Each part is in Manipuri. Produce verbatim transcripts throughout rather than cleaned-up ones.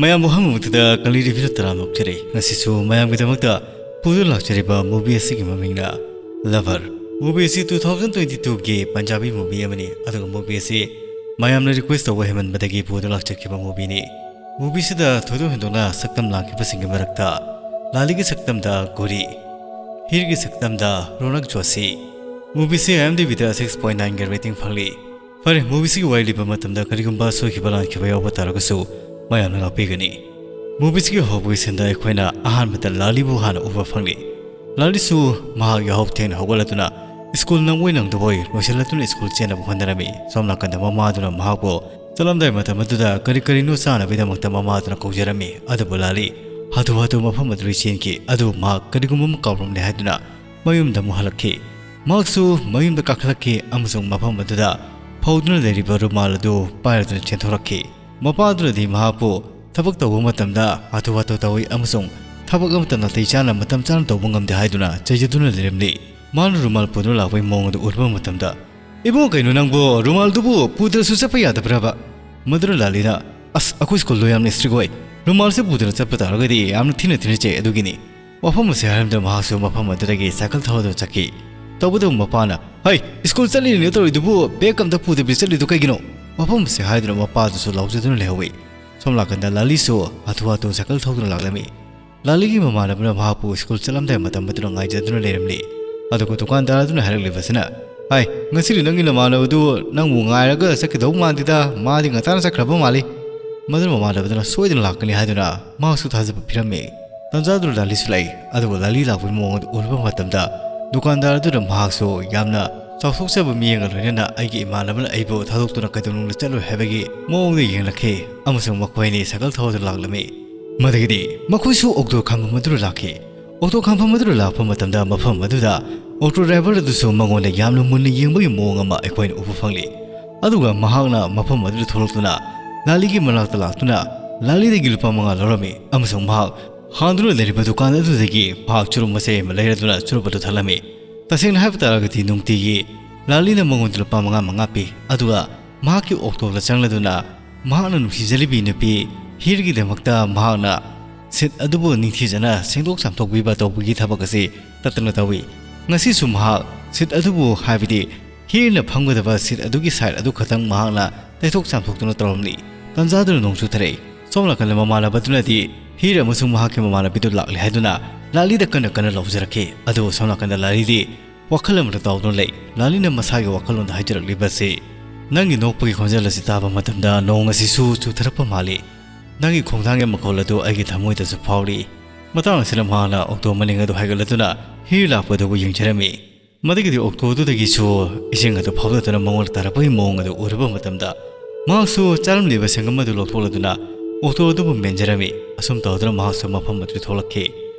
ꯃꯌꯥꯝꯕꯨ ꯑꯍꯥꯟꯕꯃꯛꯇꯗ ꯀꯂꯤ ꯔꯤꯚꯤꯌꯨ ꯇꯔꯥꯝꯅ ꯑꯣꯛꯆꯔꯤ꯫ ꯉꯁꯤꯁꯨ ꯃꯌꯥꯝꯒꯤꯗꯃꯛꯇ ꯄꯨꯗꯨꯅ ꯂꯥꯛꯆꯔꯤꯕ movie ꯑꯁꯤꯒꯤ ꯃꯃꯤꯡꯅ Lover꯫ Movie ꯑꯁꯤ two thousand twenty two ꯒꯤ ꯄꯟꯖꯥꯕꯤ movie ꯑꯃꯅꯤ꯫ ꯑꯗꯨꯒ movie ꯑꯁꯤ ꯃꯌꯥꯝꯅ request ꯇꯧꯕ ꯍꯦꯟꯃꯟꯕꯗꯒꯤ ꯄꯨꯗꯨꯅ ꯂꯥꯛꯆꯈꯤꯕ movieꯅꯤ꯫ Movieꯁꯤꯗ ꯊꯣꯏꯗꯣꯛ ꯍꯦꯟꯗꯣꯛꯅ ꯁꯛꯇꯝ ꯂꯥꯡꯈꯤꯕꯁꯤꯡꯒꯤ ꯃꯔꯛꯇ ꯂꯥꯂꯤꯒꯤ ꯁꯛꯇꯝꯗ ꯒꯣꯔꯤ, ꯍꯤꯔꯒꯤ ꯁꯛꯇꯝꯗ ꯔꯣꯅꯛ ꯖꯣꯁꯤ꯫ Movieꯁꯤ IMDbꯗ six point nine ꯒꯤ rating ꯐꯪꯂꯤ꯫ ꯐꯔꯦ, movieꯁꯤꯒꯤ ꯋꯥꯔꯤ ꯂꯤꯕ ꯃꯇꯝꯗ ꯀꯔꯤꯒꯨꯝꯕ ꯁꯣꯏꯈꯤꯕ ꯂꯥꯟꯈꯤꯕ ꯌꯥꯎꯕ ꯇꯥꯔꯒꯁꯨ ꯃꯌꯥꯝꯅ ꯉꯥꯛꯄꯤꯒꯅꯤ꯫ Movieꯁꯤꯒꯤ ꯍꯧꯕꯒꯤ sceneꯗ ꯑꯩꯈꯣꯏꯅ ꯑꯍꯥꯟꯕꯗ ꯂꯥꯂꯤꯕꯨ ꯍꯥꯟꯅ ꯎꯕ ꯐꯪꯂꯤ꯫ ꯂꯥꯂꯤꯁꯨ ꯃꯍꯥꯛ ꯌꯥꯍꯧ ꯊꯦꯡꯅ ꯍꯧꯒꯠꯂꯗꯨꯅ ꯁ꯭ꯀꯨꯜ ꯅꯪꯑꯣꯏ ꯅꯪꯗꯕꯣꯏ ꯂꯣꯏꯁꯤꯜꯂꯗꯨꯅ ꯁ꯭ꯀꯨꯜ ꯆꯦꯟꯅꯕ ꯍꯣꯠꯅꯔꯝꯃꯤ꯫ ꯁꯣꯝ ꯅꯥꯀꯟꯗ ꯃꯃꯥꯗꯨꯅ ꯃꯍꯥꯛꯄꯨ ꯆꯠꯂꯝꯗꯥꯏ ꯃꯇꯝ ꯑꯗꯨꯗ ꯀꯔꯤ ꯀꯔꯤꯅꯣ ꯆꯥꯅꯕꯒꯤꯗꯃꯛꯇ ꯃꯃꯥꯗꯨꯅ ꯀꯧꯖꯔꯝꯃꯤ꯫ ꯑꯗꯨꯕꯨ ꯂꯥꯂꯤ ꯍꯥꯊꯨ ꯍꯥꯊꯨ ꯃꯐꯝ ꯑꯗꯨꯗꯒꯤ ꯆꯦꯟꯈꯤ꯫ ꯑꯗꯨꯕꯨ ꯃꯍꯥꯛ ꯀꯔꯤꯒꯨꯝꯕ ꯑꯃ ꯀꯥꯎꯔꯝꯂꯦ ꯍꯥꯏꯗꯨꯅ ꯃꯌꯨꯝꯗ ꯑꯃꯨꯛ ꯍꯜꯂꯛꯈꯤ꯫ ꯃꯍꯥꯛꯁꯨ ꯃꯌꯨꯝꯗ ꯀꯥꯈꯠꯂꯛꯈꯤ ꯑꯃꯁꯨꯡ ꯃꯐꯝ ꯑꯗꯨꯗ ꯐꯧꯗꯨꯅ ꯂꯩꯔꯤꯕ ꯔꯨꯃꯥꯜ ꯑꯗꯨ ꯄꯥꯏꯔꯗꯨꯅ ꯆꯦꯟꯊꯣꯔꯛꯈꯤ꯫ ꯃꯄꯥꯗꯨꯅꯗꯤ ꯃꯍꯥꯛꯄꯨ ꯊꯕꯛ ꯇꯧꯕ ꯃꯇꯝꯗ ꯍꯥꯊꯨ ꯍꯥꯊꯨ ꯇꯧꯏ ꯑꯃꯁꯨꯡ ꯊꯕꯛ ꯑꯃꯠꯇ ꯅꯥꯇꯩ ꯆꯥꯅ ꯃꯇꯝ ꯆꯥꯅ ꯇꯧꯕ ꯉꯝꯗꯦ ꯍꯥꯏꯗꯨꯅ ꯆꯩꯖꯗꯨꯅ ꯂꯩꯔꯝꯂꯤ꯫ ꯃꯥꯅ ꯔꯨꯃꯥꯜ ꯄꯨꯗꯨꯅ ꯂꯥꯛꯄꯒꯤ ꯃꯑꯣꯡ ꯑꯗꯨ ꯎꯔꯨꯕ ꯃꯇꯝꯗ, "ꯏꯕꯨꯡꯉꯣ, ꯀꯩꯅꯣ ꯅꯪꯕꯨ ꯔꯨꯃꯥꯜꯗꯨꯕꯨ ꯄꯨꯗ꯭ꯔꯁꯨ ꯆꯠꯄ ꯌꯥꯗꯕ꯭ꯔꯕ?" ꯃꯗꯨꯅ ꯂꯥꯂꯤꯅ, "ꯑꯁ, ꯑꯩꯈꯣꯏ ꯁ꯭ꯀꯨꯜꯗꯣ ꯌꯥꯝꯅ strict ꯑꯣꯏ꯫ ꯔꯨꯃꯥꯜꯁꯦ ꯄꯨꯗꯅ ꯆꯠꯄ ꯇꯥꯔꯒꯗꯤ ꯌꯥꯝꯅ ꯊꯤꯅ ꯊꯤꯅ ꯆꯩ꯫ ꯑꯗꯨꯒꯤꯅꯤ꯫" ꯋꯥꯐꯝ ꯑꯁꯤ ꯍꯥꯏꯔꯝꯗ ꯃꯍꯥꯛꯁꯨ ꯃꯐꯝ ꯑꯗꯨꯗꯒꯤ ꯁꯥꯏꯀꯜ ꯊꯧꯗꯨꯅ ꯆꯠꯈꯤ꯫ ꯇꯧꯕꯇꯕꯨ ꯃꯄꯥꯅ, "ꯍꯩ, ꯁ꯭ꯀꯨꯜ ꯆꯠꯂꯤꯅꯦ ꯇꯧꯔꯤꯗꯨꯕꯨ ꯕꯦꯒ ꯑꯝꯇ ꯄꯨꯗꯕꯤ ꯆꯠꯂꯤꯗꯨ ꯀꯩꯒꯤꯅꯣ?" ꯋꯥꯐꯝ ꯑꯁꯤ ꯍꯥꯏꯗꯨꯅ ꯃꯄꯥꯗꯨꯁꯨ ꯂꯥꯎꯖꯗꯨꯅ ꯂꯩꯍꯧꯏ꯫ ꯁꯣꯝ ꯅꯥꯀꯟꯗ ꯂꯥꯂꯤꯁꯨ ꯍꯥꯊꯨ ꯍꯥꯊꯨ ꯁꯥꯏꯀꯜ ꯊꯧꯗꯨꯅ ꯂꯥꯛꯂꯝꯃꯤ꯫ ꯂꯥꯂꯤꯒꯤ ꯃꯃꯥꯟꯅꯕꯅ ꯃꯍꯥꯛꯄꯨ ꯁ꯭ꯀꯨꯜ ꯆꯠꯂꯝꯗꯥꯏ ꯃꯇꯝ ꯑꯗꯨꯗ ꯉꯥꯏꯖꯗꯨꯅ ꯂꯩꯔꯝꯂꯤ꯫ ꯑꯗꯨꯒ ꯗꯨꯀꯥꯟꯗꯥꯔ ꯑꯗꯨꯅ ꯍꯥꯏꯔꯛꯂꯤꯕꯁꯤꯅ, "ꯍꯥꯏ, ꯉꯁꯤꯗꯤ ꯅꯪꯒꯤ ꯅꯃꯥꯟꯅꯕꯗꯨ ꯅꯪꯕꯨ ꯉꯥꯏꯔꯒ ꯆꯠꯀꯗꯧ ꯃꯥꯟꯗꯦꯗ, ꯃꯥꯗꯤ ꯉꯟꯇꯥꯅ ꯆꯠꯈ꯭ꯔꯕ ꯃꯥꯜꯂꯤ꯫" ꯃꯗꯨꯅ ꯃꯃꯥꯟꯅꯕꯗꯨꯅ ꯁꯣꯏꯗꯅ ꯂꯥꯛꯀꯅꯤ ꯍꯥꯏꯗꯨꯅ ꯃꯍꯥꯛꯁꯨ ꯊꯥꯖꯕ ꯄꯤꯔꯝꯃꯤ꯫ ꯇꯟꯖꯥꯗꯨꯗ ꯂꯥꯂꯤꯁꯨ ꯂꯥꯛꯏ꯫ ꯑꯗꯨꯒ ꯂꯥꯂꯤ ꯂꯥꯛꯄꯒꯤ ꯃꯑꯣꯡ ꯑꯗꯨ ꯎꯔꯨꯕ ꯃꯇꯝꯗ ꯗꯨꯀꯥꯟꯗꯥꯔ ꯑꯗꯨꯅ ꯃꯍꯥꯛꯁꯨ ꯌꯥꯝꯅ ꯆꯥꯎꯊꯣꯛꯆꯕ ꯃꯤꯑꯃꯒ ꯂꯣꯏꯅꯅ ꯑꯩꯒꯤ ꯏꯃꯥꯟꯅꯕꯅ ꯑꯩꯕꯨ ꯊꯥꯗꯣꯛꯇꯨꯅ ꯀꯩꯗꯧꯅꯨꯡꯗ ꯆꯠꯂꯣꯏ ꯍꯥꯏꯕꯒꯤ ꯃꯑꯣꯡꯗ ꯌꯦꯡꯂꯛꯈꯤ ꯑꯃꯁꯨꯡ ꯃꯈꯣꯏ ꯑꯅꯤ ꯁꯥꯏꯀꯜ ꯊꯧꯗꯨꯅ ꯂꯥꯛꯂꯝꯃꯤ꯫ ꯃꯗꯒꯤꯗꯤ ꯃꯈꯣꯏꯁꯨ ꯑꯣꯛꯇꯣ ꯈꯥꯝꯐꯝ ꯑꯗꯨꯗ ꯂꯥꯛꯈꯤ꯫ ꯑꯣꯛꯇꯣ ꯈꯥꯝꯐꯝ ꯑꯗꯨꯗ ꯂꯥꯛꯄ ꯃꯇꯝꯗ ꯃꯐꯝ ꯑꯗꯨꯗ ꯑꯣꯛꯇꯣ ꯗ꯭ꯔꯥꯏꯚꯔ ꯑꯗꯨꯁꯨ ꯃꯉꯣꯟꯗ ꯌꯥꯝꯅ ꯃꯨꯟꯅ ꯌꯦꯡꯕꯒꯤ ꯃꯑꯣꯡ ꯑꯃ ꯑꯩꯈꯣꯏꯅ ꯎꯕ ꯐꯪꯂꯤ꯫ ꯑꯗꯨꯒ ꯃꯍꯥꯛꯅ ꯃꯐꯝ ꯑꯗꯨꯗ ꯊꯣꯛꯂꯛꯇꯨꯅ ꯂꯥꯂꯤꯒꯤ ꯃꯅꯥꯛꯇ ꯂꯥꯛꯇꯨꯅ ꯂꯥꯂꯤꯗꯒꯤ ꯂꯨꯄꯥ ꯃꯉꯥ ꯂꯧꯔꯝꯃꯤ ꯑꯃꯁꯨꯡ ꯃꯍꯥꯛ ꯍꯥꯡꯗꯨꯅ ꯂꯩꯔꯤꯕ ꯗꯨꯀꯥꯟ ꯑꯗꯨꯗꯒꯤ ꯃꯍꯥꯛ ꯆꯨꯔꯨꯞ ꯃꯆꯩ ꯑꯃ ꯂꯩꯔꯗꯨꯅ ꯆꯨꯔꯨꯞ ꯑꯗꯨ ꯊꯛꯂꯝꯃꯤ꯫ ꯇꯁꯦꯡꯅ ꯍꯥꯏꯕ ꯇꯥꯔꯒꯗꯤ ꯅꯨꯡꯇꯤꯒꯤ ꯂꯥꯂꯤꯅ ꯃꯉꯣꯟꯗ ꯂꯨꯄꯥ ꯃꯉꯥ ꯃꯉꯥ ꯄꯤ꯫ ꯑꯗꯨꯒ ꯃꯍꯥꯛꯀꯤ ꯑꯣꯛꯇꯣꯗ ꯆꯪꯂꯗꯨꯅ ꯃꯍꯥꯛꯅ ꯅꯨꯡꯁꯤꯖꯔꯤꯕꯤ ꯅꯨꯄꯤ ꯍꯤꯔꯒꯤꯗꯃꯛꯇ ꯃꯍꯥꯛꯅ ꯁꯤꯠ ꯑꯗꯨꯕꯨ ꯅꯤꯡꯊꯤꯖꯅ ꯁꯦꯡꯗꯣꯛ ꯆꯥꯝꯊꯣꯛꯄꯤꯕ ꯇꯧꯕꯒꯤ ꯊꯕꯛ ꯑꯁꯤ ꯇꯠꯇꯅ ꯇꯧꯏ꯫ ꯉꯁꯤꯁꯨ ꯃꯍꯥꯛ ꯁꯤꯠ ꯑꯗꯨꯕꯨ, ꯍꯥꯏꯕꯗꯤ ꯍꯤꯔꯅ ꯐꯝꯒꯗꯕ ꯁꯤꯠ ꯑꯗꯨꯒꯤ ꯁꯥꯏꯠ ꯑꯗꯨ ꯈꯛꯇꯪ ꯃꯍꯥꯛꯅ ꯇꯩꯊꯣꯛ ꯆꯥꯝꯊꯣꯛꯇꯨꯅ ꯇꯧꯔꯝꯂꯤ꯫ ꯇꯟꯖꯥꯗꯨꯅ ꯅꯣꯡ ꯆꯨꯊꯔꯛꯏ꯫ ꯁꯣꯝ ꯅꯥꯀꯟꯗ ꯃꯃꯥꯟꯅꯕꯗꯨꯅꯗꯤ ꯍꯤꯔ ꯑꯃꯁꯨꯡ ꯃꯍꯥꯛꯀꯤ ꯃꯃꯥꯟꯅꯕꯤꯗꯨ ꯂꯥꯛꯂꯦ ꯍꯥꯏꯗꯨꯅ ꯂꯥꯂꯤꯗ ꯀꯟꯅ ꯀꯟꯅ ꯂꯥꯎꯖꯔꯛꯈꯤ꯫ ꯑꯗꯨꯕꯨ ꯁꯣꯝ ꯅꯥꯀꯟꯗ ꯂꯥꯂꯤꯗꯤ ꯋꯥꯈꯜ ꯑꯃꯗ ꯇꯥꯎꯗꯨꯅ ꯂꯩ꯫ ꯂꯥꯂꯤꯅ ꯃꯁꯥꯒꯤ ꯋꯥꯈꯜꯂꯣꯟꯗ ꯍꯥꯏꯖꯔꯛꯂꯤꯕꯁꯤ, "ꯅꯪꯒꯤ ꯅꯣꯛꯄꯒꯤ ꯈꯣꯟꯖꯦꯜ ꯑꯁꯤ ꯇꯥꯕ ꯃꯇꯝꯗ ꯅꯣꯡ ꯑꯁꯤꯁꯨ ꯆꯨꯊꯔꯛꯄ ꯃꯥꯜꯂꯤ꯫ ꯅꯪꯒꯤ ꯈꯣꯡꯊꯥꯡꯒꯤ ꯃꯈꯣꯜ ꯑꯗꯨ ꯑꯩꯒꯤ ꯊꯃꯣꯏꯗꯁꯨ ꯐꯥꯎꯔꯤ"꯫ ꯃꯇꯥꯡ ꯑꯁꯤꯗ ꯃꯍꯥꯛꯅ ꯑꯣꯛꯇꯣ ꯃꯅꯤꯡ ꯑꯗꯨ ꯍꯥꯏꯒꯠꯂꯗꯨꯅ ꯍꯤꯔ ꯂꯥꯛꯄꯗꯨꯕꯨ ꯌꯦꯡꯖꯔꯝꯃꯤ꯫ ꯃꯗꯨꯒꯤꯗꯤ ꯑꯣꯛꯇꯣꯗꯨꯗꯒꯤꯁꯨ ꯏꯁꯤꯡ ꯑꯗꯨ ꯐꯥꯎꯗꯣꯛꯇꯨꯅ ꯃꯉꯣꯟꯗ ꯇꯥꯔꯛꯄꯒꯤ ꯃꯑꯣꯡ ꯑꯗꯨ ꯎꯔꯨꯕ ꯃꯇꯝꯗ, ꯃꯍꯥꯛꯁꯨ ꯆꯥꯔꯝꯂꯤꯕ ꯁꯪꯒꯝ ꯑꯗꯨ ꯂꯧꯊꯣꯛꯂꯗꯨꯅ ꯑꯣꯛꯇꯣ ꯑꯗꯨꯕꯨ ꯃꯦꯟꯖꯔꯝꯃꯤ꯫ ꯑꯁꯨꯝ ꯇꯧꯗꯨꯅ ꯃꯍꯥꯛꯁꯨ ꯃꯐꯝ ꯑꯗꯨ ꯊꯣꯛꯂꯛꯈꯤ꯫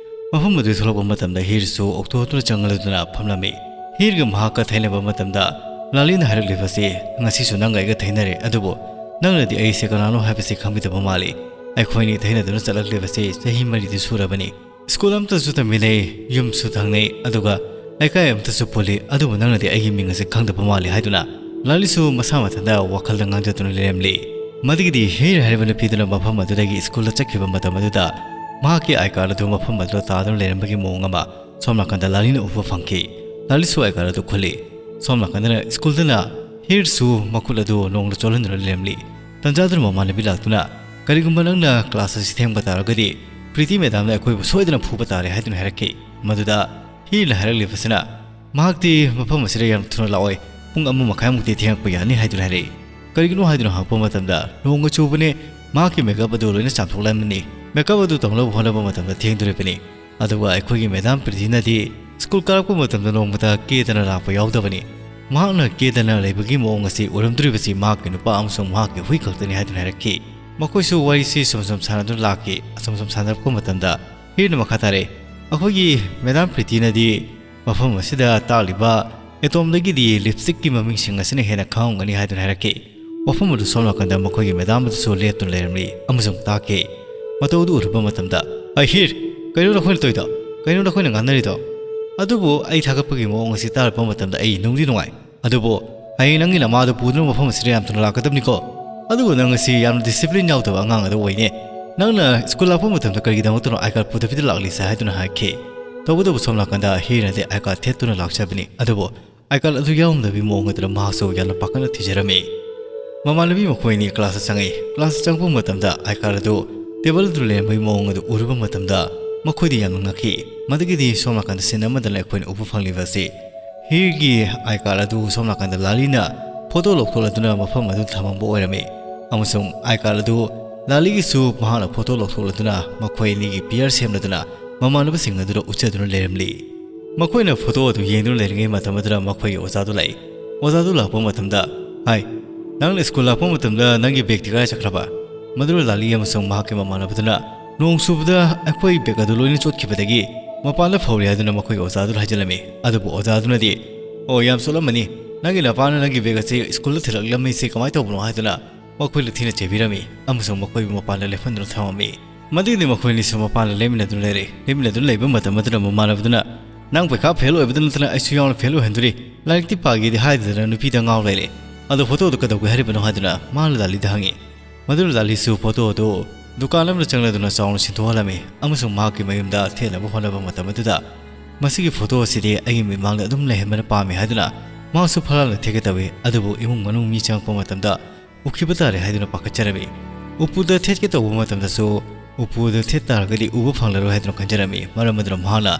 ꯃꯐꯝ ꯑꯗꯨ ꯊꯣꯛꯂꯛꯄ ꯃꯇꯝꯗ ꯍꯤꯔꯁꯨ ꯑꯣꯛꯇꯣ ꯑꯗꯨꯗ ꯆꯪꯂꯗꯨꯅ ꯐꯝꯂꯝꯃꯤ꯫ ꯍꯤꯔꯒ ꯃꯍꯥꯛꯀ ꯊꯩꯅꯕ ꯃꯇꯝꯗ ꯂꯥꯂꯤꯅ ꯍꯥꯏꯔꯛꯂꯤꯕꯁꯤ, "ꯉꯁꯤꯁꯨ ꯅꯪꯒ ꯑꯩꯒ ꯊꯩꯅꯔꯦ, ꯑꯗꯨꯕꯨ ꯅꯪꯅꯗꯤ ꯑꯩꯁꯦ ꯀꯅꯥꯅꯣ ꯍꯥꯏꯕꯁꯤ ꯈꯪꯕꯤꯗꯕ ꯃꯥꯜꯂꯤ꯫ ꯑꯩꯈꯣꯏꯅꯤ ꯊꯩꯅꯗꯨꯅ ꯆꯠꯂꯛꯂꯤꯕꯁꯤ ꯆꯍꯤ ꯃꯔꯤꯗꯤ ꯁꯨꯔꯕꯅꯤ꯫ ꯁ꯭ꯀꯨꯜ ꯑꯃꯠꯇꯁꯨ ꯇꯝꯃꯤꯟꯅꯩ, ꯌꯨꯝꯁꯨ ꯊꯪꯅꯩ, ꯑꯗꯨꯒ ꯂꯩꯀꯥꯏ ꯑꯃꯠꯇꯁꯨ ꯄꯨꯜꯂꯤ, ꯑꯗꯨꯕꯨ ꯅꯪꯅꯗꯤ ꯑꯩꯒꯤ ꯃꯤꯡ ꯑꯁꯤ ꯈꯪꯗꯕ ꯃꯥꯜꯂꯤ" ꯍꯥꯏꯗꯨꯅ ꯂꯥꯂꯤꯁꯨ ꯃꯁꯥ ꯃꯊꯟꯇ ꯋꯥꯈꯜꯗ ꯉꯥꯡꯖꯗꯨꯅ ꯂꯩꯔꯝꯂꯤ꯫ ꯃꯗꯨꯒꯤꯗꯤ ꯍꯤꯔ ꯍꯥꯏꯔꯤꯕ ꯅꯨꯄꯤꯗꯨꯅ ꯃꯐꯝ ꯑꯗꯨꯗꯒꯤ ꯁ꯭ꯀꯨꯜꯗ ꯆꯠꯈꯤꯕ ꯃꯇꯝ ꯑꯗꯨꯗ ꯃꯍꯥꯛꯀꯤ ꯑꯥꯏ ꯀꯥꯔꯗ ꯑꯗꯨ ꯃꯐꯝ ꯑꯗꯨꯗ ꯇꯥꯗꯨꯅ ꯂꯩꯔꯝꯕꯒꯤ ꯃꯑꯣꯡ ꯑꯃ ꯁꯣꯝ ꯅꯥꯀꯟꯗ ꯂꯥꯂꯤꯅ ꯎꯕ ꯐꯪꯈꯤ꯫ ꯂꯥꯂꯤꯁꯨ ꯑꯥꯏ ꯀꯥꯔꯗ ꯑꯗꯨ ꯈꯨꯜꯂꯤ꯫ ꯁꯣꯝ ꯅꯥꯀꯟꯗꯅ ꯁ꯭ꯀꯨꯜꯗꯅ ꯍꯤꯔꯁꯨ ꯃꯈꯨꯠ ꯑꯗꯨ ꯅꯣꯡꯗ ꯆꯣꯠꯍꯟꯗꯨꯅ ꯂꯩꯔꯝꯂꯤ꯫ ꯇꯟꯖꯥꯗꯨꯅ ꯃꯃꯥꯟꯅꯕꯤ ꯂꯥꯛꯇꯨꯅ, "ꯀꯔꯤꯒꯨꯝꯕ ꯅꯪꯅ ꯀ꯭ꯂꯥꯁ ꯑꯁꯤ ꯊꯦꯡꯕ ꯇꯥꯔꯒꯗꯤ, ꯄ꯭ꯔꯤꯇꯤ ꯃꯦꯗꯥꯝꯅ ꯑꯩꯈꯣꯏꯕꯨ ꯁꯣꯏꯗꯅ ꯐꯨꯕ ꯇꯥꯔꯦ" ꯍꯥꯏꯗꯨꯅ ꯍꯥꯏꯔꯛꯈꯤ꯫ ꯃꯗꯨꯗ ꯍꯤꯔꯅ ꯍꯥꯏꯔꯛꯂꯤꯕꯁꯤꯅ, "ꯃꯍꯥꯛꯇꯤ ꯃꯐꯝ ꯑꯁꯤꯗ ꯌꯥꯝ ꯊꯨꯅ ꯂꯥꯛꯑꯣꯏ, ꯄꯨꯡ ꯑꯃ ꯃꯈꯥꯏꯃꯨꯛꯇꯤ ꯊꯦꯡꯂꯛꯄ ꯌꯥꯅꯤ" ꯍꯥꯏꯗꯨꯅ ꯍꯥꯏꯔꯛꯏ꯫ ꯀꯔꯤꯒꯤꯅꯣ ꯍꯥꯏꯗꯨꯅ ꯍꯪꯉꯛꯄ ꯃꯇꯝꯗ, "ꯅꯣꯡꯒ ꯆꯨꯕꯅꯦ, ꯃꯍꯥꯛꯀꯤ ꯃꯦꯀꯞ ꯑꯗꯨ ꯂꯣꯏꯅ ꯆꯥꯝꯊꯣꯛꯂꯝꯃꯅꯤ꯫ ꯃꯦꯀꯞ ꯑꯗꯨ ꯇꯧꯅꯕ ꯍꯣꯠꯅꯕ ꯃꯇꯝꯗ ꯊꯦꯡꯗꯣꯔꯤꯕꯅꯤ꯫ ꯑꯗꯨꯒ ꯑꯩꯈꯣꯏꯒꯤ ꯃꯦꯗꯥꯝ ꯄ꯭ꯔꯤꯇꯤꯅꯗꯤ ꯁ꯭ꯀꯨꯜ ꯀꯥꯔꯛꯄ ꯃꯇꯝꯗ ꯅꯣꯡꯃꯇ ꯀꯦꯗꯅ ꯂꯥꯛꯄ ꯌꯥꯎꯗꯕꯅꯤ꯫ ꯃꯍꯥꯛꯅ ꯀꯦꯗꯅ ꯂꯩꯕꯒꯤ ꯃꯑꯣꯡ ꯑꯁꯤ ꯎꯔꯝꯗꯣꯔꯤꯕꯁꯤ ꯃꯍꯥꯛꯀꯤ ꯅꯨꯄꯥ ꯑꯃꯁꯨꯡ ꯃꯍꯥꯛꯀꯤ ꯍꯨꯏ ꯈꯛꯇꯅꯤ" ꯍꯥꯏꯗꯨꯅ ꯍꯥꯏꯔꯛꯈꯤ꯫ ꯃꯈꯣꯏꯁꯨ ꯋꯥꯔꯤꯁꯤ ꯁꯨꯝ ꯁꯨꯝ ꯁꯥꯟꯅꯗꯨꯅ ꯂꯥꯛꯈꯤ꯫ ꯑꯁꯨꯝ ꯁꯨꯝ ꯁꯥꯟꯅꯔꯛꯄ ꯃꯇꯝꯗ ꯍꯤꯔꯅ ꯃꯈꯥ ꯇꯥꯔꯛꯏ, "ꯑꯩꯈꯣꯏꯒꯤ ꯃꯦꯗꯥꯝ ꯄ꯭ꯔꯤꯇꯤꯅꯗꯤ ꯃꯐꯝ ꯑꯁꯤꯗ ꯇꯥꯛꯂꯤꯕ ꯑꯦꯇꯣꯝꯗꯒꯤꯗꯤ ꯂꯤꯞꯁꯇꯤꯛꯀꯤ ꯃꯃꯤꯡꯁꯤꯡ ꯑꯁꯤꯅ ꯍꯦꯟꯅ ꯈꯪꯉꯝꯒꯅꯤ" ꯍꯥꯏꯗꯨꯅ ꯍꯥꯏꯔꯛꯈꯤ꯫ ꯋꯥꯐꯝ ꯑꯗꯨ ꯁꯣꯝ ꯅꯥꯀꯟꯗ ꯃꯈꯣꯏꯒꯤ ꯃꯦꯗꯥꯝ ꯑꯗꯨꯁꯨ ꯂꯦꯞꯇꯨꯅ ꯂꯩꯔꯝꯂꯤ ꯑꯃꯁꯨꯡ ꯇꯥꯈꯤ꯫ ꯃꯇꯧ ꯑꯗꯨ ꯎꯔꯨꯕ ꯃꯇꯝꯗ, "ꯑꯩ ꯍꯤꯔ, ꯀꯩꯅꯣ ꯅꯈꯣꯏꯅ ꯇꯧꯔꯤꯗꯣ? ꯀꯩꯅꯣ ꯅꯈꯣꯏꯅ ꯉꯥꯡꯅꯔꯤꯗꯣ?" ꯑꯗꯨꯕꯨ ꯑꯩ ꯊꯥꯒꯠꯄꯒꯤ ꯃꯑꯣꯡ ꯑꯁꯤ ꯇꯥꯔꯛꯄ ꯃꯇꯝꯗ ꯑꯩ ꯅꯨꯡꯗꯤ ꯅꯨꯡꯉꯥꯏ꯫ "ꯑꯗꯨꯕꯨ ꯍꯌꯦꯡ ꯅꯪꯒꯤ ꯅꯃꯥꯗꯨ ꯄꯨꯗꯨꯅ ꯃꯐꯝ ꯑꯁꯤꯗ ꯌꯥꯝ ꯊꯨꯅ ꯂꯥꯛꯀꯗꯕꯅꯤꯀꯣ?" "ꯑꯗꯨꯕꯨ ꯅꯪ ꯑꯁꯤ ꯌꯥꯝꯅ ꯗꯤꯁꯤꯄ꯭ꯂꯤꯟ ꯌꯥꯎꯗꯕ ꯑꯉꯥꯡ ꯑꯗꯨ ꯑꯣꯏꯅꯦ꯫ ꯅꯪꯅ ꯁ꯭ꯀꯨꯜ ꯂꯥꯛꯄ ꯃꯇꯝꯗ ꯀꯔꯤꯒꯤꯗꯃꯛꯇꯅꯣ ꯑꯥꯏ ꯀꯥꯔꯗ ꯄꯨꯗꯕꯤꯗ ꯂꯥꯛꯂꯤꯁꯦ?" ꯍꯥꯏꯗꯨꯅ ꯍꯥꯏꯈꯤ꯫ ꯇꯧꯕꯇꯕꯨ ꯁꯣꯝ ꯅꯥꯀꯟꯗ ꯍꯤꯔꯅꯗꯤ ꯑꯥꯏ ꯀꯥꯔꯗ ꯊꯦꯠꯇꯨꯅ ꯂꯥꯛꯆꯕꯅꯤ꯫ ꯑꯗꯨꯕꯨ ꯑꯥꯏ ꯀꯥꯔꯗ ꯑꯗꯨ ꯌꯥꯎꯔꯝꯗꯕꯒꯤ ꯃꯑꯣꯡ ꯑꯗꯨꯗ ꯃꯍꯥꯛꯁꯨ ꯌꯥꯝꯅ ꯄꯥꯈꯠꯅ ꯊꯤꯖꯔꯝꯃꯤ꯫ ꯃꯃꯥꯟꯅꯕꯤ ꯃꯈꯣꯏ ꯑꯅꯤ ꯀ꯭ꯂꯥꯁꯇ ꯆꯪꯉꯛꯏ꯫ ꯀ꯭ꯂꯥꯁꯇ ꯆꯪꯉꯛꯄ ꯃꯇꯝꯗ ꯑꯥꯏ ꯀꯥꯔꯗ ꯑꯗꯨ ꯇꯦꯕꯜ ꯑꯗꯨ ꯂꯩꯔꯝꯕꯒꯤ ꯃꯑꯣꯡ ꯑꯗꯨ ꯎꯔꯨꯕ ꯃꯇꯝꯗ ꯃꯈꯣꯏꯗꯤ ꯌꯥꯝꯅ ꯉꯛꯈꯤ꯫ ꯃꯗꯨꯒꯤꯗꯤ ꯁꯣꯝ ꯅꯥꯀꯟꯗ ꯁꯤꯟ ꯑꯃꯗꯅ ꯑꯩꯈꯣꯏꯅ ꯎꯕ ꯐꯪꯂꯤꯕ ꯑꯁꯤ ꯍꯤꯔꯒꯤ ꯑꯥꯏ ꯀꯥꯔꯗ ꯑꯗꯨ ꯁꯣꯝ ꯅꯥꯀꯟꯗ ꯂꯥꯂꯤꯅ ꯐꯣꯇꯣ ꯂꯧꯊꯣꯛꯂꯗꯨꯅ ꯃꯐꯝ ꯑꯗꯨ ꯊꯝꯃꯝꯕ ꯑꯣꯏꯔꯝꯃꯤ꯫ ꯑꯃꯁꯨꯡ ꯑꯥꯏ ꯀꯥꯔꯗ ꯑꯗꯨ ꯂꯥꯂꯤꯒꯤꯁꯨ ꯃꯍꯥꯛꯅ ꯐꯣꯇꯣ ꯂꯧꯊꯣꯛꯂꯗꯨꯅ ꯃꯈꯣꯏ ꯑꯅꯤꯒꯤ ꯄꯤꯌꯔ ꯁꯦꯝꯂꯗꯨꯅ ꯃꯃꯥꯟꯅꯕꯁꯤꯡ ꯑꯗꯨꯗ ꯎꯠꯆꯗꯨꯅ ꯂꯩꯔꯝꯂꯤ꯫ ꯃꯈꯣꯏꯅ ꯐꯣꯇꯣ ꯑꯗꯨ ꯌꯦꯡꯗꯨꯅ ꯂꯩꯔꯤꯉꯩ ꯃꯇꯝ ꯑꯗꯨꯗ ꯃꯈꯣꯏꯒꯤ ꯑꯣꯖꯥꯗꯨ ꯂꯥꯛꯏ꯫ ꯑꯣꯖꯥꯗꯨ ꯂꯥꯛꯄ ꯃꯇꯝꯗ, "ꯍꯥꯏ, ꯅꯪꯅ ꯁ꯭ꯀꯨꯜ ꯂꯥꯛꯄ ꯃꯇꯝꯗ ꯅꯪꯒꯤ ꯕꯦꯒꯇꯤ ꯀꯗꯥꯏ ꯆꯠꯈ꯭ꯔꯕ?" ꯃꯗꯨꯗ ꯂꯥꯂꯤ ꯑꯃꯁꯨꯡ ꯃꯍꯥꯛꯀꯤ ꯃꯃꯥꯟꯅꯕꯗꯨꯅ, "ꯅꯣꯡ ꯆꯨꯕꯗ ꯑꯩꯈꯣꯏ ꯕꯦꯒ ꯑꯗꯨ ꯂꯣꯏꯅ ꯆꯣꯠꯈꯤꯕꯗꯒꯤ ꯃꯄꯥꯟꯗ ꯐꯧꯔꯤ" ꯍꯥꯏꯗꯨꯅ ꯃꯈꯣꯏꯒꯤ ꯑꯣꯖꯥꯗꯨꯗ ꯍꯥꯏꯖꯤꯜꯂꯝꯃꯤ꯫ ꯑꯗꯨꯕꯨ ꯑꯣꯖꯥꯗꯨꯅꯗꯤ, "ꯑꯣ, ꯌꯥꯝ ꯆꯣꯠꯂꯝꯃꯅꯤ꯫ ꯅꯪꯒꯤ ꯅꯄꯥꯅ ꯅꯪꯒꯤ ꯕꯦꯒ ꯑꯁꯤ ꯁ꯭ꯀꯨꯜꯗ ꯊꯤꯜꯂꯛꯂꯝꯃꯤꯁꯤ ꯀꯃꯥꯏꯅ ꯇꯧꯕꯅꯣ?" ꯍꯥꯏꯗꯨꯅ ꯃꯈꯣꯏꯗ ꯊꯤꯅ ꯆꯩꯕꯤꯔꯝꯃꯤ ꯑꯃꯁꯨꯡ ꯃꯈꯣꯏꯕꯨ ꯃꯄꯥꯟꯗ ꯂꯦꯞꯍꯟꯗꯨꯅ ꯊꯝꯃꯝꯃꯤ꯫ ꯃꯗꯨꯒꯤꯗꯤ ꯃꯈꯣꯏ ꯑꯅꯤꯁꯨ ꯃꯄꯥꯟꯗ ꯂꯦꯞꯃꯤꯟꯅꯗꯨꯅ ꯂꯩꯔꯦ꯫ ꯂꯦꯞꯃꯤꯟꯅꯗꯨꯅ ꯂꯩꯕ ꯃꯇꯝ ꯑꯗꯨꯗ ꯃꯃꯥꯟꯅꯕꯗꯨꯅ, "ꯅꯪ ꯄꯩꯈꯥ ꯐꯦꯜ ꯑꯣꯏꯕꯗ ꯅꯠꯇꯅ ꯑꯩꯁꯨ ꯌꯥꯎꯅ ꯐꯦꯜ ꯑꯣꯏꯍꯟꯗꯣꯔꯤ꯫ ꯂꯥꯏꯔꯤꯛꯇꯤ ꯄꯥꯒꯦꯗꯤ ꯍꯥꯏꯗꯗꯅ ꯅꯨꯄꯤꯗ ꯉꯥꯎ ꯂꯩꯔꯦ꯫ ꯑꯗꯣ ꯐꯣꯇꯣꯗꯨ ꯀꯩꯗꯧꯒꯦ ꯍꯥꯏꯔꯤꯕꯅꯣ?" ꯍꯥꯏꯗꯨꯅ ꯃꯥꯅ ꯂꯥꯂꯤꯗ ꯍꯪꯉꯤ꯫ ꯃꯗꯨꯅ ꯂꯥꯂꯤꯁꯨ ꯐꯣꯇꯣ ꯑꯗꯨ ꯗꯨꯀꯥꯟ ꯑꯃꯗ ꯆꯪꯂꯗꯨꯅ ꯆꯥꯎꯅ ꯁꯤꯟꯗꯣꯛꯍꯜꯂꯝꯃꯤ ꯑꯃꯁꯨꯡ ꯃꯍꯥꯛꯀꯤ ꯃꯌꯨꯝꯗ ꯊꯦꯠꯅꯕ ꯍꯣꯠꯅꯕ ꯃꯇꯝ ꯑꯗꯨꯗ, "ꯃꯁꯤꯒꯤ ꯐꯣꯇꯣ ꯑꯁꯤꯗꯤ ꯑꯩꯒꯤ ꯃꯤꯠꯃꯥꯡꯗ ꯑꯗꯨꯝ ꯂꯩꯍꯟꯕꯅ ꯄꯥꯝꯃꯤ" ꯍꯥꯏꯗꯨꯅ ꯃꯍꯥꯛꯁꯨ ꯐꯠ ꯂꯥꯎꯅ ꯊꯦꯠꯀꯦ ꯇꯧꯏ꯫ ꯑꯗꯨꯕꯨ ꯏꯃꯨꯡ ꯃꯅꯨꯡ ꯃꯤ ꯆꯪꯉꯛꯄ ꯃꯇꯝꯗ ꯎꯈꯤꯕ ꯇꯥꯔꯦ ꯍꯥꯏꯗꯨꯅ ꯄꯥꯈꯠꯆꯔꯝꯃꯤ꯫ ꯎꯄꯨꯗ ꯊꯦꯠꯀꯦ ꯇꯧꯕ ꯃꯇꯝꯗꯁꯨ ꯎꯄꯨꯗ ꯊꯦꯠ ꯇꯥꯔꯒꯗꯤ ꯎꯕ ꯐꯪꯂꯔꯣꯏ ꯍꯥꯏꯗꯨꯅ ꯈꯟꯖꯔꯝꯃꯤ꯫ ꯃꯔꯝ ꯑꯗꯨꯅ ꯃꯍꯥꯛꯅ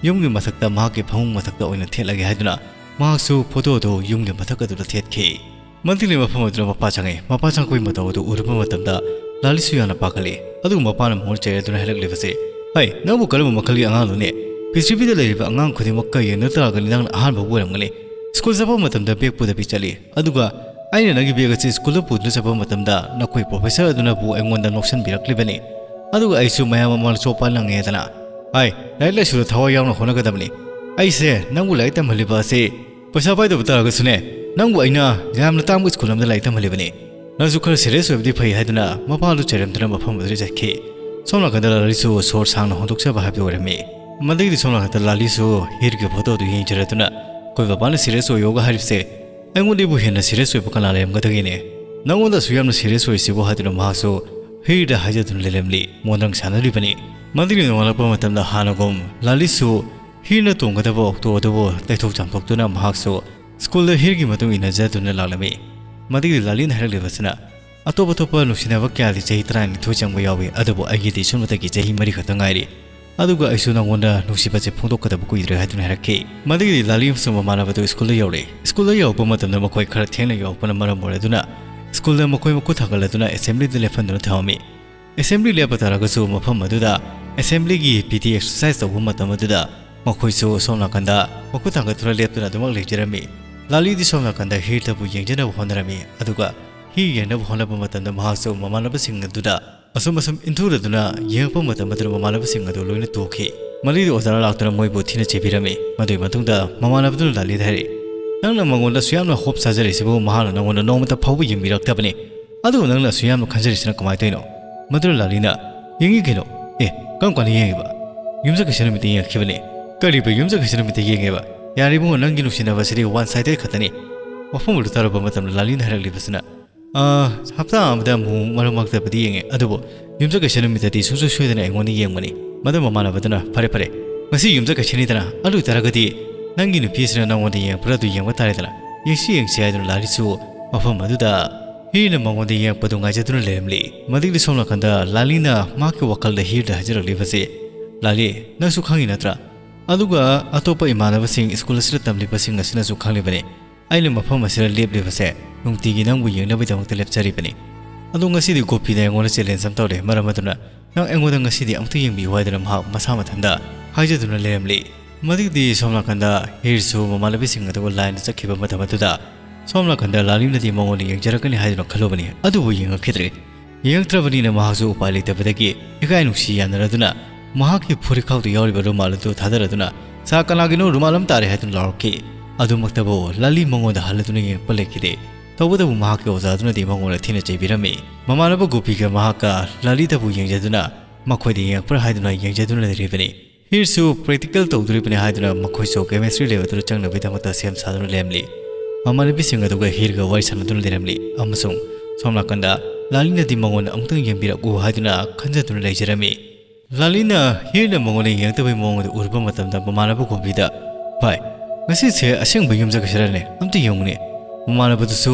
ꯌꯨꯝꯒꯤ ꯃꯊꯛꯇ ꯃꯍꯥꯛꯀꯤ ꯐꯃꯨꯡ ꯃꯊꯛꯇ ꯑꯣꯏꯅ ꯊꯦꯠꯂꯒꯦ ꯍꯥꯏꯗꯨꯅ ꯃꯍꯥꯛꯁꯨ ꯐꯣꯇꯣ ꯑꯗꯨ ꯌꯨꯝꯒꯤ ꯃꯊꯛ ꯑꯗꯨꯗ ꯊꯦꯠꯈꯤ꯫ ꯃꯟꯇ꯭ꯔꯤꯒꯤ ꯃꯐꯝ ꯑꯗꯨꯗ ꯃꯄꯥ ꯆꯪꯉꯤ꯫ ꯃꯄꯥ ꯆꯪꯉꯛꯄꯒꯤ ꯃꯇꯧ ꯑꯗꯨ ꯎꯔꯨꯕ ꯃꯇꯝꯗ ꯂꯥꯂꯤꯁꯨ ꯌꯥꯝꯅ ꯄꯥꯈꯠꯂꯤ꯫ ꯑꯗꯨꯒ ꯃꯄꯥꯅ ꯃꯉꯣꯟꯗ ꯆꯩꯔꯗꯨꯅ ꯍꯥꯏꯔꯛꯂꯤꯕꯁꯤ, "ꯍꯩ, ꯅꯪꯕꯨ ꯀꯔꯝꯕ ꯃꯈꯜꯒꯤ ꯑꯉꯥꯡꯅꯣꯅꯦ? ꯄ꯭ꯔꯤꯊꯤꯕꯤꯗ ꯂꯩꯔꯤꯕ ꯑꯉꯥꯡ ꯈꯨꯗꯤꯡꯃꯛꯀ ꯌꯦꯡꯅ ꯇꯥꯔꯒꯗꯤ ꯅꯪꯅ ꯑꯍꯥꯟꯕꯕꯨ ꯑꯣꯏꯔꯝꯒꯅꯤ꯫ ꯁ꯭ꯀꯨꯜ ꯆꯠꯄ ꯃꯇꯝꯗ ꯕꯦꯒ ꯄꯨꯗꯕꯤ ꯆꯠꯂꯤ꯫ ꯑꯗꯨꯒ ꯑꯩꯅ ꯅꯪꯒꯤ ꯕꯦꯒ ꯑꯁꯤ ꯁ꯭ꯀꯨꯜꯗ ꯄꯨꯗꯨꯅ ꯆꯠꯄ ꯃꯇꯝꯗ ꯅꯈꯣꯏ ꯄ꯭ꯔꯣꯐꯦꯁꯔ ꯑꯗꯨꯅꯕꯨ ꯑꯩꯉꯣꯟꯗ ꯅꯣꯛꯁꯟꯕꯤꯔꯛꯂꯤꯕꯅꯤ꯫ ꯑꯗꯨꯒ ꯑꯩꯁꯨ ꯃꯌꯥꯝ ꯃꯃꯥꯡꯗ ꯆꯣꯞꯄ ꯅꯪꯉꯦꯗꯅ꯫ ꯍꯥꯏ, ꯂꯥꯏꯔꯤꯛ ꯂꯥꯏꯁꯨꯗ ꯊꯋꯥꯏ ꯌꯥꯎꯅ ꯍꯣꯠꯅꯒꯗꯕꯅꯤ꯫ ꯑꯩꯁꯦ ꯅꯪꯕꯨ ꯂꯥꯏꯔꯤꯛ ꯇꯝꯍꯜꯂꯤꯕ ꯑꯁꯤ ꯄꯩꯁꯥ ꯄꯥꯏꯗꯕ ꯇꯥꯔꯒꯁꯨꯅꯦ, ꯅꯪꯕꯨ ꯑꯩꯅ ꯌꯥꯝꯅ ꯇꯥꯡꯕ ꯁ꯭ꯀꯨꯜ ꯑꯃꯗ ꯂꯥꯏꯔꯤꯛ ꯇꯝꯍꯜꯂꯤꯕꯅꯤ꯫ ꯅꯪꯁꯨ ꯈꯔ ꯁꯤꯔꯤꯌꯁ ꯑꯣꯏꯕꯗꯤ ꯐꯩ" ꯍꯥꯏꯗꯨꯅ ꯃꯄꯥꯗꯨ ꯆꯩꯔꯝꯗꯨꯅ ꯃꯐꯝ ꯑꯗꯨꯗ ꯆꯠꯈꯤ꯫ ꯁꯣꯝ ꯅꯥꯀꯟꯗ ꯂꯥꯂꯤꯁꯨ ꯁꯣꯔ ꯁꯥꯡꯅ ꯍꯣꯟꯗꯣꯛꯆꯕ ꯍꯥꯏꯕꯗꯨ ꯑꯣꯏꯔꯝꯃꯤ꯫ ꯃꯗꯒꯤꯗꯤ ꯁꯣꯝ ꯅꯥꯀꯟꯗ ꯂꯥꯂꯤꯁꯨ ꯍꯤꯔꯒꯤ ꯐꯣꯇꯣ ꯑꯗꯨ ꯌꯦꯡꯖꯔꯗꯨꯅ, "ꯑꯩꯈꯣꯏ ꯕꯕꯥꯅ ꯁꯤꯔꯤꯌꯁ ꯑꯣꯏꯌꯣꯒ ꯍꯥꯏꯔꯤꯕꯁꯦ ꯑꯩꯉꯣꯟꯗꯒꯤꯕꯨ ꯍꯦꯟꯅ ꯁꯤꯔꯤꯌꯁ ꯑꯣꯏꯕ ꯀꯅꯥ ꯂꯩꯔꯝꯒꯗꯒꯦꯅꯦ? "ꯅꯉꯣꯟꯗ ꯑꯁꯨꯛ ꯌꯥꯝꯅ ꯁꯤꯔꯤꯌꯁ ꯑꯣꯏꯁꯤꯕꯨ?" ꯍꯥꯏꯗꯨꯅ ꯃꯍꯥꯛꯁꯨ ꯍꯤꯔꯗ ꯍꯥꯏꯖꯗꯨꯅ ꯂꯩꯔꯝꯂꯤ꯫ ꯃꯣꯟꯗ꯭ꯔꯪ ꯁꯥꯟꯅꯔꯤꯕꯅꯤ꯫ ꯃꯗꯨꯒꯤ ꯅꯣꯡꯉꯥꯜꯂꯛꯄ ꯃꯇꯝꯗ ꯍꯥꯟꯅꯒꯨꯝ ꯂꯥꯂꯤꯁꯨ ꯍꯤꯔꯅ ꯇꯣꯡꯒꯗꯕ ꯑꯣꯛꯇꯣ ꯑꯗꯨꯕꯨ ꯇꯩꯊꯣꯛ ꯆꯥꯝꯊꯣꯛꯇꯨꯅ ꯃꯍꯥꯛꯁꯨ ꯁ꯭ꯀꯨꯜꯗ ꯍꯤꯔꯒꯤ ꯃꯇꯨꯡ ꯏꯟꯅꯖꯗꯨꯅ ꯂꯥꯛꯂꯝꯃꯤ꯫ ꯃꯗꯨꯒꯤ ꯂꯥꯂꯤꯅ ꯍꯥꯏꯔꯛꯂꯤꯕꯁꯤꯅ, "ꯑꯇꯣꯞ ꯑꯇꯣꯞꯄ ꯅꯨꯡꯁꯤꯅꯕ ꯀꯌꯥꯗꯤ ꯆꯍꯤ ꯇꯔꯥꯅꯤꯊꯣꯏ ꯆꯪꯕ ꯌꯥꯎꯏ, ꯑꯗꯨꯕꯨ ꯑꯩꯒꯤꯗꯤ ꯁꯨꯞꯅꯇꯒꯤ ꯆꯍꯤ ꯃꯔꯤ ꯈꯛꯇ ꯉꯥꯏꯔꯤ꯫ ꯑꯗꯨꯒ ꯑꯩꯁꯨ ꯅꯉꯣꯟꯗ ꯅꯨꯡꯁꯤꯕꯁꯦ ꯐꯣꯡꯗꯣꯛꯀꯗꯕ ꯀꯨꯏꯗ꯭ꯔꯦ" ꯍꯥꯏꯗꯨꯅ ꯍꯥꯏꯔꯛꯈꯤ꯫ ꯃꯗꯨꯒꯤꯗꯤ ꯂꯥꯂꯤ ꯑꯃꯁꯨꯡ ꯃꯃꯥꯟꯅꯕꯗꯨ ꯁ꯭ꯀꯨꯜꯗ ꯌꯧꯔꯛꯏ꯫ ꯁ꯭ꯀꯨꯜꯗ ꯌꯧꯔꯛꯄ ꯃꯇꯝꯗ ꯃꯈꯣꯏ ꯈꯔ ꯊꯦꯡꯅ ꯌꯧꯔꯛꯄꯅ ꯃꯔꯝ ꯑꯣꯏꯔꯗꯨꯅ ꯁ꯭ꯀꯨꯜꯗ ꯃꯈꯣꯏ ꯃꯈꯨꯠ ꯊꯥꯡꯒꯠꯂꯗꯨꯅ ꯑꯦꯁꯦꯝꯕ꯭ꯂꯤꯗ ꯂꯦꯞꯍꯟꯗꯨꯅ ꯊꯝꯃꯝꯃꯤ꯫ ꯑꯦꯁꯦꯝꯕ꯭ꯂꯤ ꯂꯦꯞꯄ ꯇꯥꯔꯒꯁꯨ ꯃꯐꯝ ꯑꯗꯨꯗ ꯑꯦꯁꯦꯝꯕ꯭ꯂꯤꯒꯤ ꯄꯤ ꯇꯤ ꯑꯦꯛꯁꯔꯁꯥꯏꯁ ꯇꯧꯕ ꯃꯇꯝ ꯑꯗꯨꯗ ꯃꯈꯣꯏꯁꯨ ꯁꯣꯝ ꯅꯥꯀꯟꯗ ꯃꯈꯨꯠ ꯊꯥꯡꯒꯠꯇꯨꯅ ꯂꯦꯞꯇꯨꯅ ꯑꯗꯨꯃꯛ ꯂꯩꯖꯔꯝꯃꯤ꯫ ꯂꯥꯂꯤꯗꯤ ꯁꯣꯝ ꯅꯥꯀꯟꯗ ꯍꯤꯔꯇꯕꯨ ꯌꯦꯡꯖꯅꯕ ꯍꯣꯠꯅꯔꯝꯃꯤ꯫ ꯑꯗꯨꯒ ꯍꯤꯔ ꯌꯦꯡꯅꯕ ꯍꯣꯠꯅꯕ ꯃꯇꯝꯗ ꯃꯍꯥꯛꯁꯨ ꯃꯃꯥꯟꯅꯕꯁꯤꯡ ꯑꯗꯨꯗ ꯑꯁꯨꯝ ꯑꯁꯨꯝ ꯏꯟꯊꯨꯔꯗꯨꯅ ꯌꯦꯡꯉꯛꯄ ꯃꯇꯝ ꯑꯗꯨꯗ ꯃꯃꯥꯟꯅꯕꯁꯤꯡ ꯑꯗꯨ ꯂꯣꯏꯅ ꯇꯣꯛꯈꯤ꯫ ꯃꯗꯨꯗꯤ ꯑꯣꯖꯥꯅ ꯂꯥꯛꯇꯨꯅ ꯃꯣꯏꯕꯨ ꯊꯤꯅ ꯆꯩꯕꯤꯔꯝꯃꯤ꯫ ꯃꯗꯨꯒꯤ ꯃꯇꯨꯡꯗ ꯃꯃꯥꯟꯅꯕꯗꯨꯅ ꯂꯥꯂꯤꯗ ꯍꯥꯏꯔꯛꯏ, "ꯅꯪꯅ ꯃꯉꯣꯟꯗ ꯑꯁꯨꯛ ꯌꯥꯝꯅ ꯍꯣꯞ ꯁꯥꯖꯔꯤꯁꯤꯕꯨ ꯃꯍꯥꯛꯅ ꯅꯉꯣꯟꯗ ꯅꯣꯡꯃꯇ ꯐꯥꯎꯕ ꯌꯦꯡꯕꯤꯔꯛꯇꯕꯅꯤ꯫ ꯑꯗꯨꯕꯨ ꯅꯪꯅ ꯑꯁꯨꯛ ꯌꯥꯝꯅ ꯈꯟꯖꯔꯤꯁꯤꯅ ꯀꯃꯥꯏꯅ ꯇꯧꯔꯤꯅꯣ?" ꯃꯗꯨꯅ ꯂꯥꯂꯤꯅ, "ꯌꯦꯡꯉꯤ ꯀꯩꯅꯣ꯫ ꯑꯦ, ꯀꯔꯝ ꯀꯥꯟꯗ ꯌꯦꯡꯉꯤꯕ?" "ꯌꯨꯝꯁꯀꯩꯁ ꯅꯨꯃꯤꯠꯇ ꯌꯦꯡꯉꯛꯈꯤꯕꯅꯤ꯫" "ꯀꯔꯤꯕ ꯌꯨꯝꯁꯀꯩꯁ ꯅꯨꯃꯤꯠꯇ ꯌꯦꯡꯉꯦꯕ? ꯌꯥꯔꯦ ꯏꯕꯨꯡꯉꯣ, ꯅꯪꯒꯤ ꯅꯨꯡꯁꯤꯅꯕꯁꯤꯗꯤ ꯋꯥꯟ ꯁꯥꯏꯗꯦꯗ ꯈꯛꯇꯅꯤ꯫" ꯋꯥꯐꯝ ꯑꯗꯨ ꯇꯥꯔꯨꯕ ꯃꯇꯝꯗ ꯂꯥꯂꯤꯅ ꯍꯥꯏꯔꯛꯂꯤꯕꯁꯤꯅ, "ꯑ, ꯍꯞꯇꯥ ꯑꯃꯗ ꯑꯃꯨꯛ ꯃꯔꯛ ꯃꯔꯛꯇꯕꯨꯗꯤ ꯌꯦꯡꯉꯦ, ꯑꯗꯨꯕꯨ ꯌꯨꯝꯁꯀꯩꯁ ꯅꯨꯃꯤꯠꯇꯗꯤ ꯁꯨꯡꯁꯣꯏ ꯁꯣꯏꯗꯅ ꯑꯩꯉꯣꯟꯗ ꯌꯦꯡꯕꯅꯤ꯫" ꯃꯗꯨ ꯃꯃꯥꯟꯅꯕꯗꯨꯅ, "ꯐꯔꯦ ꯐꯔꯦ, ꯉꯁꯤ ꯌꯨꯝꯁꯀꯩꯁꯅꯤꯗꯅ, ꯑꯗꯨ ꯑꯣꯏꯇꯥꯔꯒꯗꯤ ꯅꯪꯒꯤ ꯅꯨꯄꯤꯁꯤꯅ ꯅꯪꯉꯣꯟꯗ ꯌꯦꯡꯉꯛꯄ꯭ꯔꯥ ꯑꯗꯨ ꯌꯦꯡꯕ ꯇꯥꯔꯦꯗꯅ, ꯌꯦꯡꯁꯤ ꯌꯦꯡꯁꯤ" ꯍꯥꯏꯗꯨꯅ ꯂꯥꯂꯤꯁꯨ ꯃꯐꯝ ꯑꯗꯨꯗ ꯍꯤꯔꯅ ꯃꯉꯣꯟꯗ ꯌꯦꯡꯉꯛꯄꯗꯨ ꯉꯥꯏꯖꯗꯨꯅ ꯂꯩꯔꯝꯂꯤ꯫ ꯃꯗꯨꯒꯤ ꯁꯣꯝ ꯅꯥꯀꯟꯗ ꯂꯥꯂꯤꯅ ꯃꯍꯥꯛꯀꯤ ꯋꯥꯈꯜꯗ ꯍꯤꯔꯗ ꯍꯥꯏꯖꯔꯛꯂꯤꯕꯁꯤ, "ꯂꯥꯂꯤ, ꯅꯪꯁꯨ ꯈꯪꯉꯤ ꯅꯠꯇ꯭ꯔꯥ? ꯑꯗꯨꯒ ꯑꯇꯣꯞꯄ ꯏꯃꯥꯟꯅꯕꯁꯤꯡ ꯁ꯭ꯀꯨꯜ ꯑꯁꯤꯗ ꯇꯝꯂꯤꯕꯁꯤꯡ ꯑꯁꯤꯅꯁꯨ ꯈꯪꯂꯤꯕꯅꯤ꯫ ꯑꯩꯅ ꯃꯐꯝ ꯑꯁꯤꯗ ꯂꯦꯞꯂꯤꯕꯁꯦ ꯅꯨꯡꯇꯤꯒꯤ ꯅꯪꯕꯨ ꯌꯦꯡꯅꯕꯒꯤꯗꯃꯛꯇ ꯂꯦꯞꯆꯔꯤꯕꯅꯤ꯫ ꯑꯗꯣ ꯉꯁꯤꯗꯤ ꯒꯣꯄꯤꯅ ꯑꯩꯉꯣꯟꯗ ꯆꯦꯂꯦꯟꯖ ꯑꯃ ꯇꯧꯔꯦ, ꯃꯔꯝ ꯑꯗꯨꯅ ꯅꯪ ꯑꯩꯉꯣꯟꯗ ꯉꯁꯤꯗꯤ ꯑꯃꯨꯛꯇ ꯌꯦꯡꯕꯤꯌꯨ" ꯍꯥꯏꯗꯨꯅ ꯃꯍꯥꯛ ꯃꯁꯥ ꯃꯊꯟꯇ ꯍꯥꯏꯖꯗꯨꯅ ꯂꯩꯔꯝꯂꯤ꯫ ꯃꯗꯨꯒꯤꯗꯤ ꯁꯣꯝ ꯅꯥꯀꯟꯗ ꯍꯤꯔꯁꯨ ꯃꯃꯥꯟꯅꯕꯤꯁꯤꯡ ꯑꯗꯨꯒ ꯂꯥꯏꯟꯗ ꯆꯠꯈꯤꯕ ꯃꯇꯝ ꯑꯗꯨꯗ ꯁꯣꯝ ꯅꯥꯀꯟꯗ ꯂꯥꯂꯤꯅꯗꯤ ꯃꯉꯣꯟꯗ ꯌꯦꯡꯖꯔꯛꯀꯅꯤ ꯍꯥꯏꯗꯨꯅ ꯈꯜꯂꯨꯕꯅꯤ, ꯑꯗꯨꯕꯨ ꯌꯦꯡꯉꯛꯈꯤꯗ꯭ꯔꯦ꯫ ꯌꯦꯡꯉꯛꯇ꯭ꯔꯕꯅꯤꯅ ꯃꯍꯥꯛꯁꯨ ꯎꯄꯥꯏ ꯂꯩꯇꯕꯗꯒꯤ ꯏꯀꯥꯏ ꯅꯨꯡꯁꯤ ꯌꯥꯅꯔꯗꯨꯅ ꯃꯍꯥꯛꯀꯤ ꯐꯨꯔꯤꯠꯈꯥꯎꯗ ꯌꯥꯎꯔꯤꯕ ꯔꯨꯃꯥꯜ ꯑꯗꯨ ꯊꯥꯗꯔꯗꯨꯅ, "ꯁꯥ, ꯀꯅꯥꯒꯤꯅꯣ? ꯔꯨꯃꯥꯜ ꯑꯃ ꯇꯥꯔꯦ" ꯍꯥꯏꯗꯨꯅ ꯂꯥꯎꯔꯛꯈꯤ꯫ ꯑꯗꯨꯃꯛꯇꯕꯨ ꯂꯥꯂꯤ ꯃꯉꯣꯟꯗ ꯍꯜꯂꯗꯨꯅ ꯌꯦꯡꯉꯛꯄ ꯂꯩꯈꯤꯗꯦ꯫ ꯇꯧꯕꯇꯕꯨ ꯃꯍꯥꯛꯀꯤ ꯑꯣꯖꯥꯗꯨꯅꯗꯤ ꯃꯉꯣꯟꯗ ꯊꯤꯅ ꯆꯩꯕꯤꯔꯝꯃꯤ꯫ ꯃꯃꯥꯟꯅꯕ ꯒꯣꯄꯤꯒ ꯃꯍꯥꯛꯀ ꯂꯥꯂꯤꯗꯕꯨ ꯌꯦꯡꯖꯗꯨꯅ ꯃꯈꯣꯏꯗ ꯌꯦꯡꯉꯛꯄ꯭ꯔꯥ ꯍꯥꯏꯗꯨꯅ ꯌꯦꯡꯖꯗꯨꯅ ꯂꯩꯔꯤꯕꯅꯤ꯫ ꯍꯤꯔꯁꯨ ꯄ꯭ꯔꯦꯛꯇꯤꯀꯦꯜ ꯇꯧꯗꯣꯔꯤꯕꯅꯤ ꯍꯥꯏꯗꯨꯅ ꯃꯈꯣꯏꯁꯨ ꯀꯦꯃꯤꯁꯇ꯭ꯔꯤ ꯂꯦꯕ ꯑꯗꯨꯗ ꯆꯪꯅꯕꯒꯤꯗꯃꯛꯇ ꯁꯦꯝ ꯁꯥꯗꯨꯅ ꯂꯩꯔꯝꯂꯤ꯫ ꯃꯃꯥꯟꯅꯕꯤꯁꯤꯡ ꯑꯗꯨꯒ ꯍꯤꯔꯒ ꯋꯥꯔꯤ ꯁꯥꯟꯅꯗꯨꯅ ꯂꯩꯔꯝꯂꯤ ꯑꯃꯁꯨꯡ ꯁꯣꯝ ꯅꯥꯀꯟꯗ ꯂꯥꯂꯤꯅꯗꯤ ꯃꯉꯣꯟꯗ ꯑꯃꯨꯛꯇꯪ ꯌꯦꯡꯕꯤꯔꯛꯎ ꯍꯥꯏꯗꯨꯅ ꯈꯟꯖꯗꯨꯅ ꯂꯩꯖꯔꯝꯃꯤ꯫ ꯂꯥꯂꯤꯅ ꯍꯤꯔꯅ ꯃꯉꯣꯟꯗ ꯌꯦꯡꯉꯛꯇꯕꯒꯤ ꯃꯑꯣꯡ ꯑꯗꯨ ꯎꯔꯨꯕ ꯃꯇꯝꯗ ꯃꯃꯥꯟꯅꯕ ꯒꯣꯄꯤꯗ, "ꯚꯥꯏ, ꯉꯁꯤꯁꯦ ꯑꯁꯦꯡꯕ ꯌꯨꯝ ꯆꯠꯈ꯭ꯔꯁꯤꯔꯅꯦ? ꯑꯝꯇ ꯌꯦꯡꯉꯨꯅꯦ꯫" ꯃꯃꯥꯟꯅꯕꯗꯨꯁꯨ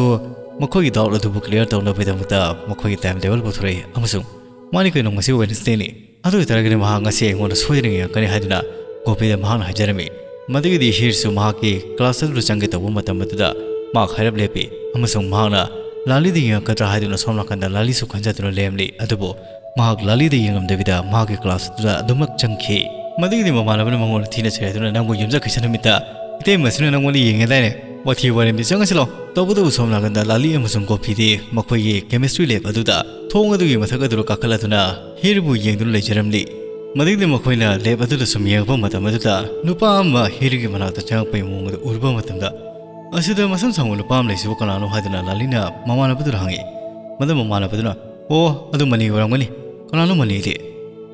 ꯃꯈꯣꯏꯒꯤ ꯗꯥꯎꯠ ꯑꯗꯨꯕꯨ ꯀ꯭ꯂꯤꯌꯥꯔ ꯇꯧꯅꯕꯒꯤꯗꯃꯛꯇ ꯃꯈꯣꯏꯒꯤ ꯇꯥꯏꯝ ꯇꯦꯕꯜ ꯄꯨꯊꯣꯔꯛꯏ ꯑꯃꯁꯨꯡ, "ꯃꯥꯅꯤ ꯀꯩꯅꯣ, ꯉꯁꯤ ꯋꯦꯅꯁꯗꯦꯅꯤ꯫ ꯑꯗꯨ ꯑꯣꯏꯇꯥꯔꯒꯗꯤ ꯃꯍꯥꯛ ꯉꯁꯤ ꯑꯩꯉꯣꯟꯗ ꯁꯣꯏꯗꯅ ꯌꯦꯡꯉꯛꯀꯅꯤ" ꯍꯥꯏꯗꯨꯅ ꯒꯣꯄꯤꯗ ꯃꯍꯥꯛꯅ ꯍꯥꯏꯖꯔꯝꯃꯤ꯫ ꯃꯗꯨꯒꯤꯗꯤ ꯍꯤꯔꯁꯨ ꯃꯍꯥꯛꯀꯤ ꯀ꯭ꯂꯥꯁ ꯑꯗꯨꯗ ꯆꯪꯒꯦ ꯇꯧꯕ ꯃꯇꯝ ꯑꯗꯨꯗ ꯃꯍꯥꯛ ꯍꯥꯏꯔꯞ ꯂꯦꯞꯄꯤ ꯑꯃꯁꯨꯡ ꯃꯍꯥꯛꯅ ꯂꯥꯂꯤꯗ ꯌꯦꯡꯉꯛꯀꯗ꯭ꯔꯥ ꯍꯥꯏꯗꯨꯅ ꯁꯣꯝ ꯅꯥꯀꯟꯗ ꯂꯥꯂꯤꯁꯨ ꯈꯟꯖꯗꯨꯅ ꯂꯩꯔꯝꯂꯤ꯫ ꯑꯗꯨꯕꯨ ꯃꯍꯥꯛ ꯂꯥꯂꯤꯗ ꯌꯦꯡꯉꯝꯗꯕꯤꯗ ꯃꯍꯥꯛꯀꯤ ꯀ꯭ꯂꯥꯁ ꯑꯗꯨꯗ ꯑꯗꯨꯃꯛ ꯆꯪꯈꯤ꯫ ꯃꯗꯨꯒꯤꯗꯤ ꯃꯃꯥꯟꯅꯕꯅ ꯃꯉꯣꯟꯗ ꯊꯤꯅ ꯆꯩꯔꯗꯨꯅ, "ꯅꯪꯕꯨ ꯌꯨꯝꯖꯈꯩꯁ ꯅꯨꯃꯤꯠꯇ ꯏꯇꯩꯃꯁꯤꯅ ꯅꯪꯉꯣꯟꯗ ꯌꯦꯡꯉꯦꯗꯥꯏꯅꯦ? ꯋꯥꯊꯤ ꯋꯥꯔꯦꯝꯗꯤ ꯆꯪꯉꯁꯤ ꯂꯥꯎ꯫" ꯇꯧꯕꯇꯕꯨ ꯁꯣꯝ ꯅꯥꯀꯟꯗ ꯂꯥꯂꯤ ꯑꯃꯁꯨꯡ ꯒꯣꯄꯤꯗꯤ ꯃꯈꯣꯏꯒꯤ ꯀꯦꯃꯤꯁꯇ꯭ꯔꯤ ꯂꯦꯕ ꯑꯗꯨꯗ ꯊꯣꯡ ꯑꯗꯨꯒꯤ ꯃꯊꯛ ꯑꯗꯨꯗ ꯀꯥꯈꯠꯂꯗꯨꯅ ꯍꯤꯔꯕꯨ ꯌꯦꯡꯗꯨꯅ ꯂꯩꯖꯔꯝꯂꯤ꯫ ꯃꯗꯨꯒꯤꯗꯤ ꯃꯈꯣꯏꯅ ꯂꯦꯕ ꯑꯗꯨꯗ ꯁꯨꯝ ꯌꯦꯡꯉꯛꯄ ꯃꯇꯝ ꯑꯗꯨꯗ ꯅꯨꯄꯥ ꯑꯃ ꯍꯤꯔꯒꯤ ꯃꯅꯥꯛꯇ ꯆꯪꯉꯛꯄꯒꯤ ꯃꯑꯣꯡ ꯑꯗꯨ ꯎꯔꯨꯕ ꯃꯇꯝꯗ, "ꯑꯁꯤꯗ ꯃꯁꯝ ꯁꯥꯡꯕ ꯅꯨꯄꯥ ꯑꯃ ꯂꯩꯁꯤꯕꯨ ꯀꯅꯥꯅꯣ?" ꯍꯥꯏꯗꯨꯅ ꯂꯥꯂꯤꯅ ꯃꯃꯥꯟꯅꯕꯗꯨꯗ ꯍꯪꯉꯤ꯫ ꯃꯗꯨ ꯃꯃꯥꯟꯅꯕꯗꯨꯅ, "ꯑꯣ, ꯑꯗꯨ ꯃꯅꯤ ꯑꯣꯏꯔꯝꯒꯅꯤ꯫ ꯀꯅꯥꯅꯣ ꯃꯅꯤꯗꯤ?"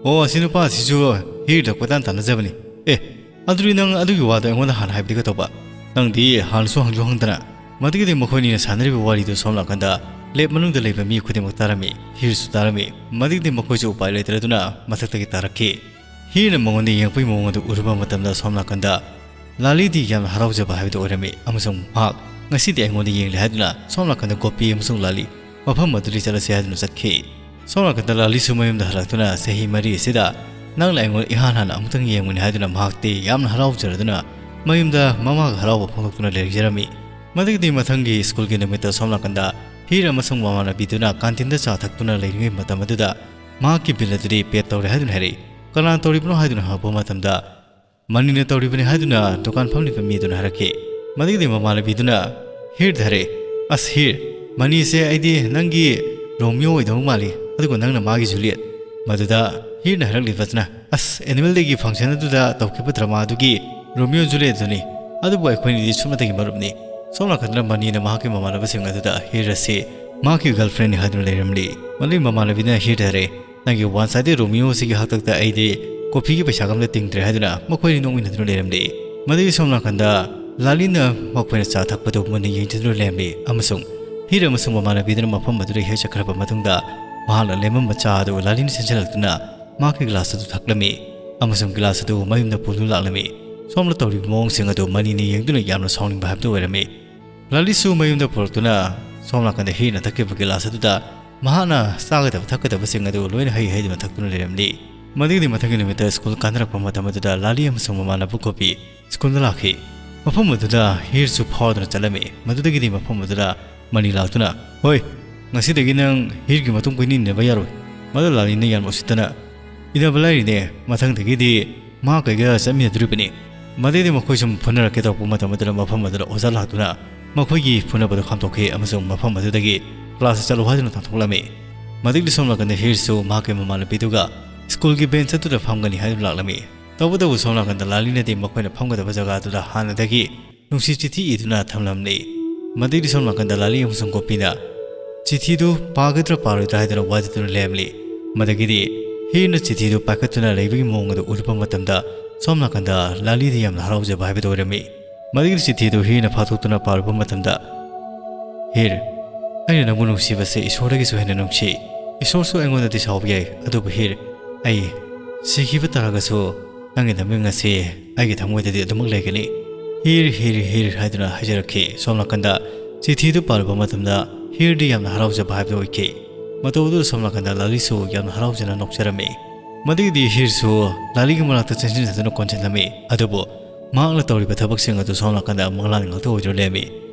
"ꯑꯣ, ꯑꯁꯤ ꯅꯨꯄꯥ ꯑꯁꯤꯁꯨ ꯍꯤꯔꯗ ꯀꯣꯏꯇꯥꯟ ꯇꯥꯟꯅꯖꯕꯅꯤ꯫" "ꯑꯦ, ꯑꯗꯨꯗꯤ ꯅꯪ ꯑꯗꯨꯒꯤ ꯋꯥꯗꯣ ꯑꯩꯉꯣꯟꯗ ꯍꯥꯟꯅ ꯍꯥꯏꯕꯗꯤ ꯀꯩꯗꯧꯕ? ꯅꯪꯗꯤ ꯍꯥꯟꯅꯁꯨ ꯍꯪꯁꯨ ꯍꯪꯗꯅ꯫" ꯃꯗꯨꯒꯤꯗꯤ ꯃꯈꯣꯏꯅꯤꯅ ꯁꯥꯟꯅꯔꯤꯕ ꯋꯥꯔꯤꯗꯨ ꯁꯣꯝ ꯅꯥꯀꯟꯗ ꯂꯦꯕ ꯃꯅꯨꯡꯗ ꯂꯩꯕ ꯃꯤ ꯈꯨꯗꯤꯡꯃꯛ ꯇꯥꯔꯝꯃꯤ꯫ ꯍꯤꯔꯁꯨ ꯇꯥꯔꯝꯃꯤ꯫ ꯃꯗꯨꯒꯤꯗꯤ ꯃꯈꯣꯏꯁꯨ ꯎꯄꯥꯏ ꯂꯩꯇ꯭ꯔꯗꯨꯅ ꯃꯊꯛꯇꯒꯤ ꯇꯥꯔꯛꯈꯤ꯫ ꯍꯤꯔꯅ ꯃꯉꯣꯟꯗ ꯌꯦꯡꯉꯛꯄꯒꯤ ꯃꯑꯣꯡ ꯑꯗꯨ ꯎꯔꯨꯕ ꯃꯇꯝꯗ ꯁꯣꯝ ꯅꯥꯀꯟꯗ ꯂꯥꯂꯤꯗꯤ ꯌꯥꯝꯅ ꯍꯔꯥꯎꯖꯕ ꯍꯥꯏꯕꯗꯨ ꯑꯣꯏꯔꯝꯃꯤ ꯑꯃꯁꯨꯡ ꯃꯍꯥꯛ ꯉꯁꯤꯗꯤ ꯑꯩꯉꯣꯟꯗ ꯌꯦꯡꯂꯦ ꯍꯥꯏꯗꯨꯅ ꯁꯣꯝ ꯅꯥꯀꯟꯗ ꯒꯣꯄꯤ ꯑꯃꯁꯨꯡ ꯂꯥꯂꯤ ꯃꯐꯝ ꯑꯗꯨꯗ ꯆꯠꯂꯁꯤ ꯍꯥꯏꯗꯨꯅ ꯆꯠꯈꯤ꯫ ꯁꯣꯝ ꯅꯥꯀꯟꯗ ꯂꯥꯂꯤꯁꯨ ꯃꯌꯨꯝꯗ ꯍꯜꯂꯛꯇꯨꯅ ꯆꯍꯤ ꯃꯔꯤ ꯑꯁꯤꯗ ꯅꯪꯅ ꯑꯩꯉꯣꯟꯗ ꯏꯍꯥꯟ ꯍꯥꯟꯅ ꯑꯃꯨꯛꯇꯪ ꯌꯦꯡꯕꯅꯤ ꯍꯥꯏꯗꯨꯅ ꯃꯍꯥꯛꯇꯤ ꯌꯥꯝꯅ ꯍꯔꯥꯎꯖꯔꯗꯨꯅ ꯃꯌꯨꯝꯗ ꯃꯃꯥꯒ ꯍꯔꯥꯎꯕ ꯐꯣꯡꯗꯣꯛꯇꯨꯅ ꯂꯩꯖꯔꯝꯃꯤ꯫ ꯃꯗꯨꯒꯤꯗꯤ ꯃꯊꯪꯒꯤ ꯁ꯭ꯀꯨꯜꯒꯤ ꯅꯨꯃꯤꯠꯇ ꯁꯣꯝ ꯅꯥꯀꯟꯗ ꯍꯤꯔ ꯑꯃꯁꯨꯡ ꯃꯃꯥꯟꯅꯕꯤꯗꯨꯅ ꯀꯥꯟꯇꯤꯟꯗ ꯆꯥ ꯊꯛꯇꯨꯅ ꯂꯩꯔꯤꯉꯩ ꯃꯇꯝ ꯑꯗꯨꯗ ꯃꯍꯥꯛꯀꯤ ꯕꯤꯜ ꯑꯗꯨꯗꯤ ꯄꯦꯗ ꯇꯧꯔꯦ ꯍꯥꯏꯗꯨꯅ ꯍꯥꯏꯔꯛꯏ꯫ "ꯀꯅꯥ ꯇꯧꯔꯤꯕꯅꯣ?" ꯍꯥꯏꯗꯨꯅ ꯍꯪꯉꯛꯄ ꯃꯇꯝꯗ, "ꯃꯅꯤꯅ ꯇꯧꯔꯤꯕꯅꯤ" ꯍꯥꯏꯗꯨꯅ ꯗꯨꯀꯥꯟ ꯐꯝꯂꯤꯕ ꯃꯤꯗꯨꯅ ꯍꯥꯏꯔꯛꯈꯤ꯫ ꯃꯗꯨꯒꯤꯗꯤ ꯃꯃꯥꯟꯅꯕꯤꯗꯨꯅ ꯍꯤꯔꯗ ꯍꯥꯏꯔꯛꯏ, "ꯑꯁ ꯍꯤꯔ, ꯃꯅꯤꯁꯦ ꯑꯩꯗꯤ ꯅꯪꯒꯤ ꯔꯣꯃꯤꯌꯣ ꯑꯣꯏꯗꯧ ꯃꯥꯜꯂꯤ, ꯑꯗꯨꯒ ꯅꯪꯅ ꯃꯥꯒꯤ ꯖꯨꯂꯤꯌꯦꯠ꯫" ꯃꯗꯨꯗ ꯍꯤꯔꯅ ꯍꯥꯏꯔꯛꯂꯤꯕꯁꯤꯅ, "ꯑꯁ, ꯑꯦꯅꯨꯋꯦꯜ ꯗꯦꯒꯤ ꯐꯪꯁꯟ ꯑꯗꯨꯗ ꯇꯧꯈꯤꯕ ꯗ꯭ꯔꯃꯥ ꯑꯗꯨꯒꯤ ꯔꯣꯃꯤꯌꯣ ꯖꯨꯂꯤꯌꯦꯠ ꯑꯗꯨꯅꯤ꯫ ꯑꯗꯨꯕꯨ ꯑꯩꯈꯣꯏꯅꯤꯗꯤ ꯁꯨꯞꯅꯇꯒꯤ ꯃꯔꯨꯞꯅꯤ꯫" ꯁꯣꯝ ꯅꯥꯀꯟꯗꯅ ꯃꯅꯤꯅ ꯃꯍꯥꯛꯀꯤ ꯃꯃꯥꯟꯅꯕꯁꯤꯡ ꯑꯗꯨꯗ ꯍꯤꯔ ꯑꯁꯤ ꯃꯍꯥꯛꯀꯤ ꯒꯔꯜꯐ꯭ꯔꯦꯟꯅꯤ ꯍꯥꯏꯗꯨꯅ ꯂꯩꯔꯝꯂꯤ꯫ ꯃꯗꯨꯒꯤ ꯃꯃꯥꯟꯅꯕꯤꯅ ꯍꯤꯔꯗ ꯍꯥꯏꯔꯛꯏ, "ꯅꯪꯒꯤ ꯋꯥꯟ ꯁꯥꯏꯗꯦꯗ ꯔꯣꯃꯤꯌꯣ ꯑꯁꯤꯒꯤ ꯍꯥꯛꯇꯛꯇ ꯑꯩꯗꯤ ꯀꯣꯐꯤꯒꯤ ꯄꯩꯁꯥꯒ ꯑꯝꯇ ꯇꯤꯡꯗ꯭ꯔꯦ" ꯍꯥꯏꯗꯨꯅ ꯃꯈꯣꯏꯅꯤ ꯅꯣꯛꯃꯤꯟꯅꯗꯨꯅ ꯂꯩꯔꯝꯂꯤ꯫ ꯃꯗꯨꯒꯤ ꯁꯣꯝ ꯅꯥꯀꯟꯗ ꯂꯥꯂꯤꯅ ꯃꯈꯣꯏꯅ ꯆꯥ ꯊꯛꯄꯗꯨ ꯃꯨꯟꯅ ꯌꯦꯡꯖꯗꯨꯅ ꯂꯩꯔꯝꯂꯤ ꯑꯃꯁꯨꯡ ꯍꯤꯔ ꯑꯃꯁꯨꯡ ꯃꯃꯥꯟꯅꯕꯤꯗꯨꯅ ꯃꯐꯝ ꯑꯗꯨꯗ ꯍꯦꯛ ꯆꯠꯈ꯭ꯔꯕ ꯃꯇꯨꯡꯗ, ꯃꯍꯥꯛꯅ ꯂꯦꯝꯂꯝꯕ ꯆꯥ ꯑꯗꯨ ꯂꯥꯂꯤꯅ ꯆꯦꯟꯁꯤꯜꯂꯛꯇꯨꯅ ꯃꯍꯥꯛꯀꯤ ꯒ꯭ꯂꯥꯁ ꯑꯗꯨ ꯊꯛꯂꯝꯃꯤ ꯑꯃꯁꯨꯡ ꯒ꯭ꯂꯥꯁ ꯑꯗꯨ ꯃꯌꯨꯝꯗ ꯄꯨꯗꯨꯅ ꯂꯥꯛꯂꯝꯃꯤ꯫ ꯁꯣꯝꯅ ꯇꯧꯔꯤꯕ ꯃꯑꯣꯡꯁꯤꯡ ꯑꯗꯨ ꯃꯅꯤꯅ ꯌꯦꯡꯗꯨꯅ ꯌꯥꯝꯅ ꯁꯥꯎꯅꯤꯡꯕ ꯍꯥꯏꯕꯗꯨ ꯑꯣꯏꯔꯝꯃꯤ꯫ ꯂꯥꯂꯤꯁꯨ ꯃꯌꯨꯝꯗ ꯄꯨꯔꯛꯇꯨꯅ ꯁꯣꯝ ꯅꯥꯀꯟꯗ ꯍꯤꯔꯅ ꯊꯛꯈꯤꯕ ꯒꯤꯂꯥꯁ ꯑꯗꯨꯗ ꯃꯍꯥꯛꯅ ꯆꯥꯒꯗꯕ ꯊꯛꯀꯗꯕꯁꯤꯡ ꯑꯗꯨ ꯂꯣꯏꯅ ꯍꯩ ꯍꯩꯗꯨꯅ ꯊꯛꯇꯨꯅ ꯂꯩꯔꯝꯂꯤ꯫ ꯃꯗꯨꯒꯤꯗꯤ ꯃꯊꯪꯒꯤ ꯅꯨꯃꯤꯠꯇ ꯁ꯭ꯀꯨꯜ ꯀꯥꯅꯔꯛꯄ ꯃꯇꯝ ꯑꯗꯨꯗ ꯂꯥꯂꯤ ꯑꯃꯁꯨꯡ ꯃꯃꯥꯟꯅꯕ ꯒꯣꯄꯤ ꯁ꯭ꯀꯨꯜꯗ ꯂꯥꯛꯈꯤ꯫ ꯃꯐꯝ ꯑꯗꯨꯗ ꯍꯤꯔꯁꯨ ꯐꯥꯎꯗꯨꯅ ꯆꯠꯂꯝꯃꯤ꯫ ꯃꯗꯨꯗꯒꯤꯗꯤ ꯃꯐꯝ ꯑꯗꯨꯗ ꯃꯅꯤ ꯂꯥꯛꯇꯨꯅ, "ꯍꯣꯏ, ꯉꯁꯤꯗꯒꯤ ꯅꯪ ꯍꯤꯔꯒꯤ ꯃꯇꯨꯡ ꯀꯣꯏꯅ ꯏꯟꯅꯕ ꯌꯥꯔꯣꯏ꯫" ꯃꯗꯨ ꯂꯥꯂꯤꯅ ꯌꯥꯝꯅ ꯎꯁꯤꯠꯇꯅ, "ꯏꯟꯅꯕ ꯂꯥꯏꯔꯤꯅꯦ, ꯃꯊꯪꯗꯒꯤꯗꯤ ꯃꯍꯥꯛ ꯑꯩꯒ ꯆꯠꯃꯤꯟꯅꯗꯣꯔꯤꯕꯅꯤ꯫" ꯃꯗꯩꯗꯤ ꯃꯈꯣꯏ ꯁꯨꯝ ꯐꯨꯅꯔꯛꯀꯦ ꯇꯧꯔꯛꯄ ꯃꯇꯝ ꯑꯗꯨꯗ ꯃꯐꯝ ꯑꯗꯨꯗ ꯑꯣꯖꯥ ꯂꯥꯛꯇꯨꯅ ꯃꯈꯣꯏꯒꯤ ꯐꯨꯅꯕꯗꯨ ꯈꯥꯝꯗꯣꯛꯈꯤ ꯑꯃꯁꯨꯡ ꯃꯐꯝ ꯑꯗꯨꯗꯒꯤ ꯀ꯭ꯂꯥꯁꯇ ꯆꯠꯂꯨ ꯍꯥꯏꯗꯨꯅ ꯇꯥꯟꯊꯣꯛꯂꯝꯃꯤ꯫ ꯃꯗꯨꯒꯤ ꯁꯣꯝ ꯅꯥꯀꯟꯗ ꯍꯤꯔꯁꯨ ꯃꯍꯥꯛꯀꯤ ꯃꯃꯥꯟꯅꯕꯤꯗꯨꯒ ꯁ꯭ꯀꯨꯜꯒꯤ ꯕꯦꯟꯆ ꯑꯗꯨꯗ ꯐꯝꯒꯅꯤ ꯍꯥꯏꯗꯨꯅ ꯂꯥꯛꯂꯝꯃꯤ꯫ ꯇꯧꯕꯇꯕꯨ ꯁꯣꯝ ꯅꯥꯀꯟꯗ ꯂꯥꯂꯤꯅꯗꯤ ꯃꯈꯣꯏꯅ ꯐꯝꯒꯗꯕ ꯖꯒꯥ ꯑꯗꯨꯗ ꯍꯥꯟꯅꯗꯒꯤ ꯅꯨꯡꯁꯤ ꯆꯤꯊꯤ ꯏꯗꯨꯅ ꯊꯝꯂꯝꯂꯤ꯫ ꯃꯗꯨꯒꯤ ꯁꯣꯝ ꯅꯥꯀꯟꯗ ꯂꯥꯂꯤ ꯑꯃꯁꯨꯡ ꯒꯣꯄꯤꯅ ꯆꯤꯊꯤꯗꯨ ꯄꯥꯒꯗ꯭ꯔꯥ ꯄꯥꯔꯣꯏꯗ꯭ꯔꯥ ꯍꯥꯏꯗꯨꯅ ꯋꯥꯖꯗꯨꯅ ꯂꯩꯔꯝꯂꯤ꯫ ꯃꯗꯒꯤꯗꯤ ꯍꯤꯔꯅ ꯆꯤꯊꯤꯗꯨ ꯄꯥꯏꯈꯠꯇꯨꯅ ꯂꯩꯕꯒꯤ ꯃꯑꯣꯡ ꯑꯗꯨ ꯎꯔꯨꯕ ꯃꯇꯝꯗ ꯁꯣꯝ ꯅꯥꯀꯟꯗ ꯂꯥꯂꯤꯗ ꯌꯥꯝꯅ ꯍꯔꯥꯎꯖꯕ ꯍꯥꯏꯕꯗꯨ ꯑꯣꯏꯔꯝꯃꯤ꯫ ꯃꯗꯒꯤꯗꯤ ꯆꯤꯊꯤꯗꯨ ꯍꯤꯔꯅ ꯐꯥꯛꯇꯣꯛꯇꯨꯅ ꯄꯥꯔꯨꯕ ꯃꯇꯝꯗ, "ꯍꯤꯔ, ꯑꯩꯅ ꯅꯪꯕꯨ ꯅꯨꯡꯁꯤꯕꯁꯦ ꯏꯁꯣꯔꯗꯒꯤꯁꯨ ꯍꯦꯟꯅ ꯅꯨꯡꯁꯤ꯫ ꯏꯁꯣꯔꯁꯨ ꯑꯩꯉꯣꯟꯗꯗꯤ ꯁꯥꯎꯕ ꯌꯥꯏ, ꯑꯗꯨꯕꯨ ꯍꯤꯔ, ꯑꯩ ꯁꯤꯈꯤꯕ ꯇꯥꯔꯒꯁꯨ ꯅꯪꯒꯤ ꯅꯃꯤꯡ ꯑꯁꯤ ꯑꯩꯒꯤ ꯊꯃꯣꯏꯗꯗꯤ ꯑꯗꯨꯃꯛ ꯂꯩꯒꯅꯤ꯫ ꯍꯤꯔ, ꯍꯤꯔ, ꯍꯤꯔ" ꯍꯥꯏꯗꯨꯅ ꯍꯥꯏꯖꯔꯛꯈꯤ꯫ ꯁꯣꯝ ꯅꯥꯀꯟꯗ ꯆꯤꯊꯤꯗꯨ ꯄꯥꯔꯨꯕ ꯃꯇꯝꯗ ꯍꯤꯔꯗꯤ ꯌꯥꯝꯅ ꯍꯔꯥꯎꯖꯕ ꯍꯥꯏꯕꯗꯨ ꯑꯣꯏꯈꯤ꯫ ꯃꯇꯧ ꯑꯗꯨꯗ ꯁꯣꯝ ꯅꯥꯀꯟꯗ ꯂꯥꯂꯤꯁꯨ ꯌꯥꯝꯅ ꯍꯔꯥꯎꯖꯅ ꯅꯣꯛꯆꯔꯝꯃꯤ꯫ ꯃꯗꯨꯒꯤꯗꯤ ꯍꯤꯔꯁꯨ ꯂꯥꯂꯤꯒꯤ ꯃꯅꯥꯛꯇ ꯆꯦꯟꯁꯤꯟꯖꯗꯨꯅ ꯀꯣꯟꯁꯤꯜꯂꯝꯃꯤ꯫ ꯑꯗꯨꯕꯨ ꯃꯍꯥꯛꯅ ꯇꯧꯔꯤꯕ ꯊꯕꯛꯁꯤꯡ ꯑꯗꯨ ꯁꯣꯝ ꯅꯥꯀꯟꯗ ꯃꯪꯂꯥꯟ ꯉꯥꯛꯇ ꯑꯣꯏꯗꯨꯅ ꯂꯩꯔꯝꯃꯤ꯫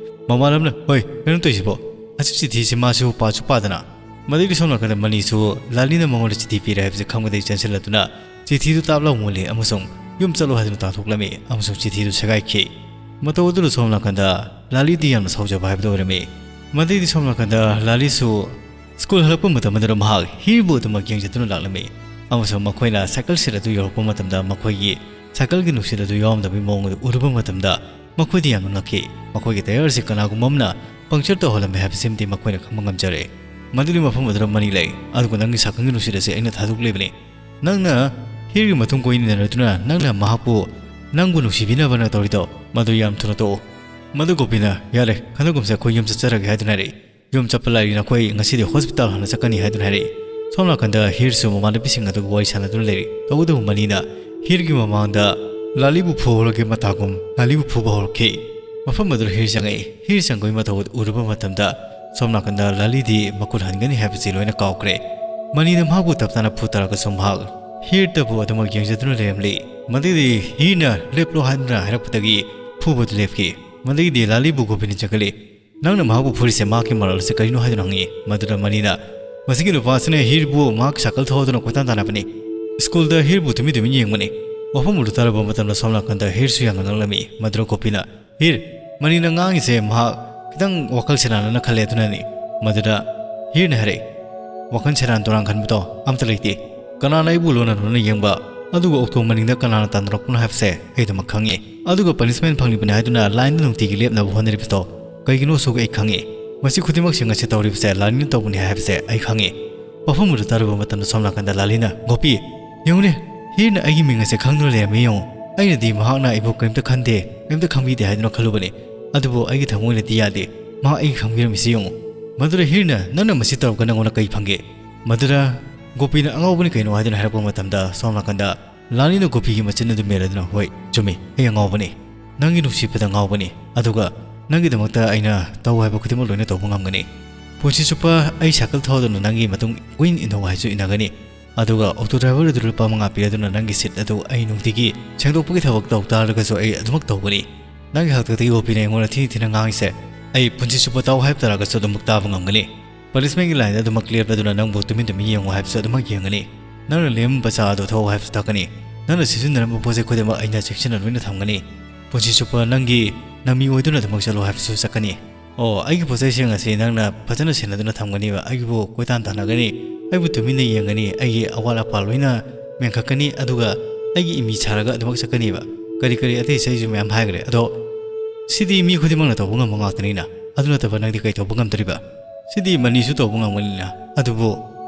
ꯃꯃꯥꯟꯅꯕꯅ, "ꯍꯣꯏ, ꯀꯩꯅꯣ ꯇꯧꯔꯤꯁꯤꯕꯣ? ꯑꯁꯤ ꯆꯤꯊꯤꯁꯤ ꯃꯥꯁꯨ ꯄꯥꯁꯨ ꯄꯥꯗꯅ?" ꯃꯗꯨꯒꯤ ꯁꯣꯝ ꯅꯥꯀꯟꯗ ꯃꯅꯤꯁꯨ ꯂꯥꯂꯤꯅ ꯃꯉꯣꯟꯗ ꯆꯤꯊꯤ ꯄꯤꯔꯦ ꯍꯥꯏꯕꯁꯤ ꯈꯪꯕꯗꯒꯤ ꯆꯦꯟꯁꯤꯜꯂꯗꯨꯅ ꯆꯤꯊꯤꯗꯨ ꯇꯥꯞ ꯂꯥꯎ ꯃꯨꯜꯂꯤ ꯑꯃꯁꯨꯡ ꯌꯨꯝ ꯆꯠꯂꯣ ꯍꯥꯏꯗꯨꯅ ꯇꯥꯟꯊꯣꯛꯂꯝꯃꯤ ꯑꯃꯁꯨꯡ ꯆꯤꯊꯤꯗꯨ ꯁꯦꯒꯥꯏꯈꯤ꯫ ꯃꯇꯧ ꯑꯗꯨꯗ ꯁꯣꯝ ꯅꯥꯀꯟꯗ ꯂꯥꯂꯤꯗꯤ ꯌꯥꯝꯅ ꯁꯥꯎꯖꯕ ꯍꯥꯏꯕꯗꯨ ꯑꯣꯏꯔꯝꯃꯤ꯫ ꯃꯗꯩꯗꯤ ꯁꯣꯝ ꯅꯥꯀꯟꯗ ꯂꯥꯂꯤꯁꯨ ꯁ꯭ꯀꯨꯜ ꯍꯜꯂꯛꯄ ꯃꯇꯝ ꯑꯗꯨꯗ ꯃꯍꯥꯛ ꯍꯤꯔꯕꯨ ꯑꯗꯨꯃꯛ ꯌꯦꯡꯖꯗꯨꯅ ꯂꯥꯛꯂꯝꯃꯤ ꯑꯃꯁꯨꯡ ꯃꯈꯣꯏꯅ ꯁꯥꯏꯀꯜ ꯁꯤꯠ ꯑꯗꯨ ꯌꯧꯔꯛꯄ ꯃꯇꯝꯗ ꯃꯈꯣꯏꯒꯤ ꯁꯥꯏꯀꯜꯒꯤ ꯅꯨꯡꯁꯤꯠ ꯑꯗꯨ ꯌꯥꯎꯔꯝꯗꯕꯒꯤ ꯃꯑꯣꯡ ꯑꯗꯨ ꯎꯔꯨꯕ ꯃꯇꯝꯗ ꯃꯈꯣꯏꯗꯤ ꯌꯥꯝꯅ ꯉꯛꯈꯤ꯫ ꯃꯈꯣꯏꯒꯤ ꯇꯌꯥꯔ ꯑꯁꯤ ꯀꯅꯥꯒꯨꯝꯕ ꯑꯃꯅ ꯄꯪꯆꯔ ꯇꯧꯍꯜꯂꯝꯃꯤ ꯍꯥꯏꯕꯁꯤꯃꯗꯤ ꯃꯈꯣꯏꯅ ꯈꯪꯕ ꯉꯝꯖꯔꯦ꯫ ꯃꯗꯨꯒꯤ ꯃꯐꯝ ꯑꯗꯨꯗ ꯃꯅꯤ ꯂꯩ, ꯑꯗꯨꯒ ꯅꯪꯒꯤ ꯁꯥꯏꯀꯜꯒꯤ ꯅꯨꯡꯁꯤꯠ ꯑꯁꯤ ꯑꯩꯅ ꯊꯥꯗꯣꯛꯂꯤꯕꯅꯤ꯫ ꯅꯪꯅ ꯍꯤꯔꯒꯤ ꯃꯇꯨꯡ ꯀꯣꯏꯅ ꯏꯟꯅꯔꯗꯨꯅ ꯅꯪꯅ ꯃꯍꯥꯛꯄꯨ ꯅꯪꯕꯨ ꯅꯨꯡꯁꯤꯕꯤꯅꯕꯅ ꯇꯧꯔꯤꯗꯣ, ꯃꯗꯨ ꯌꯥꯝ ꯊꯨꯅ ꯇꯣꯛꯎ꯫ ꯃꯗꯨ ꯒꯣꯄꯤꯅ, "ꯌꯥꯔꯦ, ꯈꯟꯗꯣꯛꯀꯨꯝꯁꯦ, ꯑꯩꯈꯣꯏ ꯌꯨꯝ ꯆꯠꯆꯔꯒꯦ" ꯍꯥꯏꯗꯨꯅ ꯍꯥꯏꯔꯛꯏ꯫ "ꯌꯨꯝ ꯆꯠꯄ ꯂꯥꯏꯔꯤ, ꯅꯈꯣꯏ ꯉꯁꯤꯗꯤ ꯍꯣꯁꯄꯤꯇꯥꯜ ꯍꯥꯟꯅ ꯆꯠꯀꯅꯤ" ꯍꯥꯏꯗꯨꯅ ꯍꯥꯏꯔꯛꯏ꯫ ꯁꯣꯝ ꯅꯥꯀꯟꯗ ꯍꯤꯔꯁꯨ ꯃꯃꯥꯟꯅꯕꯤꯁꯤꯡ ꯑꯗꯨꯒ ꯋꯥꯔꯤ ꯁꯥꯟꯅꯗꯨꯅ ꯂꯩꯔꯤ꯫ ꯇꯧꯕꯇꯕꯨ ꯃꯅꯤꯅ ꯍꯤꯔꯒꯤ ꯃꯃꯥꯡꯗ ꯂꯥꯂꯤꯕꯨ ꯐꯨꯍꯧꯔꯒꯦ ꯃꯇꯥꯒꯨꯝ ꯂꯥꯂꯤꯕꯨ ꯐꯨꯕ ꯍꯧꯔꯛꯈꯤ꯫ ꯃꯐꯝ ꯑꯗꯨꯗ ꯍꯤꯔ ꯆꯪꯉꯛꯏ꯫ ꯍꯤꯔ ꯆꯪꯕꯒꯤ ꯃꯇꯧ ꯑꯗꯨ ꯎꯔꯨꯕ ꯃꯇꯝꯗ ꯁꯣꯝ ꯅꯥꯀꯟꯗ ꯂꯥꯂꯤꯗꯤ ꯃꯈꯨꯠ ꯍꯟꯒꯅꯤ ꯍꯥꯏꯕꯁꯤ ꯂꯣꯏꯅ ꯀꯥꯎꯈ꯭ꯔꯦ꯫ ꯃꯅꯤꯅ ꯃꯍꯥꯛꯄꯨ ꯇꯞ ꯇꯥꯅ ꯐꯨ ꯇꯥꯔꯒꯁꯨ ꯃꯍꯥꯛ ꯍꯤꯔꯇꯕꯨ ꯑꯗꯨꯃꯛ ꯌꯦꯡꯖꯗꯨꯅ ꯂꯩꯔꯝꯂꯤ꯫ ꯃꯗꯨꯗꯤ ꯍꯤꯔꯅ "ꯂꯦꯞꯂꯣ" ꯍꯥꯏꯗꯨꯅ ꯍꯥꯏꯔꯛꯄꯗꯒꯤ ꯐꯨꯕꯗꯨ ꯂꯦꯞꯈꯤ꯫ ꯃꯗꯨꯒꯤꯗꯤ ꯂꯥꯂꯤꯕꯨ ꯒꯣꯄꯤꯅ ꯆꯪꯈꯠꯂꯤ꯫ "ꯅꯪꯅ ꯃꯍꯥꯛꯄꯨ ꯐꯨꯔꯤꯁꯦ ꯃꯍꯥꯛꯀꯤ ꯃꯔꯥꯜꯁꯦ ꯀꯔꯤꯅꯣ?" ꯍꯥꯏꯗꯨꯅ ꯍꯪꯉꯤ꯫ ꯃꯗꯨꯗ ꯃꯅꯤꯅ, "ꯃꯁꯤꯒꯤ ꯅꯨꯄꯥꯁꯤꯅ ꯍꯤꯔꯕꯨ ꯃꯍꯥꯛ ꯁꯥꯏꯀꯜ ꯊꯧꯗꯨꯅ ꯀꯣꯏꯇꯥꯟ ꯇꯥꯟꯅꯕꯅꯤ꯫" ꯁ꯭ꯀꯨꯜꯗ ꯍꯤꯔꯕꯨ ꯇꯨꯃꯤꯟ ꯇꯨꯃꯤꯟ ꯌꯦꯡꯕꯅꯤ꯫ ꯋꯥꯐꯝ ꯑꯗꯨ ꯇꯥꯔꯨꯕ ꯃꯇꯝꯗ ꯁꯣꯝ ꯅꯥꯀꯟꯗ ꯍꯤꯔꯁꯨ ꯌꯥꯝꯅ ꯉꯛꯂꯝꯃꯤ꯫ ꯃꯗꯨꯗ ꯒꯣꯄꯤꯅ, "ꯍꯤꯔ, ꯃꯅꯤꯅ ꯉꯥꯡꯉꯤꯁꯦ ꯃꯍꯥꯛ ꯈꯤꯇꯪ ꯋꯥꯈꯜ ꯁꯦꯔꯥꯟꯅꯅ ꯈꯜꯂꯦ ꯑꯗꯨꯅꯅꯤ꯫" ꯃꯗꯨꯗ ꯍꯤꯔꯅ ꯍꯥꯏꯔꯛꯏ, "ꯋꯥꯈꯜ ꯁꯦꯔꯥꯟ ꯇꯨꯔꯥꯟ ꯈꯟꯕꯗꯣ ꯑꯝꯇ ꯂꯩꯇꯦ꯫ ꯀꯅꯥꯅ ꯑꯩꯕꯨ ꯂꯣꯟꯅ ꯂꯣꯟꯅ ꯌꯦꯡꯕ, ꯑꯗꯨꯒ ꯑꯣꯛꯇꯣ ꯃꯅꯤꯡꯗ ꯀꯅꯥꯅ ꯇꯥꯟꯅꯔꯛꯄꯅꯣ ꯍꯥꯏꯕꯁꯦ ꯑꯩ ꯑꯗꯨꯃꯛ ꯈꯪꯉꯤ꯫ ꯑꯗꯨꯒ ꯄꯅꯤꯁꯃꯦꯟ ꯐꯪꯂꯤꯕꯅꯤ ꯍꯥꯏꯗꯨꯅ ꯂꯥꯏꯟꯗ ꯅꯨꯡꯇꯤꯒꯤ ꯂꯦꯞꯅꯕ ꯍꯣꯠꯅꯔꯤꯕꯗꯣ ꯀꯩꯒꯤꯅꯣꯁꯨ ꯑꯩ ꯈꯪꯉꯤ꯫ ꯃꯁꯤ ꯈꯨꯗꯤꯡꯃꯛꯁꯤꯡ ꯑꯁꯤ ꯇꯧꯔꯤꯕꯁꯦ ꯂꯥꯂꯤꯅ ꯇꯧꯕꯅꯤ ꯍꯥꯏꯕꯁꯦ ꯑꯩ ꯈꯪꯉꯤ꯫" ꯋꯥꯐꯝ ꯑꯗꯨ ꯇꯥꯔꯨꯕ ꯃꯇꯝꯗ ꯁꯣꯝ ꯅꯥꯀꯟꯗ ꯂꯥꯂꯤꯅ, "ꯒꯣꯄꯤ, ꯌꯦꯡꯉꯨꯅꯦ, ꯍꯤꯔꯅ ꯑꯩꯒꯤ ꯃꯤꯡ ꯑꯁꯦ ꯈꯪꯗꯨꯅ ꯂꯩꯔꯝꯃꯤ ꯌꯦꯡꯉꯨ꯫ ꯑꯩꯅꯗꯤ ꯃꯍꯥꯛꯅ ꯑꯩꯕꯨ ꯀꯔꯤꯝꯇ ꯈꯟꯗꯦ, ꯀꯔꯤꯝꯇ ꯈꯪꯕꯤꯗꯦ ꯍꯥꯏꯗꯨꯅ ꯈꯜꯂꯨꯕꯅꯤ꯫ ꯑꯗꯨꯕꯨ ꯑꯩꯒꯤ ꯊꯃꯣꯏꯅꯗꯤ ꯌꯥꯗꯦ꯫ ꯃꯍꯥꯛ ꯑꯩꯒꯤ ꯈꯪꯕꯤꯔꯝꯃꯤꯁꯤ ꯌꯦꯡꯉꯨ꯫" ꯃꯗꯨꯗ ꯍꯤꯔꯅ, "ꯅꯪꯅ ꯃꯁꯤ ꯇꯧꯔꯒ ꯅꯪꯉꯣꯟꯗ ꯀꯔꯤ ꯐꯪꯒꯦ?" ꯃꯗꯨꯗ ꯒꯣꯄꯤꯅ, "ꯑꯉꯥꯎꯕꯅꯤ ꯀꯩꯅꯣ?" ꯍꯥꯏꯗꯨꯅ ꯍꯥꯏꯔꯛꯄ ꯃꯇꯝꯗ ꯁꯣꯝ ꯅꯥꯀꯟꯗ ꯂꯥꯂꯤꯅ ꯒꯣꯄꯤꯒꯤ ꯃꯆꯤꯟ ꯑꯗꯨ ꯃꯦꯜꯂꯗꯨꯅ, "ꯍꯣꯏ, ꯆꯨꯝꯃꯤ, ꯑꯩ ꯑꯉꯥꯎꯕꯅꯤ꯫ ꯅꯪꯒꯤ ꯅꯨꯡꯁꯤꯕꯗ ꯉꯥꯎꯕꯅꯤ꯫ ꯑꯗꯨꯒ ꯅꯪꯒꯤꯗꯃꯛꯇ ꯑꯩꯅ ꯇꯧ ꯍꯥꯏꯕ ꯈꯨꯗꯤꯡꯃꯛ ꯂꯣꯏꯅ ꯇꯧꯕ ꯉꯝꯒꯅꯤ꯫ ꯄꯨꯟꯁꯤ ꯆꯨꯞꯄ ꯑꯩ ꯁꯥꯏꯀꯜ ꯊꯧꯗꯨꯅ ꯅꯪꯒꯤ ꯃꯇꯨꯡ ꯀꯨꯏꯟ ꯏꯟꯅꯧ ꯍꯥꯏꯁꯨ ꯏꯟꯅꯒꯅꯤ꯫ ꯑꯗꯨꯒ ꯑꯣꯛꯇꯣ ꯗ꯭ꯔꯥꯏꯚꯔ ꯑꯗꯨ ꯂꯨꯄꯥ ꯃꯉꯥ ꯄꯤꯔꯗꯨꯅ ꯅꯪꯒꯤ ꯁꯤꯠ ꯑꯗꯨ ꯑꯩ ꯅꯨꯡꯇꯤꯒꯤ ꯁꯦꯡꯗꯣꯛꯄꯒꯤ ꯊꯕꯛ ꯇꯧ ꯇꯥꯔꯒꯁꯨ ꯑꯩ ꯑꯗꯨꯃꯛ ꯇꯧꯒꯅꯤ꯫ ꯅꯪꯒꯤ ꯍꯥꯛꯇꯛꯇꯒꯤ ꯒꯣꯄꯤꯅ ꯑꯩꯉꯣꯟꯗ ꯊꯤꯅ ꯊꯤꯅ ꯉꯥꯡꯉꯤꯁꯦ ꯑꯩ ꯄꯨꯟꯁꯤ ꯆꯨꯞꯄ ꯇꯥꯎ ꯍꯥꯏꯕ ꯇꯥꯔꯒꯁꯨ ꯑꯗꯨꯃꯛ ꯇꯥꯕ ꯉꯝꯒꯅꯤ꯫ ꯄꯅꯤꯁꯃꯦꯟꯒꯤ ꯂꯥꯏꯟꯗ ꯑꯗꯨꯃꯛ ꯂꯦꯞꯂꯗꯨꯅ ꯅꯪꯕꯨ ꯇꯨꯃꯤꯟ ꯇꯨꯃꯤꯟ ꯌꯦꯡꯉꯨ ꯍꯥꯏꯕꯁꯨ ꯑꯗꯨꯃꯛ ꯌꯦꯡꯒꯅꯤ꯫ ꯅꯪꯅ ꯂꯦꯝꯕ ꯆꯥ ꯑꯗꯨ ꯊꯛꯎ ꯍꯥꯏꯕꯁꯨ ꯊꯛꯀꯅꯤ꯫ ꯅꯪꯅ ꯁꯤꯖꯤꯟꯅꯔꯝꯕ ꯄꯣꯠ ꯆꯩ ꯈꯨꯗꯤꯡꯃꯛ ꯑꯩꯅ ꯆꯦꯛꯁꯤꯟꯅ ꯂꯣꯏꯅ ꯊꯝꯒꯅꯤ꯫ ꯄꯨꯟꯁꯤ ꯆꯨꯞꯄ ꯅꯪꯒꯤ ꯅꯪ ꯃꯤ ꯑꯣꯏꯗꯨꯅ ꯑꯗꯨꯃꯛ ꯆꯠꯂꯨ ꯍꯥꯏꯕꯁꯨ ꯆꯠꯀꯅꯤ꯫ ꯑꯣ, ꯑꯩꯒꯤ ꯄꯣꯠ ꯆꯩꯁꯤꯡ ꯑꯁꯤ ꯅꯪꯅ ꯐꯖꯅ ꯁꯦꯟꯅꯗꯨꯅ ꯊꯝꯒꯅꯤꯕ꯫ ꯑꯩꯒꯤꯕꯨ ꯀꯣꯏꯇꯥꯟ ꯇꯥꯟꯅꯒꯅꯤ, ꯑꯩꯕꯨ ꯇꯨꯃꯤꯟꯅ ꯌꯦꯡꯒꯅꯤ, ꯑꯩꯒꯤ ꯑꯋꯥꯠ ꯑꯄꯥ ꯂꯣꯏꯅ ꯃꯦꯟꯈꯠꯀꯅꯤ, ꯑꯗꯨꯒ ꯑꯩꯒꯤ ꯏꯃꯤ ꯁꯥꯔꯒ ꯑꯗꯨꯃꯛ ꯆꯠꯀꯅꯤꯕ꯫ ꯀꯔꯤ ꯀꯔꯤ ꯑꯇꯩ ꯑꯇꯩꯁꯨ ꯃꯌꯥꯝ ꯍꯥꯏꯈ꯭ꯔꯦ, ꯑꯗꯣ ꯁꯤꯗꯤ ꯃꯤ ꯈꯨꯗꯤꯡꯃꯛꯅ ꯇꯧꯕ ꯉꯝꯕ ꯉꯥꯛꯇꯅꯤꯅ꯫ ꯑꯗꯨ ꯅꯠꯇꯕ ꯅꯪꯗꯤ ꯀꯩ ꯇꯧꯕ ꯉꯝꯗꯣꯔꯤꯕ? ꯁꯤꯗꯤ ꯃꯅꯤꯁꯨ ꯇꯧꯕ ꯉꯝꯒꯅꯤꯅ꯫ ꯑꯗꯨꯕꯨ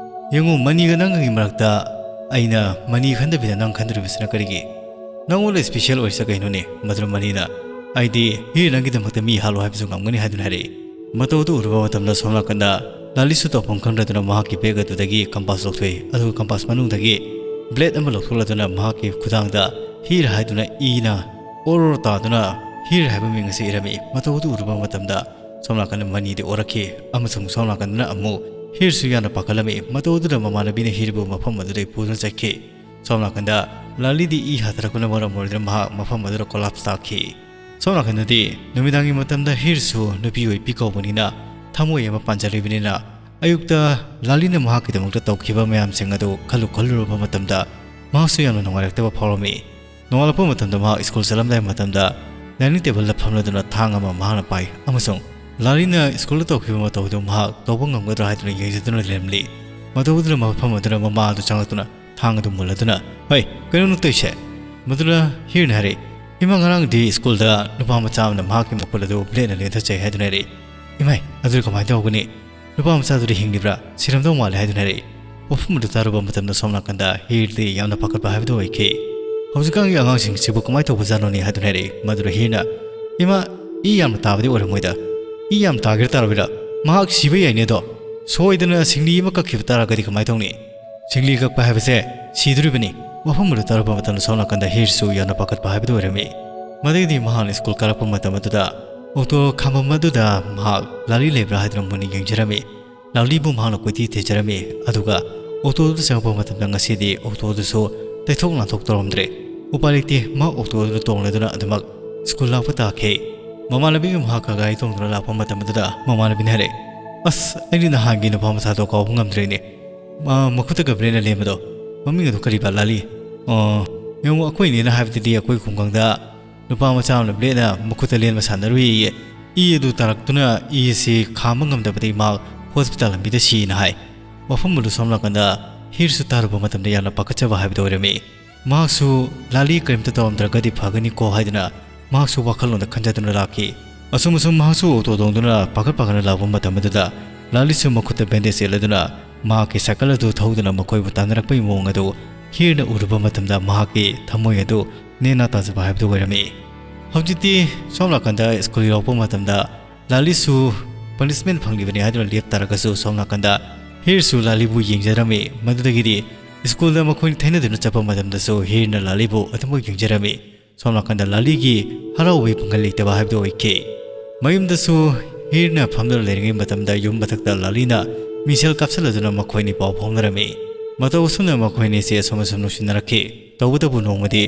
ꯌꯦꯡꯉꯨ, ꯃꯅꯤꯒ ꯅꯪꯒꯒꯤ ꯃꯔꯛꯇ ꯑꯩꯅ ꯃꯅꯤ ꯈꯟꯗꯕꯤꯗ ꯅꯪ ꯈꯟꯗꯣꯔꯤꯕꯁꯤꯅ ꯀꯔꯤꯒꯤ? ꯅꯪꯉꯣꯟꯗ ꯁ꯭ꯄꯤꯁꯦꯜ ꯑꯣꯏꯔꯤꯁꯦ ꯀꯩꯅꯣꯅꯦ? ꯃꯗꯨꯅ ꯃꯅꯤꯅ, "ꯑꯩꯗꯤ ꯍꯤꯔ ꯅꯪꯒꯤꯗꯃꯛꯇ ꯃꯤ ꯍꯥꯠꯂꯣ ꯍꯥꯏꯕꯁꯨ ꯉꯝꯒꯅꯤ" ꯍꯥꯏꯗꯨꯅ ꯍꯥꯏꯔꯛꯏ꯫ ꯃꯇꯧꯗꯨ ꯎꯔꯨꯕ ꯃꯇꯝꯗ ꯁꯣꯝ ꯅꯥꯀꯟꯗ ꯂꯥꯂꯤꯁꯨ ꯇꯧꯐꯝ ꯈꯪꯗ꯭ꯔꯗꯨꯅ ꯃꯍꯥꯛꯀꯤ ꯕꯦꯒ ꯑꯗꯨꯗꯒꯤ ꯀꯝꯄꯥꯁ ꯂꯧꯊꯣꯛꯏ꯫ ꯑꯗꯨꯒ ꯀꯝꯄꯥꯁ ꯃꯅꯨꯡꯗꯒꯤ ꯕ꯭ꯂꯦꯗ ꯑꯃ ꯂꯧꯊꯣꯛꯂꯗꯨꯅ ꯃꯍꯥꯛꯀꯤ ꯈꯨꯗꯥꯡꯗ ꯍꯤꯔ ꯍꯥꯏꯗꯨꯅ ꯏꯅ ꯑꯣꯔꯣꯔꯣ ꯇꯥꯗꯨꯅ ꯍꯤꯔ ꯍꯥꯏꯕ ꯃꯤꯡ ꯑꯁꯤ ꯏꯔꯝꯃꯤ꯫ ꯃꯇꯧꯗꯨ ꯎꯔꯨꯕ ꯃꯇꯝꯗ ꯁꯣꯝ ꯅꯥꯀꯟꯗ ꯃꯅꯤꯗꯤ ꯑꯣꯔꯛꯈꯤ ꯑꯃꯁꯨꯡ ꯁꯣꯝ ꯅꯥꯀꯟꯗꯅ ꯑꯃꯨꯛ ꯍꯤꯔꯁꯨ ꯌꯥꯝꯅ ꯄꯥꯈꯠꯂꯝꯃꯤ꯫ ꯃꯇꯧꯗꯨꯗ ꯃꯃꯥꯟꯅꯕꯤꯅ ꯍꯤꯔꯕꯨ ꯃꯐꯝ ꯑꯗꯨꯗꯒꯤ ꯄꯨꯗꯨꯅ ꯆꯠꯈꯤ꯫ ꯁꯣꯝ ꯅꯥꯀꯟꯗ ꯂꯥꯂꯤꯗꯤ ꯏ ꯍꯥꯊꯔꯛꯄꯅ ꯃꯔꯝ ꯑꯣꯏꯗꯨꯅ ꯃꯍꯥꯛ ꯃꯐꯝ ꯑꯗꯨꯗ ꯀꯣꯂꯥꯞꯁ ꯇꯥꯈꯤ꯫ ꯁꯣꯝ ꯅꯥꯀꯟꯗꯗꯤ ꯅꯨꯃꯤꯗꯥꯡꯒꯤ ꯃꯇꯝꯗ ꯍꯤꯔꯁꯨ ꯅꯨꯄꯤ ꯑꯣꯏꯕꯤ ꯀꯧꯕꯅꯤꯅ ꯊꯃꯣꯏ ꯑꯃ ꯄꯥꯟꯖꯔꯤꯕꯅꯤꯅ ꯑꯌꯨꯛꯇ ꯂꯥꯂꯤꯅ ꯃꯍꯥꯛꯀꯤꯗꯃꯛꯇ ꯇꯧꯈꯤꯕ ꯃꯌꯥꯝꯁꯤꯡ ꯑꯗꯨ ꯈꯜꯂꯨ ꯈꯜꯂꯨꯔꯕ ꯃꯇꯝꯗ ꯃꯍꯥꯛꯁꯨ ꯌꯥꯝꯅ ꯅꯨꯡꯉꯥꯏꯔꯛꯇꯕ ꯐꯥꯎꯔꯝꯃꯤ꯫ ꯅꯣꯡꯉꯥꯜꯂꯛꯄ ꯃꯇꯝꯗ ꯃꯍꯥꯛ ꯁ꯭ꯀꯨꯜ ꯆꯠꯂꯝꯗꯥꯏ ꯃꯇꯝꯗ ꯗꯥꯏꯅꯤꯡ ꯇꯦꯕꯜꯗ ꯐꯝꯂꯗꯨꯅ ꯊꯥꯡ ꯑꯃ ꯃꯍꯥꯛꯅ ꯄꯥꯏ ꯑꯃꯁꯨꯡ ꯂꯥꯂꯤꯅ ꯁ꯭ꯀꯨꯜꯗ ꯇꯧꯈꯤꯕ ꯃꯇꯧꯗꯨ ꯃꯍꯥꯛ ꯇꯧꯕ ꯉꯝꯒꯗ꯭ꯔꯥ ꯍꯥꯏꯗꯨꯅ ꯌꯦꯡꯖꯗꯨꯅ ꯂꯩꯔꯝꯂꯤ꯫ ꯃꯇꯧꯗꯨꯗ ꯃꯐꯝ ꯑꯗꯨꯗ ꯃꯃꯥ ꯑꯗꯨ ꯆꯪꯂꯛꯇꯨꯅ ꯊꯥꯡ ꯑꯗꯨ ꯃꯨꯜꯂꯗꯨꯅ, "ꯍꯣꯏ, ꯀꯩꯅꯣ ꯅꯪ ꯇꯧꯏꯁꯦ?" ꯃꯗꯨꯗ ꯍꯤꯔꯅ ꯍꯥꯏꯔꯛꯏ, "ꯏꯃꯥ, ꯉꯔꯥꯡꯗꯤ ꯁ꯭ꯀꯨꯜꯗ ꯅꯨꯄꯥ ꯃꯆꯥ ꯑꯃꯅ ꯃꯍꯥꯛꯀꯤ ꯃꯈꯨꯠ ꯑꯗꯨ ꯕ꯭ꯂꯦꯗꯅ ꯂꯦꯟꯊꯠꯆꯩ" ꯍꯥꯏꯗꯨꯅ ꯍꯥꯏꯔꯛꯏ꯫ "ꯏꯃꯥꯏ, ꯑꯗꯨꯗꯤ ꯀꯃꯥꯏꯅ ꯇꯧꯒꯅꯤ? ꯅꯨꯄꯥ ꯃꯆꯥꯗꯨꯗꯤ ꯍꯤꯡꯂꯤꯕ꯭ꯔꯥ? ꯁꯤꯔꯝꯗꯧ ꯃꯥꯜꯂꯦ" ꯍꯥꯏꯗꯨꯅ ꯍꯥꯏꯔꯛꯏ꯫ ꯋꯥꯐꯝ ꯑꯗꯨ ꯇꯥꯔꯨꯕ ꯃꯇꯝꯗ ꯁꯣꯝ ꯅꯥꯀꯟꯗ ꯍꯤꯔꯗꯤ ꯌꯥꯝꯅ ꯄꯥꯈꯠꯄ ꯍꯥꯏꯕꯗꯨ ꯑꯣꯏꯈꯤ꯫ "ꯍꯧꯖꯤꯛꯀꯥꯟꯒꯤ ꯑꯉꯥꯡꯁꯤꯡꯁꯤꯕꯨ ꯀꯃꯥꯏꯅ ꯇꯧꯕꯖꯥꯠꯅꯣꯅꯦ?" ꯍꯥꯏꯗꯨꯅ ꯍꯥꯏꯔꯛꯏ꯫ ꯃꯗꯨꯗ ꯍꯤꯔꯅ, "ꯏꯃꯥ, ꯏ ꯌꯥꯝꯅ ꯇꯥꯕꯗꯤ ꯑꯣꯏꯔꯝꯃꯣꯏꯗ꯫ ꯏ ꯌꯥꯝ ꯇꯥꯒꯦꯔ ꯇꯥꯔꯣꯏꯔ, ꯃꯍꯥꯛ ꯁꯤꯕ ꯌꯥꯏꯅꯦ ꯑꯗꯣ꯫ ꯁꯣꯏꯗꯅ ꯁꯤꯡꯂꯤ ꯑꯃ ꯀꯛꯈꯤꯕ ꯇꯥꯔꯒꯗꯤ ꯀꯃꯥꯏꯅ ꯇꯧꯅꯤ? ꯁꯤꯡꯂꯤ ꯀꯛꯄ ꯍꯥꯏꯕꯁꯦ ꯁꯤꯗꯣꯔꯤꯕꯅꯤ"꯫ ꯋꯥꯐꯝ ꯑꯗꯨ ꯇꯥꯔꯨꯕ ꯃꯇꯝꯗ ꯁꯣꯝ ꯅꯥꯀꯟꯗ ꯍꯤꯔꯁꯨ ꯌꯥꯝꯅ ꯄꯥꯈꯠꯄ ꯍꯥꯏꯕꯗꯨ ꯑꯣꯏꯔꯝꯃꯤ꯫ ꯃꯗꯨꯗꯤ ꯃꯍꯥꯛꯅ ꯁ꯭ꯀꯨꯜ ꯀꯥꯔꯛꯄ ꯃꯇꯝ ꯑꯗꯨꯗ ꯑꯣꯛꯇꯣ ꯈꯥꯝꯕꯝ ꯑꯗꯨꯗ ꯃꯍꯥꯛ ꯂꯥꯂꯤ ꯂꯩꯕ꯭ꯔꯥ ꯍꯥꯏꯗꯨꯅ ꯃꯨꯟꯅ ꯌꯦꯡꯖꯔꯝꯃꯤ꯫ ꯂꯥꯂꯤꯕꯨ ꯃꯍꯥꯛꯅ ꯀꯣꯏꯊꯤ ꯊꯤꯖꯔꯝꯃꯤ꯫ ꯑꯗꯨꯒ ꯑꯣꯛꯇꯣ ꯑꯗꯨꯗ ꯆꯪꯉꯛꯄ ꯃꯇꯝꯗ ꯉꯁꯤꯗꯤ ꯑꯣꯛꯇꯣ ꯑꯗꯨꯁꯨ ꯇꯩꯊꯣꯛ ꯂꯥꯟꯊꯣꯛ ꯇꯧꯔꯝꯗ꯭ꯔꯦ꯫ ꯎꯄꯥꯏ ꯂꯩꯇꯦ, ꯃꯍꯥꯛ ꯑꯣꯛꯇꯣ ꯑꯗꯨꯗ ꯇꯣꯡꯂꯗꯨꯅ ꯑꯗꯨꯃꯛ ꯁ꯭ꯀꯨꯜ ꯂꯥꯛꯄ ꯇꯥꯈꯤ꯫ ꯃꯃꯥꯟꯅꯕꯤꯒ ꯃꯍꯥꯛꯀ ꯒꯥꯔꯤ ꯇꯣꯡꯗꯨꯅ ꯂꯥꯛꯄ ꯃꯇꯝ ꯑꯗꯨꯗ ꯃꯃꯥꯟꯅꯕꯤꯅ ꯍꯥꯏꯔꯛꯑꯦ, "ꯑꯁ, ꯑꯩꯗꯤ ꯅꯍꯥꯟꯒꯤ ꯅꯨꯄꯥ ꯃꯆꯥꯗꯣ ꯀꯥꯎꯕ ꯉꯝꯗ꯭ꯔꯦꯅꯦ꯫ ꯃꯥ ꯃꯈꯨꯠꯇꯒ ꯕ꯭ꯂꯦꯗꯅ ꯂꯦꯟꯕꯗꯣ, ꯃꯃꯤꯡ ꯑꯗꯨ ꯀꯔꯤꯕ, ꯂꯥꯂꯤ? ꯑꯣ, ꯌꯦꯡꯉꯨ, ꯑꯩꯈꯣꯏ ꯏꯅꯦꯅ ꯍꯥꯏꯕꯗꯗꯤ ꯑꯩꯈꯣꯏ ꯈꯨꯡꯒꯪꯗ ꯅꯨꯄꯥ ꯃꯆꯥ ꯑꯃꯅ ꯕ꯭ꯂꯦꯗꯅ ꯃꯈꯨꯠꯇ ꯂꯦꯟꯕ ꯁꯥꯟꯅꯔꯨꯏꯌꯦ꯫ ꯏ ꯑꯗꯨ ꯇꯥꯔꯛꯇꯨꯅ ꯏ ꯑꯁꯤ ꯈꯥꯝꯕ ꯉꯝꯗꯕꯗꯒꯤ ꯃꯍꯥꯛ ꯍꯣꯁꯄꯤꯇꯥꯜ ꯂꯝꯕꯤꯗ ꯁꯤꯅ ꯍꯥꯏ"꯫ ꯋꯥꯐꯝ ꯑꯗꯨ ꯁꯣꯝ ꯅꯥꯀꯟꯗ ꯍꯤꯔꯁꯨ ꯇꯥꯔꯨꯕ ꯃꯇꯝꯗ ꯌꯥꯝꯅ ꯄꯥꯈꯠꯆꯕ ꯍꯥꯏꯕꯗꯨ ꯑꯣꯏꯔꯝꯃꯤ꯫ ꯃꯍꯥꯛꯁꯨ ꯂꯥꯂꯤ ꯀꯔꯤꯝꯇ ꯇꯧꯔꯝꯗ꯭ꯔꯒꯗꯤ ꯐꯒꯅꯤꯀꯣ ꯍꯥꯏꯗꯨꯅ ꯃꯍꯥꯛꯁꯨ ꯋꯥꯈꯜꯂꯣꯟꯗ ꯈꯟꯖꯗꯨꯅ ꯂꯥꯛꯈꯤ꯫ ꯑꯁꯨꯝ ꯑꯁꯨꯝ ꯃꯍꯥꯛꯁꯨ ꯑꯣꯇꯣ ꯇꯣꯡꯗꯨꯅ ꯄꯥꯈꯠ ꯄꯥꯈꯠꯅ ꯂꯥꯛꯄ ꯃꯇꯝ ꯑꯗꯨꯗ ꯂꯥꯂꯤꯁꯨ ꯃꯈꯨꯠꯇ ꯕꯦꯟꯗꯦꯖ ꯌꯦꯠꯂꯗꯨꯅ ꯃꯍꯥꯛꯀꯤ ꯁꯥꯏꯀꯜ ꯑꯗꯨ ꯊꯧꯗꯨꯅ ꯃꯈꯣꯏꯕꯨ ꯇꯥꯟꯅꯔꯛꯄꯒꯤ ꯃꯑꯣꯡ ꯑꯗꯨ ꯍꯤꯔꯅ ꯎꯔꯨꯕ ꯃꯇꯝꯗ ꯃꯍꯥꯛꯀꯤ ꯊꯃꯣꯏ ꯑꯗꯨ ꯅꯦꯅꯥ ꯇꯥꯖꯕ ꯍꯥꯏꯕꯗꯨ ꯑꯣꯏꯔꯝꯃꯤ꯫ ꯍꯧꯖꯤꯛꯇꯤ ꯁꯣꯝ ꯅꯥꯀꯟꯗ ꯁ꯭ꯀꯨꯜ ꯌꯧꯔꯛꯄ ꯃꯇꯝꯗ ꯂꯥꯂꯤꯁꯨ ꯄꯅꯤꯁꯃꯦꯟ ꯐꯪꯂꯤꯕꯅꯤ ꯍꯥꯏꯗꯨꯅ ꯂꯦꯞ ꯇꯥꯔꯒꯁꯨ, ꯁꯣꯝ ꯅꯥꯀꯟꯗ ꯍꯤꯔꯁꯨ ꯂꯥꯂꯤꯕꯨ ꯌꯦꯡꯖꯔꯝꯃꯤ꯫ ꯃꯗꯨꯗꯒꯤꯗꯤ ꯁ꯭ꯀꯨꯜꯗ ꯃꯈꯣꯏꯅ ꯊꯩꯅꯗꯨꯅ ꯆꯠꯄ ꯃꯇꯝꯗꯁꯨ ꯍꯤꯔꯅ ꯂꯥꯂꯤꯕꯨ ꯑꯗꯨꯃꯛ ꯌꯦꯡꯖꯔꯝꯃꯤ꯫ ꯁꯣꯝ ꯅꯥꯀꯟꯗ ꯂꯥꯂꯤꯒꯤ ꯍꯔꯥꯎꯕꯒꯤ ꯄꯥꯡꯒꯜ ꯂꯩꯇꯕ ꯍꯥꯏꯕꯗꯨ ꯑꯣꯏꯈꯤ꯫ ꯃꯌꯨꯝꯗꯁꯨ ꯍꯤꯔꯅ ꯐꯝꯗꯨꯅ ꯂꯩꯔꯤꯉꯩ ꯃꯇꯝꯗ ꯌꯨꯝ ꯃꯊꯛꯇ ꯂꯥꯂꯤꯅ ꯃꯤꯡꯁꯦꯜ ꯀꯥꯞꯁꯤꯜꯂꯗꯨꯅ ꯃꯈꯣꯏꯅꯤ ꯄꯥꯎ ꯐꯥꯎꯅꯔꯝꯃꯤ꯫ ꯃꯇꯧ ꯑꯁꯨꯝꯅ ꯃꯈꯣꯏꯅꯤꯁꯦ ꯑꯁꯨꯝ ꯑꯁꯨꯝ ꯅꯨꯡꯁꯤꯅꯔꯛꯈꯤ꯫ ꯇꯧꯕꯇꯕꯨ ꯅꯣꯡꯃꯗꯤ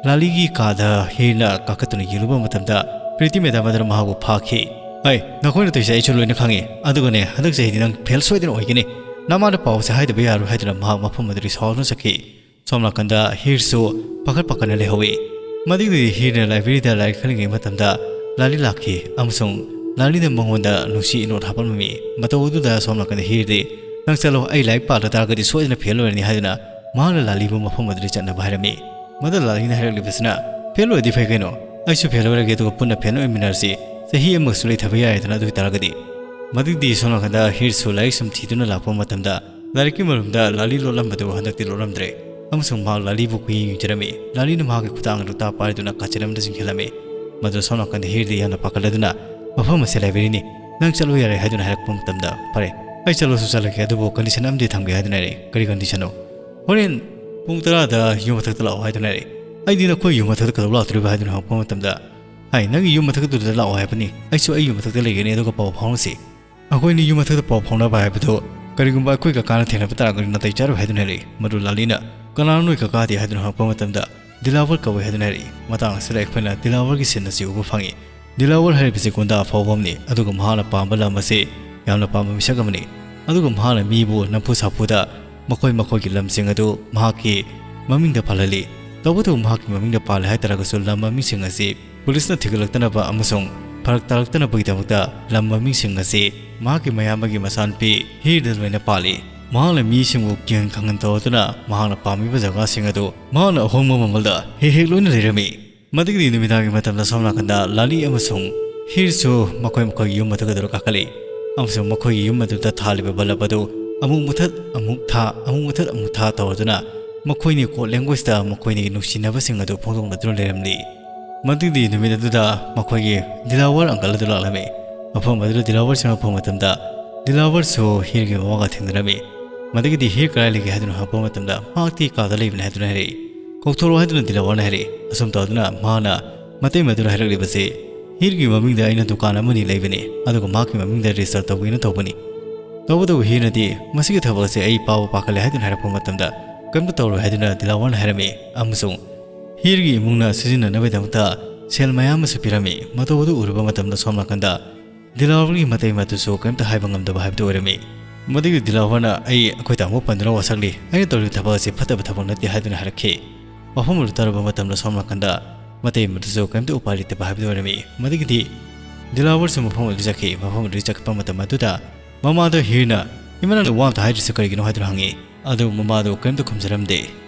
ꯂꯥꯂꯤꯒꯤ ꯀꯥꯗ ꯍꯤꯔꯅ ꯀꯥꯈꯠꯇꯨꯅ ꯌꯦꯡꯂꯨꯕ ꯃꯇꯝꯗ ꯄ꯭ꯔꯤꯇꯤ ꯃꯦꯗꯥꯝ ꯑꯗꯨꯅ ꯃꯍꯥꯛꯄꯨ ꯐꯥꯈꯤ꯫ "ꯑꯩ, ꯅꯈꯣꯏꯅ ꯇꯧꯔꯤꯁꯦ ꯑꯩꯁꯨ ꯂꯣꯏꯅ ꯈꯪꯉꯤ꯫ ꯑꯗꯨꯒꯅꯦ, ꯍꯟꯗꯛ ꯆꯍꯤꯗꯤ ꯅꯪ ꯐꯦꯜ ꯁꯣꯏꯗꯅ ꯑꯣꯏꯒꯅꯤ꯫ ꯅꯃꯥꯗ ꯄꯥꯎꯁꯦ ꯍꯥꯏꯗꯕ ꯌꯥꯔꯣꯏ" ꯍꯥꯏꯗꯨꯅ ꯃꯍꯥꯛ ꯃꯐꯝ ꯑꯗꯨꯗꯒꯤ ꯁꯥꯎꯗꯨꯅ ꯆꯠꯈꯤ꯫ ꯁꯣꯝ ꯅꯥꯀꯟꯗ ꯍꯤꯔꯁꯨ ꯄꯥꯈꯠ ꯄꯥꯈꯠꯅ ꯂꯩꯍꯧꯏ꯫ ꯃꯗꯨꯗꯒꯤ ꯍꯤꯔꯅ ꯂꯥꯏꯕ꯭ꯔꯦꯔꯤꯗ ꯂꯥꯏꯔꯤꯛ ꯈꯜꯂꯤꯉꯩ ꯃꯇꯝꯗ ꯂꯥꯂꯤ ꯂꯥꯛꯈꯤ ꯑꯃꯁꯨꯡ ꯂꯥꯂꯤꯅ ꯃꯉꯣꯟꯗ ꯅꯨꯡꯁꯤ ꯏꯅꯣꯠ ꯍꯥꯞꯂꯝꯃꯤ꯫ ꯃꯇꯧ ꯑꯗꯨꯗ ꯁꯣꯝ ꯅꯥꯀꯟꯗ ꯍꯤꯔꯗꯤ, "ꯅꯪ ꯆꯠꯂꯣ, ꯑꯩ ꯂꯥꯏꯔꯤꯛ ꯄꯥꯗ ꯇꯥꯔꯒꯗꯤ ꯁꯣꯏꯗꯅ ꯐꯦꯜ ꯑꯣꯏꯔꯅꯤ" ꯍꯥꯏꯗꯨꯅ ꯃꯍꯥꯛꯅ ꯂꯥꯂꯤꯕꯨ ꯃꯐꯝ ꯑꯗꯨꯗ ꯆꯠꯅꯕ ꯍꯥꯏꯔꯝꯃꯤ꯫ ꯃꯗꯨ ꯂꯥꯂꯤꯅ ꯍꯥꯏꯔꯛꯂꯤꯕꯁꯤꯅ, "ꯐꯦꯜ ꯑꯣꯏꯔꯗꯤ ꯐꯩ ꯀꯩꯅꯣ, ꯑꯩꯁꯨ ꯐꯦꯜ ꯑꯣꯏꯔꯒꯦ, ꯑꯗꯨꯒ ꯄꯨꯟꯅ ꯐꯦꯜ ꯑꯣꯏꯃꯤꯟꯅꯔꯁꯤ, ꯆꯍꯤ ꯑꯃꯁꯨ ꯂꯩꯊꯕ ꯌꯥꯔꯦꯗꯅ ꯑꯗꯨ ꯑꯣꯏ ꯇꯥꯔꯒꯗꯤ"꯫ ꯃꯗꯨꯗꯤ ꯁꯣꯝ ꯅꯥꯀꯟꯗ ꯍꯤꯔꯁꯨ ꯂꯥꯏꯔꯤꯛ ꯁꯨꯝ ꯊꯤꯗꯨꯅ ꯂꯥꯛꯄ ꯃꯇꯝꯗ ꯂꯥꯏꯔꯤꯛꯀꯤ ꯃꯔꯨꯝꯗ ꯂꯥꯂꯤ ꯂꯣꯠꯂꯝꯕꯗꯨ ꯍꯟꯗꯛꯇꯤ ꯂꯣꯠꯂꯝꯗ꯭ꯔꯦ꯫ ꯑꯃꯁꯨꯡ ꯃꯍꯥꯛ ꯂꯥꯂꯤꯕꯨ ꯀꯨꯌꯦꯡ ꯌꯦꯡꯖꯔꯝꯃꯤ꯫ ꯂꯥꯂꯤꯅ ꯃꯍꯥꯛꯀꯤ ꯈꯨꯗꯥꯡ ꯑꯗꯨ ꯇꯥ ꯄꯥꯏꯗꯨꯅ ꯀꯥꯆꯤꯟ ꯑꯃꯗ ꯆꯤꯡꯁꯤꯜꯂꯝꯃꯤ꯫ ꯃꯗꯨ ꯁꯣꯝ ꯅꯥꯀꯟꯗ ꯍꯤꯔꯗꯤ ꯌꯥꯝꯅ ꯄꯥꯈꯠꯂꯗꯨꯅ, "ꯃꯐꯝ ꯑꯁꯤ ꯂꯥꯏꯕ꯭ꯔꯦꯔꯤꯅꯤ, ꯅꯪ ꯆꯠꯂꯣ ꯌꯥꯔꯦ" ꯍꯥꯏꯗꯨꯅ ꯍꯥꯏꯔꯛꯄ ꯃꯇꯝꯗ, "ꯐꯔꯦ, ꯑꯩ ꯆꯠꯂꯁꯨ ꯆꯠꯂꯒꯦ, ꯑꯗꯨꯕꯨ ꯀꯟꯗꯤꯁꯟ ꯑꯃꯗꯤ ꯊꯝꯒꯦ" ꯍꯥꯏꯗꯨꯅ ꯍꯥꯏꯔꯛꯏ꯫ "ꯀꯔꯤ ꯀꯟꯗꯤꯁꯟꯅꯣ?" "ꯍꯣꯔꯦꯟ ꯄꯨꯡ ꯇꯔꯥꯗ ꯌꯨꯝ ꯃꯊꯛꯇ ꯂꯥꯛꯑꯣ" ꯍꯥꯏꯗꯨꯅ ꯍꯥꯏꯔꯛꯏ꯫ "ꯑꯩꯗꯤ ꯅꯈꯣꯏ ꯌꯨꯝ ꯃꯊꯛꯇ ꯀꯩꯗꯧ ꯂꯥꯛꯇꯣꯔꯤꯕ?" ꯍꯥꯏꯗꯨꯅ ꯍꯪꯉꯛꯄ ꯃꯇꯝꯗ, "ꯑꯩ ꯅꯪꯒꯤ ꯌꯨꯝ ꯃꯊꯛꯇꯨꯗ ꯂꯥꯛꯑꯣ ꯍꯥꯏꯕꯅꯤ, ꯑꯩꯁꯨ ꯑꯩ ꯌꯨꯝ ꯃꯊꯛꯇ ꯂꯩꯒꯅꯤ, ꯑꯗꯨꯒ ꯄꯥꯎ ꯐꯥꯎꯅꯁꯤ"꯫ ꯑꯩꯈꯣꯏꯅꯤ ꯌꯨꯝ ꯃꯊꯛꯇ ꯄꯥꯎ ꯐꯥꯎꯅꯕ ꯍꯥꯏꯕꯗꯨ ꯀꯔꯤꯒꯨꯝꯕ ꯑꯩꯈꯣꯏ ꯀꯀꯥꯅ ꯊꯦꯡꯅꯕ ꯇꯥꯔꯒꯗꯤ ꯅꯥꯇꯩ ꯆꯥꯔꯣꯏ ꯍꯥꯏꯗꯨꯅ ꯍꯥꯏꯔꯛꯏ꯫ ꯃꯗꯨ ꯂꯥꯂꯤꯅ, "ꯀꯅꯥꯅꯣ ꯅꯣꯏ ꯀꯀꯥꯗꯤ?" ꯍꯥꯏꯗꯨꯅ ꯍꯪꯉꯛꯄ ꯃꯇꯝꯗ, "ꯗꯤꯂꯥꯋꯔ ꯀꯧꯏ" ꯍꯥꯏꯗꯨꯅ ꯍꯥꯏꯔꯛꯏ꯫ ꯃꯇꯥꯡ ꯑꯁꯤꯗ ꯑꯩꯈꯣꯏꯅ ꯗꯤꯂꯥꯋꯔꯒꯤ ꯁꯤꯟ ꯑꯁꯤ ꯎꯕ ꯐꯪꯏ꯫ ꯗꯤꯂꯥꯋꯔ ꯍꯥꯏꯔꯤꯕꯁꯤ ꯒꯨꯟꯗꯥ ꯑꯐꯥꯎꯕ ꯑꯃꯅꯤ, ꯑꯗꯨꯒ ꯃꯍꯥꯛꯅ ꯄꯥꯝꯕ ꯂꯝ ꯑꯁꯤ ꯌꯥꯝꯅ ꯄꯥꯝꯕ ꯃꯤꯁꯛ ꯑꯃꯅꯤ꯫ ꯑꯗꯨꯒ ꯃꯍꯥꯛꯅ ꯃꯤꯕꯨ ꯅꯝꯐꯨ ꯁꯥꯐꯨꯗ ꯃꯈꯣꯏ ꯃꯈꯣꯏꯒꯤ ꯂꯝꯁꯤꯡ ꯑꯗꯨ ꯃꯍꯥꯛꯀꯤ ꯃꯃꯤꯡꯗ ꯄꯥꯜꯍꯜꯂꯤ꯫ ꯇꯧꯕꯇꯕꯨ ꯃꯍꯥꯛꯀꯤ ꯃꯃꯤꯡꯗ ꯄꯥꯜꯂꯦ ꯍꯥꯏꯇꯥꯔꯒꯁꯨ ꯂꯝ ꯃꯃꯤꯡꯁꯤꯡ ꯑꯁꯤ ꯄꯨꯂꯤꯁꯅ ꯊꯤꯒꯠꯂꯛꯇꯅꯕ ꯑꯃꯁꯨꯡ ꯐꯔꯛ ꯇꯥꯔꯛꯇꯅꯕꯒꯤꯗꯃꯛꯇ ꯂꯝ ꯃꯃꯤꯡꯁꯤꯡ ꯑꯁꯤ ꯃꯍꯥꯛꯀꯤ ꯃꯌꯥꯝꯕꯒꯤ ꯃꯆꯥꯅꯨꯄꯤ ꯍꯤꯔꯗ ꯂꯣꯏꯅ ꯄꯥꯜꯂꯤ꯫ ꯃꯍꯥꯛꯅ ꯃꯤꯁꯤꯡꯕꯨ ꯀꯤꯍꯟ ꯈꯪꯍꯟ ꯇꯧꯗꯨꯅ ꯃꯍꯥꯛꯅ ꯄꯥꯝꯃꯤꯕ ꯖꯒꯥꯁꯤꯡ ꯑꯗꯨ ꯃꯍꯥꯛꯅ ꯑꯍꯣꯡꯕ ꯃꯃꯜꯗ ꯍꯦꯛ ꯍꯦꯛ ꯂꯣꯏꯅ ꯂꯩꯔꯝꯃꯤ꯫ ꯃꯗꯨꯒꯤꯗꯤ ꯅꯨꯃꯤꯗꯥꯡꯒꯤ ꯃꯇꯝꯗ ꯁꯣꯝ ꯅꯥꯀꯟꯗ ꯂꯥꯂꯤ ꯑꯃꯁꯨꯡ ꯍꯤꯔꯁꯨ ꯃꯈꯣꯏ ꯃꯈꯣꯏꯒꯤ ꯌꯨꯝ ꯃꯊꯛ ꯑꯗꯨꯗ ꯀꯥꯈꯠꯂꯤ ꯑꯃꯁꯨꯡ ꯃꯈꯣꯏꯒꯤ ꯌꯨꯝ ꯑꯗꯨꯗ ꯊꯥꯜꯂꯤꯕ ꯕꯜꯕ ꯑꯗꯨ ꯑꯃꯨꯛ ꯃꯨꯊꯠ ꯑꯃꯨꯛ ꯊꯥ, ꯑꯃꯨꯛ ꯃꯨꯊꯠ ꯑꯃꯨꯛ ꯊꯥ ꯇꯧꯔꯗꯨꯅ ꯃꯈꯣꯏꯅꯤ ꯀꯣꯗ ꯂꯦꯡꯒ꯭ꯋꯦꯖꯇ ꯃꯈꯣꯏꯅꯤꯒꯤ ꯅꯨꯡꯁꯤꯅꯕꯁꯤꯡ ꯑꯗꯨ ꯐꯣꯡꯗꯣꯛꯅꯗꯨꯅ ꯂꯩꯔꯝꯂꯤ꯫ ꯃꯗꯨꯒꯤ ꯅꯨꯃꯤꯠ ꯑꯗꯨꯗ ꯃꯈꯣꯏꯒꯤ ꯗꯤꯂꯥꯋꯔ ꯑꯪꯀꯜ ꯑꯗꯨ ꯂꯥꯛꯂꯝꯃꯤ꯫ ꯃꯐꯝ ꯑꯗꯨꯗ ꯗꯤꯂꯥꯋꯔꯁꯦ ꯌꯧꯔꯛꯄ ꯃꯇꯝꯗ ꯗꯤꯂꯥꯋꯔꯁꯨ ꯍꯤꯔꯒꯤ ꯃꯃꯥꯒ ꯊꯦꯡꯅꯔꯝꯃꯤ꯫ ꯃꯗꯒꯤꯗꯤ ꯍꯤꯔ ꯀꯗꯥꯏ ꯂꯩꯒꯦ ꯍꯥꯏꯗꯨꯅ ꯍꯪꯉꯛꯄ ꯃꯇꯝꯗ ꯃꯍꯥꯛꯇꯤ ꯀꯥꯗ ꯂꯩꯕꯅꯤ ꯍꯥꯏꯗꯨꯅ ꯍꯥꯏꯔꯛꯏ꯫ "ꯀꯧꯊꯣꯔꯛꯑꯣ" ꯍꯥꯏꯗꯨꯅ ꯗꯤꯂꯥꯋꯔꯅ ꯍꯥꯏꯔꯛꯏ꯫ ꯑꯁꯨꯝ ꯇꯧꯗꯨꯅ ꯃꯍꯥꯛꯅ ꯃꯇꯩ ꯃꯗꯨꯅ ꯍꯥꯏꯔꯛꯂꯤꯕꯁꯤ, "ꯍꯤꯔꯒꯤ ꯃꯃꯤꯡꯗ ꯑꯩꯅ ꯗꯨꯀꯥꯟ ꯑꯃꯅꯤ ꯂꯩꯕꯅꯤ, ꯑꯗꯨꯒ ꯃꯍꯥꯛꯀꯤ ꯃꯃꯤꯡꯗ ꯔꯦꯖꯤꯁꯇꯔ ꯇꯧꯒꯦꯅ ꯇꯧꯕꯅꯤ꯫ ꯇꯧꯕꯇꯕꯨ ꯍꯤꯔꯅꯗꯤ ꯃꯁꯤꯒꯤ ꯊꯕꯛ ꯑꯁꯤ ꯑꯩ ꯄꯥꯕ ꯄꯥꯈꯠꯂꯦ" ꯍꯥꯏꯗꯨꯅ ꯍꯥꯏꯔꯛꯄ ꯃꯇꯝꯗ ꯀꯔꯤꯝꯇ ꯇꯧꯔꯣꯏ ꯍꯥꯏꯗꯨꯅ ꯗꯤꯂꯥꯋꯔꯅ ꯍꯥꯏꯔꯝꯃꯤ꯫ ꯑꯃꯁꯨꯡ ꯍꯤꯔꯒꯤ ꯏꯃꯨꯡꯅ ꯁꯤꯖꯤꯟꯅꯅꯕꯒꯤꯗꯃꯛꯇ ꯁꯦꯜ ꯃꯌꯥꯝ ꯑꯃꯁꯨ ꯄꯤꯔꯝꯃꯤ꯫ ꯃꯇꯧ ꯑꯗꯨ ꯎꯔꯨꯕ ꯃꯇꯝꯗ ꯁꯣꯝ ꯅꯥꯀꯟꯗ ꯗꯤꯂꯥꯋꯔꯒꯤ ꯃꯇꯩ ꯃꯗꯨꯁꯨ ꯀꯔꯤꯝꯇ ꯍꯥꯏꯕ ꯉꯝꯗꯕ ꯍꯥꯏꯕꯗꯨ ꯑꯣꯏꯔꯝꯃꯤ꯫ ꯃꯗꯨꯒꯤ ꯗꯤꯂꯥꯋꯔꯅ "ꯑꯩ ꯑꯩꯈꯣꯏ ꯇꯥꯃꯣ ꯄꯟꯗꯨꯅ ꯋꯥꯁꯛꯂꯤ, ꯑꯩꯅ ꯇꯧꯔꯤꯕ ꯊꯕꯛ ꯑꯁꯤ ꯐꯠꯇꯕ ꯊꯕꯛ ꯅꯠꯇꯦ" ꯍꯥꯏꯗꯨꯅ ꯍꯥꯏꯔꯛꯈꯤ꯫ ꯋꯥꯐꯝ ꯑꯗꯨ ꯇꯥꯔꯨꯕ ꯃꯇꯝꯗ ꯁꯣꯝ ꯅꯥꯀꯟꯗ ꯃꯇꯩ ꯃꯗꯨꯁꯨ ꯀꯔꯤꯝꯇ ꯎꯄꯥꯏ ꯂꯩꯇꯕ ꯍꯥꯏꯕꯗꯨ ꯑꯣꯏꯔꯝꯃꯤ꯫ ꯃꯗꯒꯤꯗꯤ ꯗꯤꯂꯥꯋꯔꯁꯨ ꯃꯐꯝ ꯑꯗꯨ ꯆꯠꯈꯤ꯫ ꯃꯐꯝ ꯑꯗꯨ ꯆꯠꯄ ꯃꯇꯝ ꯑꯗꯨꯗ ꯃꯃꯥꯗ ꯍꯤꯔꯅ, "ꯏꯃꯥ, ꯅꯪꯅ ꯋꯥ ꯑꯝꯇ ꯍꯥꯏꯗ꯭ꯔꯤꯁꯦ ꯀꯔꯤꯒꯤꯅꯣ?" ꯍꯥꯏꯗꯨꯅ ꯍꯪꯉꯤ꯫ ꯑꯗꯨꯕꯨ ꯃꯃꯥꯗꯨ ꯀꯔꯤꯝꯇ ꯈꯨꯝꯖꯔꯝꯗꯦ꯫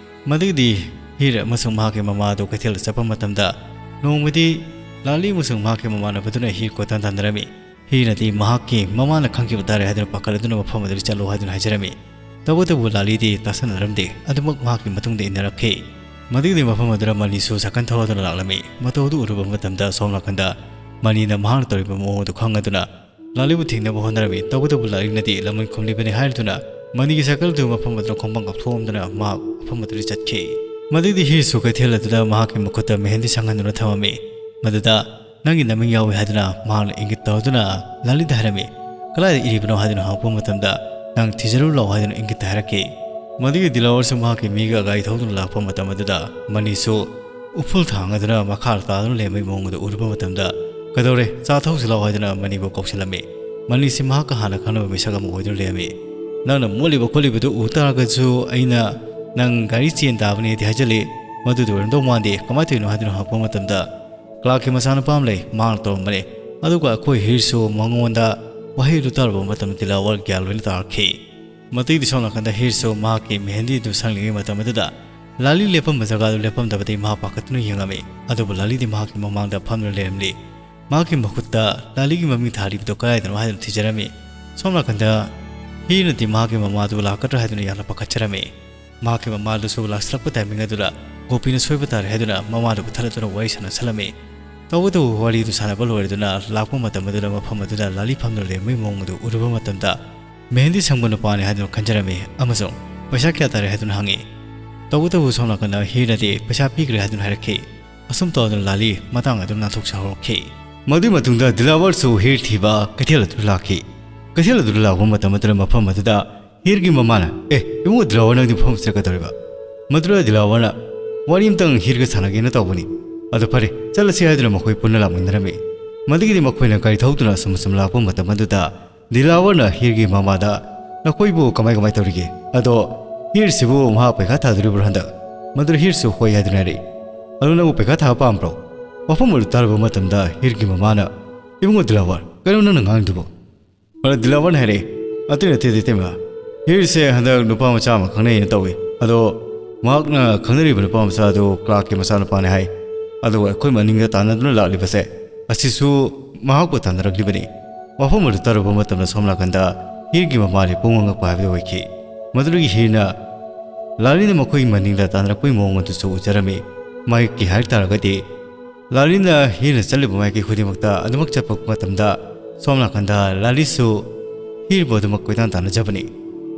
ꯃꯗꯒꯤꯗꯤ ꯍꯤꯔ ꯑꯃꯁꯨꯡ ꯃꯍꯥꯛꯀꯤ ꯃꯃꯥꯗꯨ ꯀꯩꯊꯦꯜꯗ ꯆꯠꯄ ꯃꯇꯝꯗ ꯅꯣꯡꯃꯗꯤ ꯂꯥꯂꯤ ꯑꯃꯁꯨꯡ ꯃꯍꯥꯛꯀꯤ ꯃꯃꯥꯟꯅꯕꯗꯨꯅ ꯍꯤꯔ ꯀꯣꯏꯇꯥꯟ ꯇꯥꯟꯅꯔꯝꯃꯤ꯫ ꯍꯤꯔꯅꯗꯤ ꯃꯍꯥꯛꯀꯤ ꯃꯃꯥꯅ ꯈꯪꯈꯤꯕ ꯇꯥꯔꯦ ꯍꯥꯏꯗꯨꯅ ꯄꯥꯈꯠꯂꯗꯨꯅ ꯃꯐꯝ ꯑꯗꯨꯗ ꯆꯠꯂꯣ ꯍꯥꯏꯗꯨꯅ ꯍꯥꯏꯖꯔꯝꯃꯤ꯫ ꯇꯧꯕꯇꯕꯨ ꯂꯥꯂꯤꯗꯤ ꯇꯥꯁꯟꯅꯔꯝꯗꯦ, ꯑꯗꯨꯃꯛ ꯃꯍꯥꯛꯀꯤ ꯃꯇꯨꯡꯗ ꯏꯟꯅꯔꯛꯈꯤ꯫ ꯃꯗꯨꯒꯤꯗꯤ ꯃꯐꯝ ꯑꯗꯨꯗ ꯃꯅꯤꯁꯨ ꯁꯥꯏꯀꯜ ꯊꯧꯔꯗꯨꯅ ꯂꯥꯛꯂꯝꯃꯤ꯫ ꯃꯇꯧ ꯑꯗꯨ ꯎꯔꯨꯕ ꯃꯇꯝꯗ ꯁꯣꯝ ꯅꯥꯀꯟꯗ ꯃꯅꯤꯅ ꯃꯍꯥꯛꯅ ꯇꯧꯔꯤꯕ ꯃꯑꯣꯡ ꯑꯗꯨ ꯈꯪꯉꯗꯨꯅ ꯂꯥꯂꯤꯕꯨ ꯊꯤꯡꯅꯕ ꯍꯣꯠꯅꯔꯝꯃꯤ꯫ ꯇꯧꯕꯇꯕꯨ ꯂꯥꯂꯤꯅꯗꯤ ꯂꯃꯟ ꯈꯨꯝꯂꯤꯕꯅꯤ ꯍꯥꯏꯔꯗꯨꯅ ꯃꯅꯤꯒꯤ ꯁꯥꯏꯀꯜ ꯑꯗꯨ ꯃꯐꯝ ꯑꯗꯨꯗ ꯈꯣꯡꯄꯥꯡ ꯀꯥꯎꯊꯣꯛꯑꯝꯗꯨꯅ ꯃꯍꯥꯛ ꯃꯐꯝ ꯑꯗꯨꯗ ꯆꯠꯈꯤ꯫ ꯃꯗꯨꯒꯤꯗꯤ ꯍꯤꯔꯁꯨ ꯀꯩꯊꯦꯜ ꯑꯗꯨꯗ ꯃꯍꯥꯛꯀꯤ ꯃꯈꯨꯠꯇ ꯃꯦꯍꯦꯟꯗꯤ ꯁꯪꯍꯟꯗꯨꯅ ꯊꯝꯃꯝꯃꯤ꯫ ꯃꯗꯨꯗ "ꯅꯪꯒꯤ ꯅꯃꯤꯡ ꯌꯥꯎꯏ" ꯍꯥꯏꯗꯨꯅ ꯃꯍꯥꯛꯅ ꯏꯪꯒꯤꯠ ꯇꯧꯗꯨꯅ ꯂꯥꯂꯤꯗ ꯍꯥꯏꯔꯝꯃꯤ꯫ "ꯀꯗꯥꯏꯗ ꯏꯔꯤꯕꯅꯣ?" ꯍꯥꯏꯗꯨꯅ ꯍꯪꯉꯛꯄ ꯃꯇꯝꯗ, "ꯅꯪ ꯊꯤꯖꯔꯨ ꯂꯥꯎ" ꯍꯥꯏꯗꯨꯅ ꯏꯪꯒꯤꯠꯇ ꯍꯥꯏꯔꯛꯈꯤ꯫ ꯃꯗꯨꯒꯤ ꯗꯤꯂꯥꯋꯔꯁꯨ ꯃꯍꯥꯛꯀꯤ ꯃꯤꯒ ꯒꯥꯔꯤ ꯊꯧꯗꯨꯅ ꯂꯥꯛꯄ ꯃꯇꯝ ꯑꯗꯨꯗ ꯃꯅꯤꯁꯨ ꯎꯐꯨꯜ ꯊꯥꯡꯗꯨꯅ ꯃꯈꯥ ꯇꯥꯗꯨꯅ ꯂꯩꯔꯝꯕꯒꯤ ꯃꯑꯣꯡ ꯑꯗꯨ ꯎꯔꯨꯕ ꯃꯇꯝꯗ, "ꯀꯩꯗꯧꯔꯦ? ꯆꯥ ꯊꯧꯁꯤ ꯂꯥꯎ" ꯍꯥꯏꯗꯨꯅ ꯃꯅꯤꯕꯨ ꯀꯧꯁꯤꯜꯂꯝꯃꯤ꯫ ꯃꯅꯤꯁꯤ ꯃꯍꯥꯛꯀ ꯍꯥꯟꯅ ꯈꯪꯅꯕ ꯃꯤꯁꯛ ꯑꯃ ꯑꯣꯏꯗꯨꯅ ꯂꯩꯔꯝꯃꯤ꯫ "ꯅꯪꯅ ꯃꯣꯠꯂꯤꯕ ꯈꯣꯠꯂꯤꯕꯗꯨ ꯎ ꯇꯥꯔꯒꯁꯨ ꯑꯩꯅ ꯅꯪ ꯒꯥꯔꯤ ꯆꯦꯟ ꯇꯥꯕꯅꯦꯗꯤ ꯍꯥꯏꯖꯜꯂꯤ꯫ ꯃꯗꯨꯗꯤ ꯑꯣꯏꯔꯝꯗꯧ ꯃꯥꯟꯗꯦ꯫ ꯀꯃꯥꯏꯅ ꯇꯧꯔꯤꯅꯣ?" ꯍꯥꯏꯗꯨꯅ ꯍꯪꯉꯛꯄ ꯃꯇꯝꯗ, "ꯀ꯭ꯂꯥꯔꯛꯀꯤ ꯃꯆꯥꯅꯨꯄꯥ ꯑꯃ ꯂꯩ, ꯃꯍꯥꯛꯅ ꯇꯧꯔꯝꯕꯅꯤ꯫ ꯑꯗꯨꯒ ꯑꯩꯈꯣꯏ ꯍꯤꯔꯁꯨ ꯃꯉꯣꯟꯗ" ꯋꯥꯍꯩ ꯑꯗꯨ ꯇꯥꯔꯨꯕ ꯃꯇꯝꯗ ꯗꯤꯂꯥꯋꯔ ꯒ꯭ꯌꯥꯟ ꯂꯣꯏꯅ ꯇꯥꯔꯛꯈꯤ꯫ ꯃꯗꯨꯒꯤꯗꯤ ꯁꯣꯝ ꯅꯥꯀꯟꯗ ꯍꯤꯔꯁꯨ ꯃꯍꯥꯛꯀꯤ ꯃꯦꯍꯦꯟꯗꯤ ꯑꯗꯨ ꯁꯪꯂꯤꯉꯩ ꯃꯇꯝ ꯑꯗꯨꯗ ꯂꯥꯂꯤ ꯂꯦꯞꯄꯝꯕ ꯖꯒꯥꯗꯨ ꯂꯦꯞꯄꯝꯗꯕꯗꯒꯤ ꯃꯍꯥꯛ ꯄꯥꯈꯠꯇꯨꯅ ꯌꯦꯡꯉꯝꯃꯤ꯫ ꯑꯗꯨꯕꯨ ꯂꯥꯂꯤꯗꯤ ꯃꯍꯥꯛꯀꯤ ꯃꯃꯥꯡꯗ ꯐꯝꯗꯨꯅ ꯂꯩꯔꯝꯂꯤ꯫ ꯃꯍꯥꯛꯀꯤ ꯃꯈꯨꯠꯇ ꯂꯥꯂꯤꯒꯤ ꯃꯃꯤꯡ ꯊꯥꯔꯤꯕꯗꯨ ꯀꯗꯥꯏꯗꯅꯣ ꯍꯥꯏꯗꯨꯅ ꯊꯤꯖꯔꯝꯃꯤ꯫ ꯁꯣꯝ ꯅꯥꯀꯟꯗ ꯍꯤꯔꯅꯗꯤ ꯃꯍꯥꯛꯀꯤ ꯃꯃꯥꯗꯨ ꯂꯥꯛꯀꯗ꯭ꯔꯥ ꯍꯥꯏꯗꯨꯅ ꯌꯥꯝꯅ ꯄꯥꯈꯠꯆꯔꯝꯃꯤ꯫ ꯃꯍꯥꯛꯀꯤ ꯃꯃꯥꯗꯨꯁꯨ ꯂꯥꯛꯁꯤꯜꯂꯛꯄ ꯇꯥꯏꯃꯤꯡ ꯑꯗꯨꯗ ꯒꯣꯄꯤꯅ ꯁꯣꯏꯕ ꯇꯥꯔꯦ ꯍꯥꯏꯗꯨꯅ ꯃꯃꯥꯗꯨ ꯀꯛꯊꯠꯂꯗꯨꯅ ꯋꯥꯔꯤ ꯁꯥꯟꯅꯁꯜꯂꯝꯃꯤ꯫ ꯇꯧꯕꯇꯕꯨ ꯋꯥꯔꯤꯗꯨ ꯁꯥꯟꯅꯕ ꯂꯣꯏꯔꯗꯨꯅ ꯂꯥꯛꯄ ꯃꯇꯝ ꯑꯗꯨꯗ ꯃꯐꯝ ꯑꯗꯨꯗ ꯂꯥꯂꯤ ꯐꯝꯗꯨꯅ ꯂꯩꯔꯝꯕꯒꯤ ꯃꯑꯣꯡ ꯑꯗꯨ ꯎꯔꯨꯕ ꯃꯇꯝꯗ ꯃꯦꯍꯦꯟꯗꯤ ꯁꯪꯕ ꯅꯨꯄꯥꯅꯤ ꯍꯥꯏꯗꯨꯅ ꯈꯟꯖꯔꯝꯃꯤ ꯑꯃꯁꯨꯡ "ꯄꯩꯁꯥ ꯀꯌꯥ ꯇꯥꯔꯦ?" ꯍꯥꯏꯗꯨꯅ ꯍꯪꯉꯤ꯫ ꯇꯧꯕꯇꯕꯨ ꯁꯣꯝ ꯅꯥꯀꯟꯗ ꯍꯤꯔꯅꯗꯤ ꯄꯩꯁꯥ ꯄꯤꯈ꯭ꯔꯦ ꯍꯥꯏꯗꯨꯅ ꯍꯥꯏꯔꯛꯈꯤ꯫ ꯑꯁꯨꯝ ꯇꯧꯗꯨꯅ ꯂꯥꯂꯤ ꯃꯇꯥꯡ ꯑꯗꯨ ꯅꯥꯟꯊꯣꯛꯆꯍꯧꯔꯛꯈꯤ꯫ ꯃꯗꯨꯒꯤ ꯃꯇꯨꯡꯗ ꯗꯤꯂꯥꯋꯔꯁꯨ ꯍꯤꯔ ꯊꯤꯕ ꯀꯩꯊꯦꯜ ꯑꯗꯨ ꯂꯥꯛꯈꯤ꯫ ꯀꯩꯊꯦꯜ ꯑꯗꯨꯗ ꯂꯥꯛꯄ ꯃꯇꯝ ꯑꯗꯨꯗ ꯃꯐꯝ ꯑꯗꯨꯗ ꯍꯤꯔꯒꯤ ꯃꯃꯥꯅ, "ꯑꯦ, ꯏꯕꯨꯡꯉꯣ ꯗꯤꯂꯥꯋꯔ, ꯅꯪꯗꯤ ꯃꯐꯝ ꯑꯁꯤꯗ ꯀꯩꯗꯧꯔꯤꯕ?" ꯃꯗꯨꯗ ꯗꯤꯂꯥꯋꯔꯅ, "ꯋꯥꯔꯤ ꯑꯃꯇꯪ ꯍꯤꯔꯒ ꯁꯥꯟꯅꯒꯦꯅ ꯇꯧꯕꯅꯤ꯫ ꯑꯗꯣ ꯐꯔꯦ, ꯆꯠꯂꯁꯤ" ꯍꯥꯏꯗꯨꯅ ꯃꯈꯣꯏ ꯄꯨꯟꯅ ꯂꯥꯛꯃꯤꯟꯅꯔꯝꯃꯤ꯫ ꯃꯗꯨꯒꯤꯗꯤ ꯃꯈꯣꯏꯅ ꯒꯥꯔꯤ ꯊꯧꯗꯨꯅ ꯑꯁꯨꯝ ꯑꯁꯨꯝ ꯂꯥꯛꯄ ꯃꯇꯝ ꯑꯗꯨꯗ ꯗꯤꯂꯥꯋꯔꯅ ꯍꯤꯔꯒꯤ ꯃꯃꯥꯗ, "ꯅꯈꯣꯏꯕꯨ ꯀꯃꯥꯏ ꯀꯃꯥꯏ ꯇꯧꯔꯤꯒꯦ? ꯑꯗꯣ ꯍꯤꯔꯁꯤꯕꯨ ꯃꯍꯥꯛ ꯄꯩꯈꯥ ꯊꯥꯗꯣꯔꯤꯕ꯭ꯔꯣ ꯍꯟꯗꯛ?" ꯃꯗꯨꯗ ꯍꯤꯔꯁꯨ ꯍꯣꯏ ꯍꯥꯏꯗꯨꯅ ꯍꯥꯏꯔꯛꯏ꯫ "ꯑꯗꯣ ꯅꯪꯕꯨ ꯄꯩꯈꯥ ꯊꯥꯕ ꯄꯥꯝꯕ꯭ꯔꯣ?" ꯋꯥꯐꯝ ꯑꯗꯨ ꯇꯥꯔꯨꯕ ꯃꯇꯝꯗ ꯍꯤꯔꯒꯤ ꯃꯃꯥꯅ, "ꯏꯕꯨꯡꯉꯣ ꯗꯤꯂꯥꯋꯔ, ꯀꯩꯅꯣ ꯅꯪꯅ ꯉꯥꯡꯗꯨꯕꯣ?" ꯑꯗ ꯗꯤꯂꯥꯋꯔꯅ ꯍꯥꯏꯔꯛꯑꯦ, "ꯑꯇꯩ ꯅꯠꯇꯦ, ꯏꯇꯩꯃ꯫ ꯍꯤꯔꯁꯦ ꯍꯟꯗꯛ ꯅꯨꯄꯥ ꯃꯆꯥ ꯑꯃ ꯈꯪꯅꯩꯅ ꯇꯧꯏ꯫ ꯑꯗꯣ ꯃꯍꯥꯛꯅ ꯈꯪꯅꯔꯤꯕ ꯅꯨꯄꯥ ꯃꯆꯥ ꯑꯗꯨ ꯀ꯭ꯂꯥꯔꯛꯀꯤ ꯃꯆꯥꯅꯨꯄꯥꯅꯤ ꯍꯥꯏ꯫ ꯑꯗꯨꯒ ꯑꯩꯈꯣꯏ ꯃꯅꯤꯡꯗ ꯇꯥꯟꯅꯗꯨꯅ ꯂꯥꯛꯂꯤꯕꯁꯦ, ꯑꯁꯤꯁꯨ ꯃꯍꯥꯛꯄꯨ ꯇꯥꯟꯅꯔꯛꯂꯤꯕꯅꯤ꯫" ꯋꯥꯐꯝ ꯑꯗꯨ ꯇꯥꯔꯨꯕ ꯃꯇꯝꯗ ꯁꯣꯝ ꯅꯥꯀꯟꯗ ꯍꯤꯔꯒꯤ ꯃꯃꯥꯗꯤ ꯄꯨꯡꯉꯛ ꯉꯛꯄ ꯍꯥꯏꯕꯗꯨ ꯑꯣꯏꯈꯤ꯫ ꯃꯗꯨꯗꯒꯤ ꯍꯤꯔꯅ ꯂꯥꯂꯤꯅ ꯃꯈꯣꯏꯒꯤ ꯃꯅꯤꯡꯗ ꯇꯥꯟꯅꯔꯛꯄꯒꯤ ꯃꯑꯣꯡ ꯑꯗꯨꯁꯨ ꯎꯖꯔꯝꯃꯤ꯫ ꯃꯍꯥꯛꯀꯤ ꯍꯥꯏ ꯇꯥꯔꯒꯗꯤ ꯂꯥꯂꯤꯅ ꯍꯤꯔꯅ ꯆꯠꯂꯤꯕ ꯃꯥꯏꯀꯩ ꯈꯨꯗꯤꯡꯃꯛꯇ ꯑꯗꯨꯃꯛ ꯆꯠꯄ ꯃꯇꯝꯗ ꯁꯣꯝ ꯅꯥꯀꯟꯗ ꯂꯥꯂꯤꯁꯨ ꯍꯤꯔꯕꯨ ꯑꯗꯨꯃꯛ ꯀꯣꯏꯇꯥꯟ ꯇꯥꯟꯅꯖꯕꯅꯤ꯫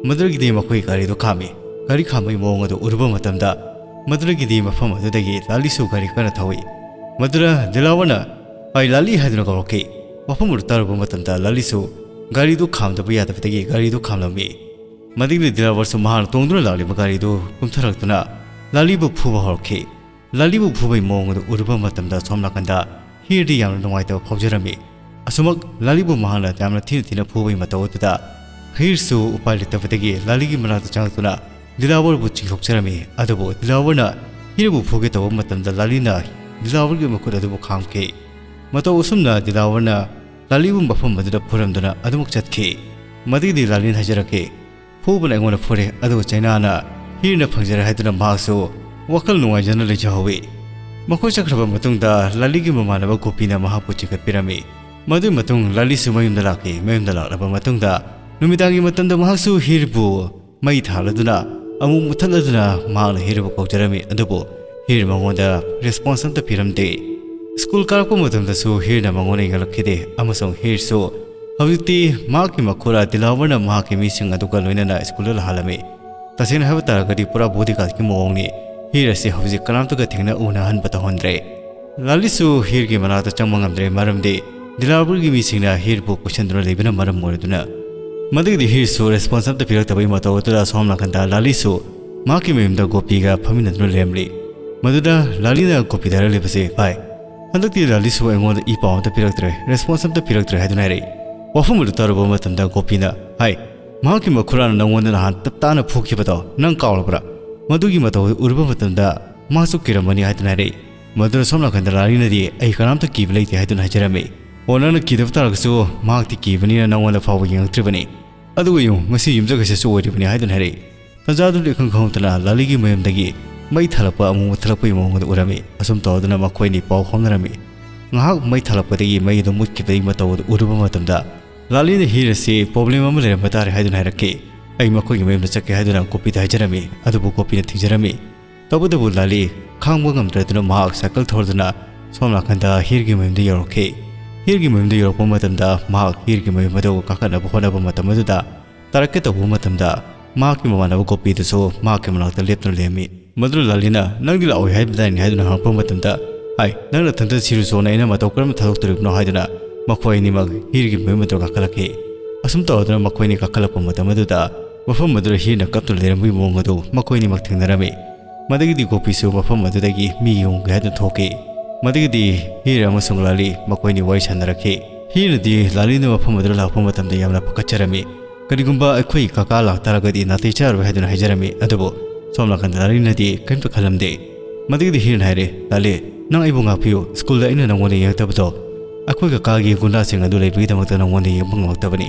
ꯃꯗꯨꯗꯒꯤꯗꯤ ꯃꯈꯣꯏ ꯒꯥꯔꯤꯗꯨ ꯈꯥꯝꯃꯤ꯫ ꯒꯥꯔꯤ ꯈꯥꯝꯕꯒꯤ ꯃꯑꯣꯡ ꯑꯗꯨ ꯎꯔꯨꯕ ꯃꯇꯝꯗ ꯃꯗꯨꯗꯒꯤꯗꯤ ꯃꯐꯝ ꯑꯗꯨꯗꯒꯤ ꯂꯥꯂꯤꯁꯨ ꯒꯥꯔꯤ ꯀꯟꯅ ꯊꯧꯏ꯫ ꯃꯗꯨꯗ ꯗꯤꯂꯥꯋꯔꯅ, "ꯚꯥꯏ ꯂꯥꯂꯤ" ꯍꯥꯏꯗꯨꯅ ꯀꯧꯔꯛꯈꯤ꯫ ꯋꯥꯐꯝ ꯑꯗꯨ ꯇꯥꯔꯨꯕ ꯃꯇꯝꯗ ꯂꯥꯂꯤꯁꯨ ꯒꯥꯔꯤꯗꯨ ꯈꯥꯝꯗꯕ ꯌꯥꯗꯕꯗꯒꯤ ꯒꯥꯔꯤꯗꯨ ꯈꯥꯝꯂꯝꯃꯤ꯫ ꯃꯗꯨꯗꯒꯤꯗꯤ ꯗꯤꯂꯥꯋꯔꯁꯨ ꯃꯍꯥꯛꯅ ꯇꯣꯡꯗꯨꯅ ꯂꯥꯛꯂꯤꯕ ꯒꯥꯔꯤꯗꯨ ꯀꯨꯝꯊꯔꯛꯇꯨꯅ ꯂꯥꯂꯤꯕꯨ ꯐꯨꯕ ꯍꯧꯔꯛꯈꯤ꯫ ꯂꯥꯂꯤꯕꯨ ꯐꯨꯕꯒꯤ ꯃꯑꯣꯡ ꯑꯗꯨ ꯎꯔꯨꯕ ꯃꯇꯝꯗ ꯁꯣꯝ ꯅꯥꯀꯟꯗ ꯍꯤꯔꯗꯤ ꯌꯥꯝꯅ ꯅꯨꯡꯉꯥꯏꯇꯕ ꯐꯥꯎꯖꯔꯝꯃꯤ꯫ ꯑꯁꯨꯃꯛ ꯂꯥꯂꯤꯕꯨ ꯃꯍꯥꯛꯅ ꯌꯥꯝꯅ ꯊꯤꯅ ꯊꯤꯅ ꯐꯨꯕꯒꯤ ꯃꯇꯧ ꯑꯗꯨꯗ ꯍꯤꯔꯁꯨ ꯎꯄꯥꯏ ꯂꯩꯇꯕꯗꯒꯤ ꯂꯥꯂꯤꯒꯤ ꯃꯅꯥꯛꯇ ꯆꯪꯂꯛꯇꯨꯅ ꯗꯤꯂꯥꯋꯔꯕꯨ ꯆꯤꯡꯊꯣꯛꯆꯔꯝꯃꯤ꯫ ꯑꯗꯨꯕꯨ ꯗꯤꯂꯥꯋꯔꯅ ꯍꯤꯔꯕꯨ ꯐꯨꯒꯦ ꯇꯧꯕ ꯃꯇꯝꯗ ꯂꯥꯂꯤꯅ ꯗꯤꯂꯥꯋꯔꯒꯤ ꯃꯈꯨꯠ ꯑꯗꯨꯕꯨ ꯈꯥꯝꯈꯤ꯫ ꯃꯇꯧ ꯑꯁꯨꯝꯅ ꯗꯤꯂꯥꯋꯔꯅ ꯂꯥꯂꯤꯕꯨ ꯃꯐꯝ ꯑꯗꯨꯗ ꯐꯨꯔꯝꯗꯨꯅ ꯑꯗꯨꯃꯛ ꯆꯠꯈꯤ꯫ ꯃꯗꯨꯒꯤꯗꯤ ꯂꯥꯂꯤꯅ ꯍꯥꯏꯖꯔꯛꯈꯤ, "ꯐꯨꯕꯅ ꯑꯩꯉꯣꯟꯗ ꯐꯨꯔꯦ, ꯑꯗꯨꯒ ꯆꯩꯅꯥꯅ ꯍꯤꯔꯅ ꯐꯪꯖꯔꯦ" ꯍꯥꯏꯗꯨꯅ ꯃꯍꯥꯛꯁꯨ ꯋꯥꯈꯜ ꯅꯨꯡꯉꯥꯏꯖꯅ ꯂꯩꯖꯍꯧꯋꯤ꯫ ꯃꯈꯣꯏ ꯆꯠꯈ꯭ꯔꯕ ꯃꯇꯨꯡꯗ ꯂꯥꯂꯤꯒꯤ ꯃꯃꯥꯟꯅꯕ ꯒꯣꯄꯤꯅ ꯃꯍꯥꯛꯄꯨ ꯆꯤꯡꯈꯠꯄꯤꯔꯝꯃꯤ꯫ ꯃꯗꯨꯒꯤ ꯃꯇꯨꯡ ꯂꯥꯂꯤꯁꯨ ꯃꯌꯨꯝꯗ ꯂꯥꯛꯈꯤ꯫ ꯃꯌꯨꯝꯗ ꯂꯥꯛꯂꯕ ꯃꯇꯨꯡꯗ ꯅꯨꯃꯤꯗꯥꯡꯒꯤ ꯃꯇꯝꯗ ꯃꯍꯥꯛꯁꯨ ꯍꯤꯔꯕꯨ ꯃꯩ ꯊꯥꯜꯂꯗꯨꯅ ꯑꯃꯨꯛ ꯃꯨꯊꯠꯂꯗꯨꯅ ꯃꯍꯥꯛꯅ ꯍꯤꯔꯕꯨ ꯀꯧꯖꯔꯝꯃꯤ, ꯑꯗꯨꯕꯨ ꯍꯤꯔ ꯃꯉꯣꯟꯗ ꯔꯦꯁꯄꯣꯟꯁ ꯑꯃꯠꯇ ꯄꯤꯔꯝꯗꯦ꯫ ꯁ꯭ꯀꯨꯜ ꯀꯥꯔꯛꯄ ꯃꯇꯝꯗꯁꯨ ꯍꯤꯔꯅ ꯃꯉꯣꯟꯗ ꯌꯦꯡꯂꯛꯈꯤꯗꯦ, ꯑꯃꯁꯨꯡ ꯍꯤꯔꯁꯨ ꯍꯧꯖꯤꯛꯇꯤ ꯃꯍꯥꯛꯀꯤ ꯃꯈꯨꯔꯥ ꯗꯤꯂꯥꯋꯔꯅ ꯃꯍꯥꯛꯀꯤ ꯃꯤꯁꯤꯡ ꯑꯗꯨꯒ ꯂꯣꯏꯅꯅ ꯁ꯭ꯀꯨꯜꯗ ꯂꯥꯛꯍꯜꯂꯝꯃꯤ꯫ ꯇꯁꯦꯡꯅ ꯍꯥꯏꯕ ꯇꯥꯔꯒꯗꯤ ꯄꯨꯔꯥ ꯕꯣꯗꯤꯒꯥꯔꯗꯀꯤ ꯃꯑꯣꯡꯅꯤ꯫ ꯍꯤꯔ ꯑꯁꯤ ꯍꯧꯖꯤꯛ ꯀꯅꯥꯝꯇꯒ ꯊꯦꯡꯅ ꯎꯅꯍꯟꯕ ꯇꯧꯍꯟꯗ꯭ꯔꯦ꯫ ꯂꯥꯂꯤꯁꯨ ꯍꯤꯔꯒꯤ ꯃꯅꯥꯛꯇ ꯆꯪꯕ ꯉꯝꯗ꯭ꯔꯦ, ꯃꯔꯝꯗꯤ ꯗꯤꯂꯥꯋꯔꯒꯤ ꯃꯤꯁꯤꯡꯅ ꯍꯤꯔꯕꯨ ꯀꯣꯏꯁꯟꯗꯨꯅ ꯂꯩꯕꯅ ꯃꯔꯝ ꯑꯣꯏꯔꯗꯨꯅ꯫ ꯃꯗꯨꯒꯤꯗꯤ ꯍꯤꯔꯁꯨ ꯔꯦꯁꯄꯣꯟꯁ ꯑꯃꯠꯇ ꯄꯤꯔꯛꯇꯕꯒꯤ ꯃꯇꯧ ꯑꯗꯨꯗ ꯁꯣꯝ ꯅꯥꯀꯟꯗ ꯂꯥꯂꯤꯁꯨ ꯃꯍꯥꯛꯀꯤ ꯃꯌꯨꯝꯗ ꯒꯣꯄꯤꯒ ꯐꯝꯃꯤꯟꯅꯗꯨꯅ ꯂꯩꯔꯝꯂꯤ꯫ ꯃꯗꯨꯗ ꯂꯥꯂꯤꯅ ꯒꯣꯄꯤꯗ ꯍꯥꯏꯔꯛꯂꯤꯕꯁꯤ, "ꯚꯥꯏ, ꯍꯟꯗꯛꯇꯤ ꯂꯥꯂꯤꯁꯨ ꯑꯩꯉꯣꯟꯗ ꯏ ꯄꯥꯎ ꯑꯃꯠꯇ ꯄꯤꯔꯛꯇ꯭ꯔꯦ, ꯔꯦꯁꯄꯣꯟꯁ ꯑꯃꯠꯇ ꯄꯤꯔꯛꯇ꯭ꯔꯦ" ꯍꯥꯏꯗꯨꯅ ꯍꯥꯏꯔꯛꯏ꯫ ꯋꯥꯐꯝ ꯑꯗꯨ ꯇꯥꯔꯨꯕ ꯃꯇꯝꯗ ꯒꯣꯄꯤꯅ, "ꯍꯥꯏ, ꯃꯍꯥꯛꯀꯤ ꯃꯈꯨꯔꯥꯅ ꯅꯪꯉꯣꯟꯗ ꯅꯍꯥꯟ ꯇꯞ ꯇꯥꯅ ꯐꯨꯈꯤꯕꯗꯣ ꯅꯪ ꯀꯥꯎꯔꯕ꯭ꯔꯥ? ꯃꯗꯨꯒꯤ ꯃꯇꯧ ꯑꯗꯨ ꯎꯔꯨꯕ ꯃꯇꯝꯗ ꯃꯍꯥꯛꯁꯨ ꯀꯤꯔꯝꯃꯅꯤ" ꯍꯥꯏꯗꯨꯅ ꯍꯥꯏꯔꯛꯏ꯫ ꯃꯗꯨꯅ ꯁꯣꯝ ꯅꯥꯀꯟꯗ ꯂꯥꯂꯤꯅꯗꯤ, "ꯑꯩ ꯀꯅꯥꯝꯇ ꯀꯤꯕ ꯂꯩꯇꯦ" ꯍꯥꯏꯗꯨꯅ ꯍꯥꯏꯖꯔꯝꯃꯤ꯫ "ꯑꯣ, ꯅꯪꯅ ꯀꯤꯗꯕ ꯇꯥꯔꯒꯁꯨ ꯃꯍꯥꯛꯇꯤ ꯀꯤꯕꯅꯤꯅ ꯅꯪꯉꯣꯟꯗ ꯐꯥꯎꯕ ꯌꯦꯡꯉꯛꯇ꯭ꯔꯤꯕꯅꯤ꯫ ꯑꯗꯨꯒ ꯌꯦꯡꯉꯨ, ꯉꯁꯤ ꯌꯨꯝꯖꯀꯩꯁꯁꯨ ꯑꯣꯏꯔꯤꯕꯅꯤ" ꯍꯥꯏꯗꯨꯅ ꯍꯥꯏꯔꯛꯏ꯫ ꯇꯟꯖꯥꯗꯨꯗ ꯏꯈꯪ ꯈꯪꯍꯧꯗꯅ ꯂꯥꯂꯤꯒꯤ ꯃꯌꯨꯝꯗꯒꯤ ꯃꯩ ꯊꯥꯜꯂꯛꯄ ꯑꯃꯨꯛ ꯃꯨꯠꯊꯠꯂꯛꯄꯒꯤ ꯃꯑꯣꯡ ꯑꯗꯨ ꯎꯔꯝꯃꯤ꯫ ꯑꯁꯨꯝ ꯇꯧꯗꯨꯅ ꯃꯈꯣꯏ ꯑꯅꯤ ꯄꯥꯎ ꯐꯥꯎꯅꯔꯝꯃꯤ꯫ ꯉꯥꯏꯍꯥꯛ ꯃꯩ ꯊꯥꯜꯂꯛꯄꯗꯒꯤ ꯃꯩ ꯑꯗꯨ ꯃꯨꯠꯈꯤꯕꯒꯤ ꯃꯇꯧ ꯑꯗꯨ ꯎꯔꯨꯕ ꯃꯇꯝꯗ ꯂꯥꯂꯤꯅ ꯍꯤꯔ ꯑꯁꯤ ꯄ꯭ꯔꯣꯕ꯭ꯂꯦꯝ ꯑꯃ ꯂꯩꯔꯝꯕ ꯇꯥꯔꯦ ꯍꯥꯏꯗꯨꯅ ꯍꯥꯏꯔꯛꯈꯤ꯫ "ꯑꯩ ꯃꯈꯣꯏꯒꯤ ꯃꯌꯨꯝꯗ ꯆꯠꯀꯦ" ꯍꯥꯏꯗꯨꯅ ꯒꯣꯄꯤꯗ ꯍꯥꯏꯖꯔꯝꯃꯤ꯫ ꯑꯗꯨꯕꯨ ꯒꯣꯄꯤꯅ ꯊꯤꯡꯖꯔꯝꯃꯤ꯫ ꯇꯧꯕꯇꯕꯨ ꯂꯥꯂꯤ ꯈꯥꯡꯕ ꯉꯝꯗ꯭ꯔꯗꯨꯅ ꯃꯍꯥꯛ ꯁꯥꯏꯀꯜ ꯊꯧꯔꯗꯨꯅ ꯁꯣꯝ ꯅꯥꯀꯟꯗ ꯍꯤꯔꯒꯤ ꯃꯌꯨꯝꯗ ꯌꯧꯔꯛꯈꯤ꯫ ꯍꯤꯔꯒꯤ ꯃꯌꯨꯝꯗ ꯌꯧꯔꯛꯄ ꯃꯇꯝꯗ ꯃꯍꯥꯛ ꯍꯤꯔꯒꯤ ꯃꯌꯨꯝ ꯑꯗꯨ ꯀꯥꯈꯠꯅꯕ ꯍꯣꯠꯅꯕ ꯃꯇꯝ ꯑꯗꯨꯗ ꯇꯥꯔꯛꯀꯦ ꯇꯧꯕ ꯃꯇꯝꯗ ꯃꯍꯥꯛꯀꯤ ꯃꯃꯥꯟꯅꯕ ꯒꯣꯄꯤꯗꯨꯁꯨ ꯃꯍꯥꯛꯀꯤ ꯃꯅꯥꯛꯇ ꯂꯦꯞꯇꯨꯅ ꯂꯩꯔꯝꯃꯤ꯫ ꯃꯗꯨꯅ ꯂꯥꯂꯤꯅ, "ꯅꯪꯗꯤ ꯂꯥꯛꯑꯣꯏ ꯍꯥꯏꯕꯗꯥꯏꯅꯦ?" ꯍꯥꯏꯗꯨꯅ ꯍꯪꯉꯛꯄ ꯃꯇꯝꯗ, "ꯍꯥꯏ, ꯅꯪ ꯅꯊꯟꯇ ꯁꯤꯔꯨꯆꯣꯅ ꯑꯩꯅ ꯃꯇꯧ ꯀꯔꯝꯅ ꯊꯥꯗꯣꯛꯇꯣꯔꯤꯕꯅꯣ?" ꯍꯥꯏꯗꯨꯅ ꯃꯈꯣꯏ ꯑꯅꯤꯃꯛ ꯍꯤꯔꯒꯤ ꯃꯌꯨꯝ ꯑꯗꯨ ꯀꯥꯈꯠꯂꯛꯈꯤ꯫ ꯑꯁꯨꯝ ꯇꯧꯗꯨꯅ ꯃꯈꯣꯏ ꯑꯅꯤ ꯀꯥꯈꯠꯂꯛꯄ ꯃꯇꯝ ꯑꯗꯨꯗ ꯃꯐꯝ ꯑꯗꯨꯗ ꯍꯤꯔꯅ ꯀꯞꯇꯨꯅ ꯂꯩꯔꯝꯕꯒꯤ ꯃꯑꯣꯡ ꯑꯗꯨ ꯃꯈꯣꯏ ꯑꯅꯤꯃꯛ ꯊꯦꯡꯅꯔꯝꯃꯤ꯫ ꯃꯗꯨꯒꯤꯗꯤ ꯒꯣꯄꯤꯁꯨ ꯃꯐꯝ ꯑꯗꯨꯗꯒꯤ ꯃꯤ ꯌꯣꯡꯒꯦ ꯍꯥꯏꯗꯨꯅ ꯊꯣꯛꯈꯤ꯫ ꯃꯗꯨꯒꯤꯗꯤ ꯍꯤꯔ ꯑꯃꯁꯨꯡ ꯂꯥꯂꯤ ꯃꯈꯣꯏꯅꯤ ꯋꯥꯔꯤ ꯁꯥꯟꯅꯔꯛꯈꯤ꯫ ꯍꯤꯔꯅꯗꯤ ꯂꯥꯂꯤꯅ ꯃꯐꯝ ꯑꯗꯨꯗ ꯂꯥꯛꯄ ꯃꯇꯝꯗ ꯌꯥꯝꯅ ꯄꯥꯈꯠꯆꯔꯝꯃꯤ꯫ "ꯀꯔꯤꯒꯨꯝꯕ ꯑꯩꯈꯣꯏ ꯀꯀꯥ ꯂꯥꯛꯇꯥꯔꯒꯗꯤ ꯅꯥꯇꯩ ꯆꯥꯔꯔꯣꯏ" ꯍꯥꯏꯗꯨꯅ ꯍꯥꯏꯖꯔꯝꯃꯤ꯫ ꯑꯗꯨꯕꯨ ꯁꯣꯝ ꯅꯥꯀꯟꯗ ꯂꯥꯂꯤꯅꯗꯤ ꯀꯔꯤꯝꯇ ꯈꯜꯂꯝꯗꯦ꯫ ꯃꯗꯨꯒꯤꯗꯤ ꯍꯤꯔꯅ ꯍꯥꯏꯔꯦ, "ꯂꯥꯂꯤ, ꯅꯪ ꯑꯩꯕꯨ ꯉꯥꯛꯄꯤꯌꯨ, ꯁ꯭ꯀꯨꯜꯗ ꯑꯩꯅ ꯅꯪꯉꯣꯟꯗ ꯌꯦꯡꯉꯛꯇꯕꯗꯣ ꯑꯩꯈꯣꯏ ꯀꯀꯥꯒꯤ ꯒꯨꯟꯗꯥꯁꯤꯡ ꯑꯗꯨ ꯂꯩꯕꯒꯤꯗꯃꯛꯇ ꯅꯪꯉꯣꯟꯗ ꯌꯦꯡꯕ ꯉꯝꯃꯛꯇꯕꯅꯤ꯫"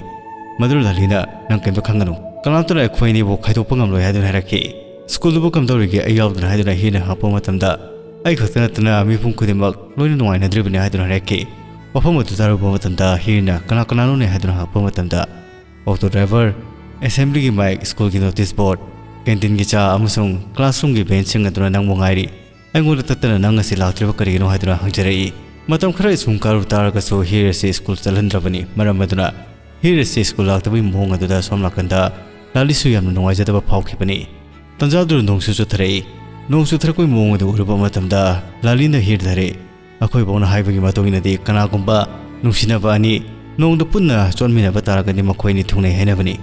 ꯃꯗꯨꯅ ꯂꯥꯂꯤꯅ, "ꯅꯪ ꯀꯔꯤꯝꯇ ꯈꯟꯒꯅꯨ, ꯀꯅꯥꯝꯇꯅ ꯑꯩꯈꯣꯏ ꯑꯅꯤꯕꯨ ꯈꯥꯏꯗꯣꯛꯄ ꯉꯝꯂꯣꯏ" ꯍꯥꯏꯗꯨꯅ ꯍꯥꯏꯔꯛꯈꯤ꯫ "ꯁ꯭ꯀꯨꯜꯗꯨꯕꯨ ꯀꯝꯗꯧꯔꯤꯒꯦ ꯑꯩ ꯌꯥꯎꯗꯅ?" ꯍꯥꯏꯗꯨꯅ ꯍꯤꯔꯅ ꯍꯪꯉꯛꯄ ꯃꯇꯝꯗ, "ꯑꯩ ꯈꯛꯇ ꯅꯠꯇꯅ ꯃꯤꯄꯨꯝ ꯈꯨꯗꯤꯡꯃꯛ ꯂꯣꯏꯅ ꯅꯨꯡꯉꯥꯏꯅꯗ꯭ꯔꯤꯕꯅꯤ" ꯍꯥꯏꯗꯨꯅ ꯍꯥꯏꯔꯛꯈꯤ꯫ ꯋꯥꯐꯝ ꯑꯗꯨ ꯇꯥꯔꯨꯕ ꯃꯇꯝꯗ ꯍꯤꯔꯅ, "ꯀꯅꯥ ꯀꯅꯥꯅꯣꯅꯦ?" ꯍꯥꯏꯗꯨꯅ ꯍꯪꯉꯛꯄ ꯃꯇꯝꯗ, "ꯑꯣꯇꯣ ꯗ꯭ꯔꯥꯏꯚꯔ, ꯑꯦꯁꯦꯝꯕ꯭ꯂꯤꯒꯤ ꯃꯥꯏꯛ, ꯁ꯭ꯀꯨꯜꯒꯤ ꯅꯣꯇꯤꯁ ꯕꯣꯔꯗ, ꯀꯦꯟꯇꯤꯟꯒꯤ ꯆꯥ ꯑꯃꯁꯨꯡ ꯀ꯭ꯂꯥꯁꯔꯨꯝꯒꯤ ꯕꯦꯟꯁꯁꯤꯡ ꯑꯗꯨꯅ ꯅꯪꯕꯨ ꯉꯥꯏꯔꯤ꯫ ꯑꯩꯉꯣꯟꯗ ꯇꯠꯇꯅ ꯅꯪ ꯑꯁꯤ ꯂꯥꯛꯇ꯭ꯔꯤꯕ ꯀꯔꯤꯒꯤꯅꯣ ꯍꯥꯏꯗꯨꯅ ꯍꯪꯖꯔꯛꯏ꯫ ꯃꯇꯝ ꯈꯔ ꯁꯨꯝ ꯀꯥꯔꯨ ꯇꯥꯔꯒꯁꯨ ꯍꯤꯔ ꯑꯁꯤ ꯁ꯭ꯀꯨꯜ ꯆꯠꯍꯟꯗ꯭ꯔꯕꯅꯤ꯫ ꯃꯔꯝ ꯑꯗꯨꯅ ꯍꯤꯔ ꯑꯁꯤ ꯁ꯭ꯀꯨꯜ ꯂꯥꯛꯇꯕꯒꯤ ꯃꯑꯣꯡ ꯑꯗꯨꯗ ꯁꯣꯝ ꯅꯥꯀꯟꯗ ꯂꯥꯂꯤꯁꯨ ꯌꯥꯝꯅ ꯅꯨꯡꯉꯥꯏꯖꯗꯕ ꯐꯥꯎꯈꯤꯕꯅꯤ꯫ ꯇꯟꯖꯥꯗꯨꯗ ꯅꯣꯡꯁꯨ ꯆꯨꯊꯔꯛꯏ꯫ ꯅꯣꯡ ꯆꯨꯊꯔꯛꯄꯒꯤ ꯃꯑꯣꯡ ꯑꯗꯨ ꯎꯔꯨꯕ ꯃꯇꯝꯗ ꯂꯥꯂꯤꯅ ꯍꯤꯔꯗ ꯍꯥꯏꯔꯛꯏ, "ꯑꯩꯈꯣꯏ ꯕꯣꯛꯅ ꯍꯥꯏꯕꯒꯤ ꯃꯇꯨꯡ ꯏꯟꯅꯗꯤ ꯀꯅꯥꯒꯨꯝꯕ ꯅꯨꯡꯁꯤꯅꯕ ꯑꯅꯤ ꯅꯣꯡꯗ ꯄꯨꯟꯅ ꯆꯣꯠꯃꯤꯟꯅꯕ ꯇꯥꯔꯒꯗꯤ ꯃꯈꯣꯏ ꯑꯅꯤ ꯊꯨꯡꯅꯩ ꯍꯥꯏꯅꯕꯅꯤ"꯫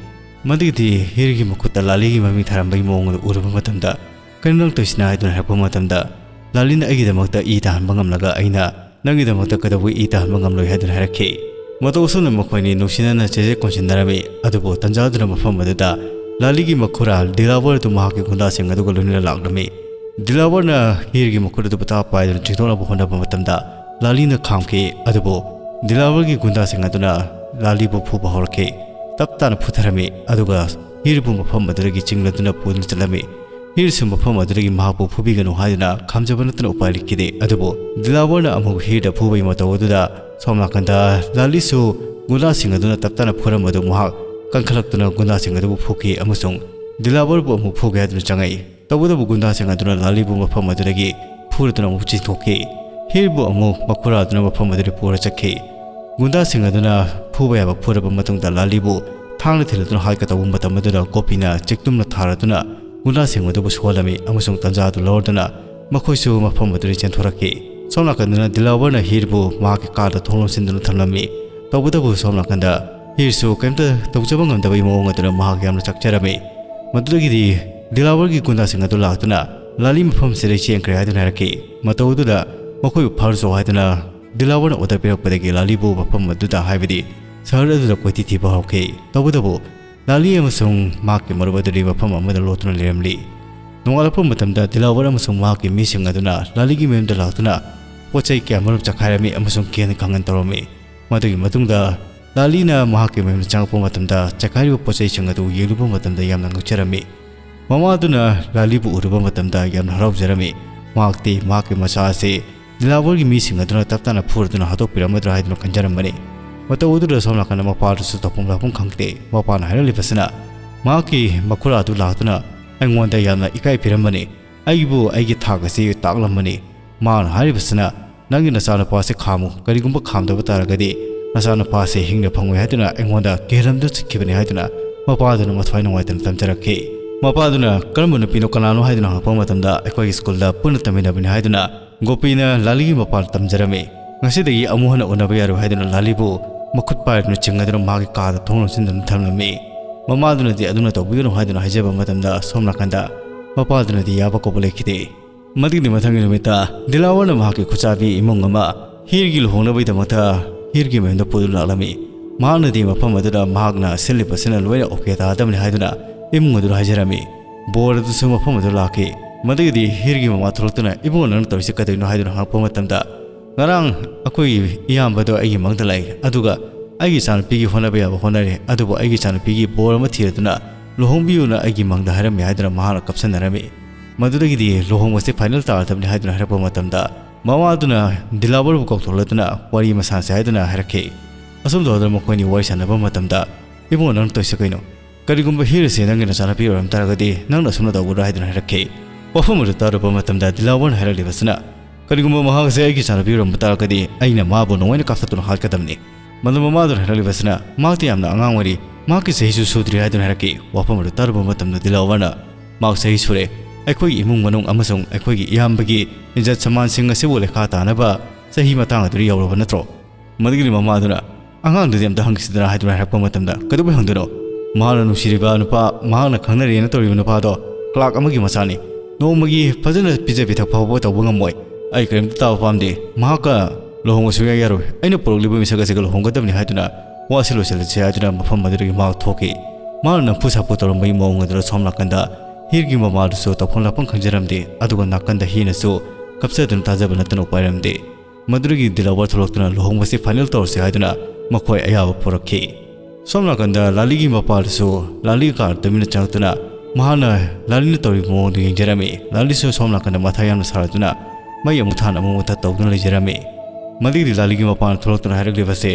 ꯃꯗꯨꯒꯤꯗꯤ ꯍꯤꯔꯒꯤ ꯃꯈꯨꯠꯇ ꯂꯥꯂꯤꯒꯤ ꯃꯃꯤꯡ ꯊꯥꯔꯝꯕꯒꯤ ꯃꯑꯣꯡ ꯑꯗꯨ ꯎꯔꯨꯕ ꯃꯇꯝꯗ, "ꯀꯩꯅꯣ ꯅꯪ ꯇꯧꯔꯤꯁꯤꯅ?" ꯍꯥꯏꯗꯨꯅ ꯍꯥꯏꯔꯛꯄ ꯃꯇꯝꯗ, ꯂꯥꯂꯤꯅ, "ꯑꯩꯒꯤꯗꯃꯛꯇ ꯏ ꯇꯥꯍꯟꯕ ꯉꯝꯂꯒ ꯑꯩꯅ ꯅꯪꯒꯤꯗꯃꯛꯇ ꯀꯩꯗꯧꯕꯩ ꯏ ꯇꯥꯍꯟꯕ ꯉꯝꯂꯣꯏ?" ꯍꯥꯏꯗꯨꯅ ꯍꯥꯏꯔꯛꯈꯤ꯫ ꯃꯇꯧ ꯑꯁꯨꯝꯅ ꯃꯈꯣꯏꯅꯤ ꯅꯨꯡꯁꯤꯅꯅ ꯆꯦꯖꯦꯠ ꯀꯣꯟꯁꯤꯟꯅꯔꯝꯃꯤ꯫ ꯑꯗꯨꯕꯨ ꯇꯟꯖꯥꯗꯨꯅ ꯃꯐꯝ ꯑꯗꯨꯗ ꯂꯥꯂꯤꯒꯤ ꯃꯈꯨꯔꯥ ꯗꯤꯂꯥꯋꯔ ꯑꯗꯨ ꯃꯍꯥꯛꯀꯤ ꯒꯨꯟꯗꯥꯁꯤꯡ ꯑꯗꯨꯒ ꯂꯣꯏꯅꯅ ꯂꯥꯛꯂꯝꯃꯤ꯫ ꯗꯤꯂꯥꯋꯔꯅ ꯍꯤꯔꯒꯤ ꯃꯈꯨꯠ ꯑꯗꯨ ꯄꯇꯥ ꯄꯥꯏꯗꯨꯅ ꯆꯤꯡꯊꯣꯛꯅꯕ ꯍꯣꯠꯅꯕ ꯃꯇꯝꯗ ꯂꯥꯂꯤꯅ ꯈꯥꯝꯈꯤ꯫ ꯑꯗꯨꯕꯨ ꯗꯤꯂꯥꯋꯔꯒꯤ ꯒꯨꯟꯗꯥꯁꯤꯡ ꯑꯗꯨꯅ ꯂꯥꯂꯤꯕꯨ ꯐꯨꯕ ꯍꯧꯔꯛꯈꯤ꯫ ꯇꯞ ꯇꯥꯅ ꯐꯨꯊꯔꯝꯃꯤ꯫ ꯑꯗꯨꯒ ꯍꯤꯔꯕꯨ ꯃꯐꯝ ꯑꯗꯨꯗꯒꯤ ꯆꯤꯡꯂꯗꯨꯅ ꯄꯨꯗꯨꯅ ꯆꯠꯂꯝꯃꯤ꯫ ꯍꯤꯔꯁꯨ ꯃꯐꯝ ꯑꯗꯨꯗꯒꯤ ꯃꯍꯥꯛꯄꯨ ꯐꯨꯕꯤꯒꯅꯨ ꯍꯥꯏꯗꯨꯅ ꯈꯥꯝꯖꯕ ꯅꯠꯇꯅ ꯎꯄꯥꯏ ꯂꯩꯈꯤꯗꯦ꯫ ꯑꯗꯨꯕꯨ ꯗꯤꯂꯥꯋꯔꯅ ꯑꯃꯨꯛ ꯍꯤꯔꯗ ꯐꯨꯕꯒꯤ ꯃꯇꯧ ꯑꯗꯨꯗ ꯁꯣꯝ ꯅꯥꯀꯟꯗ ꯂꯥꯂꯤꯁꯨ ꯒꯨꯟꯗꯥꯁꯤꯡ ꯑꯗꯨꯅ ꯇꯞ ꯇꯥꯅ ꯐꯨꯔꯝꯕꯗꯨ ꯃꯍꯥꯛ ꯀꯟꯈꯠꯂꯛꯇꯨꯅ ꯒꯨꯟꯗꯥꯁꯤꯡ ꯑꯗꯨꯕꯨ ꯐꯨꯈꯤ ꯑꯃꯁꯨꯡ ꯗꯤꯂꯥꯋꯔꯕꯨ ꯑꯃꯨꯛ ꯐꯨꯒꯦ ꯍꯥꯏꯗꯨꯅ ꯆꯪꯉꯛꯏ꯫ ꯇꯧꯕꯇꯕꯨ ꯒꯨꯟꯗꯥꯁꯤꯡ ꯑꯗꯨꯅ ꯂꯥꯂꯤꯕꯨ ꯃꯐꯝ ꯑꯗꯨꯗꯒꯤ ꯐꯨꯔꯗꯨꯅ ꯑꯃꯨꯛ ꯆꯦꯟꯊꯣꯛꯈꯤ꯫ ꯍꯤꯔꯕꯨ ꯑꯃꯨꯛ ꯃꯈꯨꯔꯥ ꯑꯗꯨꯅ ꯃꯐꯝ ꯑꯗꯨꯗꯒꯤ ꯄꯨꯔ ꯆꯠꯈꯤ꯫ ꯒꯨꯟꯗꯥꯁꯤꯡ ꯑꯗꯨꯅ ꯐꯨꯕ ꯌꯥꯕ ꯐꯨꯔꯕ ꯃꯇꯨꯡꯗ ꯂꯥꯂꯤꯕꯨ ꯊꯥꯡꯅ ꯊꯤꯜꯂꯗꯨꯅ ꯍꯥꯠꯀꯗꯧꯕ ꯃꯇꯝ ꯑꯗꯨꯗ ꯒꯣꯄꯤꯅ ꯆꯦꯛꯇꯨꯝꯅ ꯊꯥꯔꯗꯨꯅ ꯒꯨꯟꯗꯥꯁꯤꯡ ꯑꯗꯨꯕꯨ ꯁꯣꯛꯍꯜꯂꯝꯃꯤ ꯑꯃꯁꯨꯡ ꯇꯟꯖꯥ ꯑꯗꯨ ꯂꯧꯔꯗꯨꯅ ꯃꯈꯣꯏꯁꯨ ꯃꯐꯝ ꯑꯗꯨꯗꯒꯤ ꯆꯦꯟꯊꯣꯔꯛꯈꯤ꯫ ꯁꯣꯝ ꯅꯥꯀꯟꯗꯅ ꯗꯤꯂꯥꯋꯔꯅ ꯍꯤꯔꯕꯨ ꯃꯍꯥꯛꯀꯤ ꯀꯥꯔꯗ ꯊꯣꯡ ꯂꯣꯟꯁꯤꯟꯗꯨꯅ ꯊꯝꯂꯝꯃꯤ꯫ ꯇꯧꯕꯇꯕꯨ ꯁꯣꯝ ꯅꯥꯀꯟꯗ ꯍꯤꯔꯁꯨ ꯀꯔꯤꯝꯇ ꯇꯧꯖꯕ ꯉꯝꯗꯕꯒꯤ ꯃꯑꯣꯡ ꯑꯗꯨꯅ ꯃꯍꯥꯛ ꯌꯥꯝꯅ ꯆꯥꯛꯆꯔꯝꯃꯤ꯫ ꯃꯗꯨꯗꯒꯤꯗꯤ ꯗꯤꯂꯥꯋꯔꯒꯤ ꯒꯨꯟꯗꯥꯁꯤꯡ ꯑꯗꯨ ꯂꯥꯛꯇꯨꯅ ꯂꯥꯂꯤ ꯃꯐꯝꯁꯤꯗ ꯆꯦꯟꯈ꯭ꯔꯦ ꯍꯥꯏꯗꯨꯅ ꯍꯥꯏꯔꯛꯈꯤ꯫ ꯃꯇꯧ ꯑꯗꯨꯗ ꯃꯈꯣꯏꯕꯨ ꯐꯥꯔꯨꯆꯣ ꯍꯥꯏꯗꯨꯅ ꯗꯤꯂꯥꯋꯔꯅ ꯑꯣꯔꯗꯔ ꯄꯤꯔꯛꯄꯗꯒꯤ ꯂꯥꯂꯤꯕꯨ ꯃꯐꯝ ꯑꯗꯨꯗ, ꯍꯥꯏꯕꯗꯤ ꯁꯍꯔ ꯑꯗꯨꯗ ꯀꯣꯏꯊꯤ ꯊꯤꯕ ꯍꯧꯔꯛꯈꯤ꯫ ꯇꯧꯕꯇꯕꯨ ꯂꯥꯂꯤ ꯑꯃꯁꯨꯡ ꯃꯍꯥꯛꯀꯤ ꯃꯔꯨꯞ ꯑꯗꯨꯗꯤ ꯃꯐꯝ ꯑꯃꯗ ꯂꯣꯠꯇꯨꯅ ꯂꯩꯔꯝꯂꯤ꯫ ꯅꯣꯡꯉꯥꯜꯂꯛꯄ ꯃꯇꯝꯗ ꯗꯤꯂꯥꯋꯔ ꯑꯃꯁꯨꯡ ꯃꯍꯥꯛꯀꯤ ꯃꯤꯁꯤꯡ ꯑꯗꯨꯅ ꯂꯥꯂꯤꯒꯤ ꯃꯌꯨꯝꯗ ꯂꯥꯛꯇꯨꯅ ꯄꯣꯠ ꯆꯩ ꯀꯌꯥꯃꯔꯨꯝ ꯆꯈꯥꯏꯔꯝꯃꯤ ꯑꯃꯁꯨꯡ ꯀꯤꯍꯟ ꯈꯪꯍꯟ ꯇꯧꯔꯝꯃꯤ꯫ ꯃꯗꯨꯒꯤ ꯃꯇꯨꯡꯗ ꯂꯥꯂꯤꯅ ꯃꯍꯥꯛꯀꯤ ꯃꯌꯨꯝꯗ ꯆꯪꯂꯛꯄ ꯃꯇꯝꯗ ꯆꯈꯥꯏꯔꯤꯕ ꯄꯣꯠ ꯆꯩꯁꯤꯡ ꯑꯗꯨ ꯌꯦꯡꯂꯨꯕ ꯃꯇꯝꯗ ꯌꯥꯝꯅ ꯉꯛꯆꯔꯝꯃꯤ꯫ ꯃꯃꯥ ꯑꯗꯨꯅ ꯂꯥꯂꯤꯕꯨ ꯎꯔꯨꯕ ꯃꯇꯝꯗ ꯌꯥꯝꯅ ꯍꯔꯥꯎꯖꯔꯝꯃꯤ꯫ ꯃꯍꯥꯛꯇꯤ ꯃꯍꯥꯛꯀꯤ ꯃꯆꯥ ꯑꯁꯤ ꯗꯤꯂꯥꯋꯔꯒꯤ ꯃꯤꯁꯤꯡ ꯑꯗꯨꯅ ꯇꯞ ꯇꯥꯅ ꯐꯨꯔꯗꯨꯅ ꯍꯥꯠꯇꯣꯛꯄꯤꯔꯝꯒꯗ꯭ꯔꯥ ꯍꯥꯏꯗꯨꯅ ꯈꯟꯖꯔꯝꯕꯅꯤ꯫ ꯃꯇꯧ ꯑꯗꯨꯗ ꯁꯣꯝ ꯅꯥꯀꯟꯗ ꯃꯄꯥꯗꯨꯁꯨ ꯇꯧꯐꯝ ꯂꯥꯛꯐꯝ ꯈꯪꯗꯦ꯫ ꯃꯄꯥꯅ ꯍꯥꯏꯔꯛꯂꯤꯕꯁꯤꯅ, ꯃꯍꯥꯛꯀꯤ ꯃꯈꯨꯔꯥ ꯑꯗꯨ ꯂꯥꯛꯇꯨꯅ ꯑꯩꯉꯣꯟꯗ ꯌꯥꯝꯅ ꯏꯀꯥꯏ ꯄꯤꯔꯝꯕꯅꯤ꯫ ꯑꯩꯕꯨ ꯑꯩꯒꯤ ꯊꯥꯛ ꯑꯁꯤ ꯇꯥꯛꯂꯝꯕꯅꯤ꯫ ꯃꯍꯥꯛꯅ ꯍꯥꯏꯔꯤꯕꯁꯤꯅ, "ꯅꯪꯒꯤ ꯅꯆꯥꯅꯨꯄꯥꯁꯦ ꯈꯥꯝꯃꯨ, ꯀꯔꯤꯒꯨꯝꯕ ꯈꯥꯝꯗꯕ ꯇꯥꯔꯒꯗꯤ ꯅꯆꯥꯅꯨꯄꯥꯁꯦ ꯍꯤꯡꯅ ꯐꯪꯉꯣꯏ" ꯍꯥꯏꯗꯨꯅ ꯑꯩꯉꯣꯟꯗ ꯀꯤꯍꯜꯂꯝꯗꯨꯅ ꯆꯠꯈꯤꯕꯅꯤ ꯍꯥꯏꯗꯨꯅ ꯃꯄꯥꯗꯨꯅ ꯃꯊ꯭ꯋꯥꯏ ꯅꯨꯡꯉꯥꯏꯇꯅ ꯇꯝꯖꯔꯛꯈꯤ꯫ ꯃꯄꯥꯗꯨꯅ ꯀꯔꯝꯕ ꯅꯨꯄꯤꯅꯣ, ꯀꯅꯥꯅꯣ ꯍꯥꯏꯗꯨꯅ ꯍꯪꯉꯛꯄ ꯃꯇꯝꯗ, ꯑꯩꯈꯣꯏꯒꯤ ꯁ꯭ꯀꯨꯜꯗ ꯄꯨꯟꯅ ꯇꯝꯃꯤꯟꯅꯕꯅꯤ ꯍꯥꯏꯗꯨꯅ ꯒꯣꯄꯤꯅ ꯂꯥꯂꯤꯒꯤ ꯃꯄꯥꯗ ꯇꯝꯖꯔꯝꯃꯤ꯫ ꯉꯁꯤꯗꯒꯤ ꯑꯃꯨꯛ ꯍꯟꯅ ꯎꯅꯕ ꯌꯥꯔꯣꯏ ꯍꯥꯏꯗꯨꯅ ꯂꯥꯂꯤꯕꯨ ꯃꯈꯨꯠ ꯄꯥꯏꯗꯨꯅ ꯆꯤꯡꯒꯗꯨꯅ ꯃꯍꯥꯛꯀꯤ ꯀꯥꯗ ꯊꯣꯡ ꯂꯣꯟꯁꯤꯟꯗꯨꯅ ꯊꯝꯂꯝꯃꯤ꯫ ꯃꯃꯥꯗꯨꯅꯗꯤ ꯑꯗꯨꯅ ꯇꯧꯕꯤꯒꯅꯨ ꯍꯥꯏꯗꯨꯅ ꯍꯥꯏꯖꯕ ꯃꯇꯝꯗ, ꯁꯣꯝ ꯅꯥꯀꯟꯗ ꯃꯄꯥꯗꯨꯅꯗꯤ ꯌꯥꯕ ꯀꯧꯕ ꯂꯩꯈꯤꯗꯦ꯫ ꯃꯗꯨꯒꯤ ꯃꯊꯪꯒꯤ ꯅꯨꯃꯤꯠꯇ ꯗꯤꯂꯥꯋꯔꯅ ꯃꯍꯥꯛꯀꯤ ꯈꯨꯠꯆꯥꯕꯤ ꯏꯃꯨꯡ ꯑꯃ ꯍꯤꯔꯒꯤ ꯂꯨꯍꯣꯡꯅꯕꯒꯤꯗꯃꯛꯇ ꯍꯤꯔꯒꯤ ꯃꯌꯨꯝꯗ ꯄꯨꯗꯨꯅ ꯂꯥꯛꯂꯝꯃꯤ꯫ ꯃꯍꯥꯛꯅꯗꯤ ꯃꯐꯝ ꯑꯗꯨꯗ ꯃꯍꯥꯛꯅ ꯁꯤꯜꯂꯤꯕꯁꯤꯅ ꯂꯣꯏꯅ ꯑꯣꯀꯦ ꯇꯥꯗꯕꯅꯤ ꯍꯥꯏꯗꯨꯅ ꯏꯃꯨꯡ ꯑꯗꯨꯗ ꯍꯥꯏꯖꯔꯝꯃꯤ꯫ ꯕꯣꯔ ꯑꯗꯨꯁꯨ ꯃꯐꯝ ꯑꯗꯨꯗ ꯂꯥꯛꯈꯤ꯫ ꯃꯗꯨꯒꯤꯗꯤ ꯍꯤꯔꯒꯤ ꯃꯃꯥ ꯊꯣꯛꯂꯛꯇꯨꯅ, "ꯏꯕꯨꯡꯉꯣ, ꯅꯪꯅ ꯇꯧꯔꯤꯁꯤ ꯀꯩꯗꯧꯔꯤꯅꯣ?" ꯍꯥꯏꯗꯨꯅ ꯍꯪꯉꯛꯄ ꯃꯇꯝꯗ, "ꯉꯔꯥꯡ ꯑꯩꯈꯣꯏꯒꯤ ꯏꯌꯥꯝꯕꯗꯣ ꯑꯩꯒꯤ ꯃꯪꯗ ꯂꯥꯛꯏ, ꯑꯗꯨꯒ ꯑꯩꯒꯤ ꯏꯆꯥꯅꯨꯄꯤꯒꯤ ꯍꯣꯠꯅꯕ ꯌꯥꯕ ꯍꯣꯠꯅꯔꯦ, ꯑꯗꯨꯕꯨ ꯑꯩꯒꯤ ꯏꯆꯥꯅꯨꯄꯤꯒꯤ ꯕꯣꯔ ꯑꯃ ꯊꯤꯔꯗꯨꯅ ꯂꯨꯍꯣꯡꯕꯤꯌꯨꯅ ꯑꯩꯒꯤ ꯃꯪꯗ ꯍꯥꯏꯔꯝꯃꯤ" ꯍꯥꯏꯗꯨꯅ ꯃꯍꯥꯛꯅ ꯀꯞꯁꯟꯅꯔꯝꯃꯤ꯫ ꯃꯗꯨꯗꯒꯤꯗꯤ ꯂꯨꯍꯣꯡꯕꯁꯤ ꯐꯥꯏꯅꯦꯜ ꯇꯥꯔꯗꯕꯅꯤ ꯍꯥꯏꯗꯨꯅ ꯍꯥꯏꯔꯛꯄ ꯃꯇꯝꯗ, ꯃꯃꯥꯗꯨꯅ ꯗꯤꯂꯥꯋꯔꯕꯨ ꯀꯧꯊꯣꯛꯂꯗꯨꯅ ꯋꯥꯔꯤ ꯑꯃ ꯁꯥꯁꯦ ꯍꯥꯏꯗꯨꯅ ꯍꯥꯏꯔꯛꯈꯤ꯫ ꯑꯁꯨꯝ ꯇꯧꯗꯅ ꯃꯈꯣꯏꯅꯤ ꯋꯥꯔꯤ ꯁꯥꯟꯅꯕ ꯃꯇꯝꯗ, "ꯏꯕꯨꯡꯉꯣ, ꯅꯪ ꯇꯧꯔꯤꯁꯦ ꯀꯩꯅꯣ? ꯀꯔꯤꯒꯨꯝꯕ ꯍꯤꯔꯁꯦ ꯅꯪꯒꯤ ꯅꯆꯥꯅꯨꯄꯤ ꯑꯣꯏꯔꯝ ꯇꯥꯔꯒꯗꯤ ꯅꯪꯅ ꯑꯁꯨꯝꯅ ꯇꯧꯒꯗ꯭ꯔꯥ?" ꯍꯥꯏꯗꯨꯅ ꯍꯥꯏꯔꯛꯈꯤ꯫ ꯋꯥꯐꯝ ꯑꯗꯨ ꯇꯥꯔꯨꯕ ꯃꯇꯝꯗ ꯗꯤꯂꯥꯋꯔꯅ ꯍꯥꯏꯔꯛꯂꯤꯕꯁꯤꯅ, "ꯀꯔꯤꯒꯨꯝꯕ ꯃꯍꯥꯛ ꯑꯁꯤ ꯑꯩꯒꯤ ꯏꯆꯥꯅꯨꯄꯤ ꯑꯣꯏꯔꯝꯕ ꯇꯥꯔꯒꯗꯤ ꯑꯩꯅ ꯃꯥꯕꯨ ꯅꯣꯡꯃꯩꯅ ꯀꯥꯞꯊꯠꯇꯨꯅ ꯍꯥꯠꯀꯗꯕꯅꯤ"꯫ ꯃꯗꯨ ꯃꯃꯥꯗꯨꯅ ꯍꯥꯏꯔꯛꯂꯤꯕꯁꯤꯅ, "ꯃꯍꯥꯛꯇꯤ ꯌꯥꯝꯅ ꯑꯉꯥꯡ ꯑꯣꯏꯔꯤ, ꯃꯍꯥꯛꯀꯤ ꯆꯍꯤꯁꯨ ꯁꯨꯗ꯭ꯔꯤ" ꯍꯥꯏꯗꯨꯅ ꯍꯥꯏꯔꯛꯈꯤ꯫ ꯋꯥꯐꯝ ꯑꯗꯨ ꯇꯥꯔꯨꯕ ꯃꯇꯝꯗ ꯗꯤꯂꯥꯋꯔꯅ, "ꯃꯍꯥꯛ ꯆꯍꯤ ꯁꯨꯔꯦ, ꯑꯩꯈꯣꯏꯒꯤ ꯏꯃꯨꯡ ꯃꯅꯨꯡ ꯑꯃꯁꯨꯡ ꯑꯩꯈꯣꯏꯒꯤ ꯏꯌꯥꯝꯕꯒꯤ ꯏꯖꯠ ꯁꯃꯥꯟꯁꯤꯡ ꯑꯁꯤꯕꯨ ꯂꯩꯈꯥ ꯇꯥꯅꯕ ꯆꯍꯤ ꯃꯇꯥꯡ ꯑꯗꯨ ꯌꯧꯔꯕ ꯅꯠꯇ꯭ꯔꯣ?" ꯃꯗꯨꯒꯤꯗꯤ ꯃꯃꯥꯗꯨꯅ, "ꯑꯉꯥꯡꯗꯨꯗꯤ ꯑꯝꯇ ꯍꯪꯈꯤꯁꯤꯗꯅ" ꯍꯥꯏꯗꯨꯅ ꯍꯥꯏꯔꯛꯄ ꯃꯇꯝꯗ, "ꯀꯩꯗꯧꯕꯩ ꯍꯪꯗꯣꯏꯅꯣ? ꯃꯍꯥꯛꯅ ꯅꯨꯡꯁꯤꯔꯤꯕ ꯅꯨꯄꯥ, ꯃꯍꯥꯛꯅ ꯈꯪꯅꯔꯦꯅ ꯇꯧꯔꯤꯕ ꯅꯨꯄꯥꯗꯣ ꯀ꯭ꯂꯥꯔꯛ ꯑꯃꯒꯤ ꯃꯆꯥꯅꯤ꯫ ꯅꯣꯡꯃꯒꯤ ꯐꯖꯅ ꯄꯤꯖ ꯄꯤꯊꯛ ꯐꯥꯎꯕ ꯇꯧꯕ ꯉꯝꯃꯣꯏ꯫ ꯑꯩ ꯀꯔꯤꯝꯇ ꯇꯥꯕ ꯄꯥꯝꯗꯦ꯫ ꯃꯍꯥꯛꯀ ꯂꯨꯍꯣꯡꯕ ꯁꯨꯡꯌꯥ ꯌꯥꯔꯣꯏ꯫ ꯑꯩꯅ ꯄꯨꯔꯛꯂꯤꯕ ꯃꯤꯁꯛ ꯑꯁꯤꯒ ꯂꯨꯍꯣꯡꯒꯗꯕꯅꯤ" ꯍꯥꯏꯗꯨꯅ ꯋꯥꯁꯤ ꯂꯣꯏꯁꯤꯜꯂꯁꯤ ꯍꯥꯏꯗꯨꯅ ꯃꯐꯝ ꯑꯗꯨꯗꯒꯤ ꯃꯍꯥꯛ ꯊꯣꯛꯈꯤ꯫ ꯃꯍꯥꯛꯅ ꯅꯝꯐꯨ ꯁꯥꯐꯨ ꯇꯧꯔꯝꯕꯒꯤ ꯃꯑꯣꯡ ꯑꯗꯨꯗ ꯁꯣꯝ ꯅꯥꯀꯟꯗ ꯍꯤꯔꯒꯤ ꯃꯃꯥꯗꯨꯁꯨ ꯇꯧꯐꯝ ꯂꯥꯛꯐꯝ ꯈꯪꯖꯔꯝꯗꯦ꯫ ꯑꯗꯨꯒ ꯅꯥꯀꯟꯗ ꯍꯤꯅꯁꯨ ꯀꯞꯆꯗꯨꯅ ꯇꯥꯖꯕ ꯅꯠꯇꯅ ꯎꯄꯥꯏ ꯂꯩꯔꯝꯗꯦ꯫ ꯃꯗꯨꯗꯒꯤ ꯗꯤꯂꯥꯋꯔ ꯊꯣꯛꯂꯛꯇꯨꯅ ꯂꯨꯍꯣꯡꯕꯁꯤ ꯐꯥꯏꯅꯦꯜ ꯇꯧꯔꯁꯤ ꯍꯥꯏꯗꯨꯅ ꯃꯈꯣꯏ ꯑꯌꯥꯕ ꯄꯨꯔꯛꯈꯤ꯫ ꯁꯣꯝ ꯅꯥꯀꯟꯗ ꯂꯥꯂꯤꯒꯤ ꯃꯄꯥꯗꯨꯁꯨ ꯂꯥꯂꯤꯒ ꯀꯥꯔ ꯇꯨꯃꯤꯟꯅ ꯆꯪꯉꯛꯇꯨꯅ ꯃꯍꯥꯛꯅ ꯂꯥꯂꯤꯅ ꯇꯧꯔꯤꯕ ꯃꯑꯣꯡꯗꯨ ꯌꯦꯡꯖꯔꯝꯃꯤ꯫ ꯂꯥꯂꯤꯁꯨ ꯁꯣꯝ ꯅꯥꯀꯟꯗ ꯃꯊꯥ ꯌꯥꯝꯅ ꯁꯥꯔꯗꯨꯅ ꯃꯩ ꯑꯃꯨꯛ ꯊꯥꯟ ꯑꯃꯨꯛ ꯃꯨꯊꯠ ꯇꯧꯗꯨꯅ ꯂꯩꯖꯔꯝꯃꯤ꯫ ꯃꯗꯨꯒꯤꯗꯤ ꯂꯥꯂꯤꯒꯤ ꯃꯄꯥꯅ ꯊꯣꯛꯂꯛꯇꯨꯅ ꯍꯥꯏꯔꯛꯂꯤꯕꯁꯦ,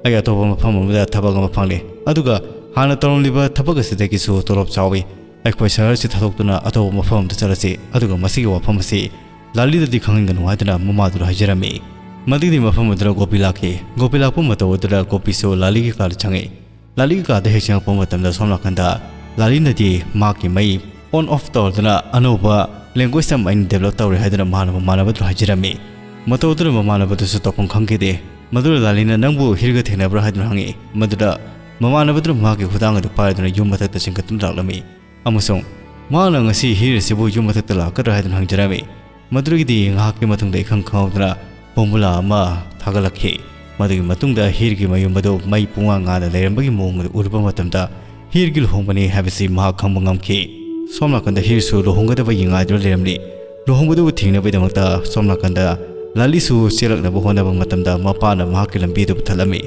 "ꯑꯩ ꯑꯇꯣꯞꯄ ꯃꯐꯝ ꯑꯃꯗ ꯊꯕꯛ ꯑꯃ ꯐꯪꯂꯦ, ꯑꯗꯨꯒ ꯍꯥꯟꯅ ꯇꯧꯔꯝꯂꯤꯕ ꯊꯕꯛ ꯑꯁꯤꯗꯒꯤꯁꯨ ꯇꯣꯂꯣꯞ ꯆꯥꯎꯏ꯫ ꯑꯩꯈꯣꯏ ꯁꯍꯔꯁꯤ ꯊꯥꯗꯣꯛꯇꯨꯅ ꯑꯇꯣꯞꯄ ꯃꯐꯝ ꯑꯃꯗ ꯆꯠꯂꯁꯤ, ꯑꯗꯨꯒ ꯃꯁꯤꯒꯤ ꯋꯥꯐꯝ ꯑꯁꯤ ꯂꯥꯂꯤꯗꯗꯤ ꯈꯪꯍꯟꯒꯅꯨ" ꯍꯥꯏꯗꯨꯅ ꯃꯃꯥꯗꯨꯗ ꯍꯥꯏꯖꯔꯝꯃꯤ꯫ ꯃꯗꯨꯒꯤ ꯃꯐꯝ ꯑꯗꯨꯗ ꯒꯣꯄꯤ ꯂꯥꯛꯈꯤ꯫ ꯒꯣꯄꯤ ꯂꯥꯛꯄ ꯃꯇꯧ ꯑꯗꯨꯗ ꯒꯣꯄꯤꯁꯨ ꯂꯥꯂꯤꯒꯤ ꯀꯥꯗ ꯆꯪꯉꯛꯏ꯫ ꯂꯥꯂꯤꯒꯤ ꯀꯥꯗ ꯍꯦꯛ ꯆꯪꯉꯛꯄ ꯃꯇꯝꯗ ꯁꯣꯝ ꯅꯥꯀꯟꯗ ꯂꯥꯂꯤꯅꯗꯤ ꯃꯍꯥꯛꯀꯤ ꯃꯩ on off ꯇꯧꯔꯗꯨꯅ ꯑꯅꯧꯕ language ꯑꯃ ꯑꯩꯅ develop ꯇꯧꯔꯦ ꯍꯥꯏꯗꯨꯅ ꯃꯍꯥꯛꯅ ꯃꯃꯥꯟꯅꯕꯗꯨꯗ ꯍꯥꯏꯖꯔꯝꯃꯤ꯫ ꯃꯇꯧ ꯑꯗꯨꯗ ꯃꯃꯥꯟꯅꯕꯗꯨꯁꯨ ꯇꯧꯐꯝ ꯈꯪꯈꯤꯗꯦ꯫ ꯃꯗꯨꯗ ꯂꯥꯂꯤꯅ "ꯅꯪꯕꯨ ꯍꯤꯔꯒ ꯊꯦꯡꯅꯕ꯭ꯔꯥ?" ꯍꯥꯏꯗꯨꯅ ꯍꯪꯉꯤ꯫ ꯃꯗꯨꯗ ꯃꯃꯥꯟꯅꯕꯗꯨꯅ ꯃꯍꯥꯛꯀꯤ ꯈꯨꯗꯥꯡ ꯑꯗꯨ ꯄꯥꯏꯗꯨꯅ ꯌꯨꯝ ꯃꯊꯛꯇ ꯆꯤꯡꯈꯠꯇꯨꯅ ꯂꯥꯛꯂꯝꯃꯤ꯫ ꯑꯃꯁꯨꯡ ꯃꯍꯥꯛꯅ "ꯉꯁꯤ ꯍꯤꯔ ꯑꯁꯤꯕꯨ ꯌꯨꯝ ꯃꯊꯛꯇ ꯂꯥꯛꯀꯗ꯭ꯔꯥ?" ꯍꯥꯏꯗꯨꯅ ꯍꯪꯖꯔꯝꯃꯤ꯫ ꯃꯗꯨꯗꯒꯤꯗꯤ ꯉꯥꯏꯍꯥꯛꯀꯤ ꯃꯇꯨꯡꯗ ꯏꯈꯪ ꯈꯪꯍꯧꯗꯅ ꯕꯣꯝꯕꯨꯂꯥ ꯑꯃ ꯊꯥꯒꯠꯂꯛꯈꯤ꯫ ꯃꯗꯨꯒꯤ ꯃꯇꯨꯡꯗ ꯍꯤꯔꯒꯤ ꯃꯌꯨꯝ ꯑꯗꯨ ꯃꯩ ꯄꯨꯡꯉꯥꯟ ꯉꯥꯟꯅ ꯂꯩꯔꯝꯕꯒꯤ ꯃꯑꯣꯡ ꯑꯗꯨ ꯎꯔꯨꯕ ꯃꯇꯝꯗ ꯍꯤꯔꯒꯤ ꯂꯨꯍꯣꯡꯕꯅꯤ ꯍꯥꯏꯕꯁꯤ ꯃꯍꯥꯛ ꯈꯪꯕ ꯉꯝꯈꯤ꯫ ꯁꯣꯝ ꯅꯥꯀꯟꯗ ꯍꯤꯔꯁꯨ ꯂꯨꯍꯣꯡꯒꯗꯕꯒꯤ ꯉꯥꯏꯗꯨꯅ ꯂꯩꯔꯝꯂꯤ꯫ ꯂꯨꯍꯣꯡꯕꯗꯨꯕꯨ ꯊꯤꯡꯅꯕꯒꯤꯗꯃꯛꯇ ꯁꯣꯝ ꯅꯥꯀꯟꯗ ꯂꯥꯂꯤꯁꯨ ꯆꯦꯜꯂꯛꯅꯕ ꯍꯣꯠꯅꯕ ꯃꯇꯝꯗ ꯃꯄꯥꯅ ꯃꯍꯥꯛꯀꯤ ꯂꯝꯕꯤ ꯑꯗꯨ ꯄꯨꯊꯠꯂꯝꯃꯤ꯫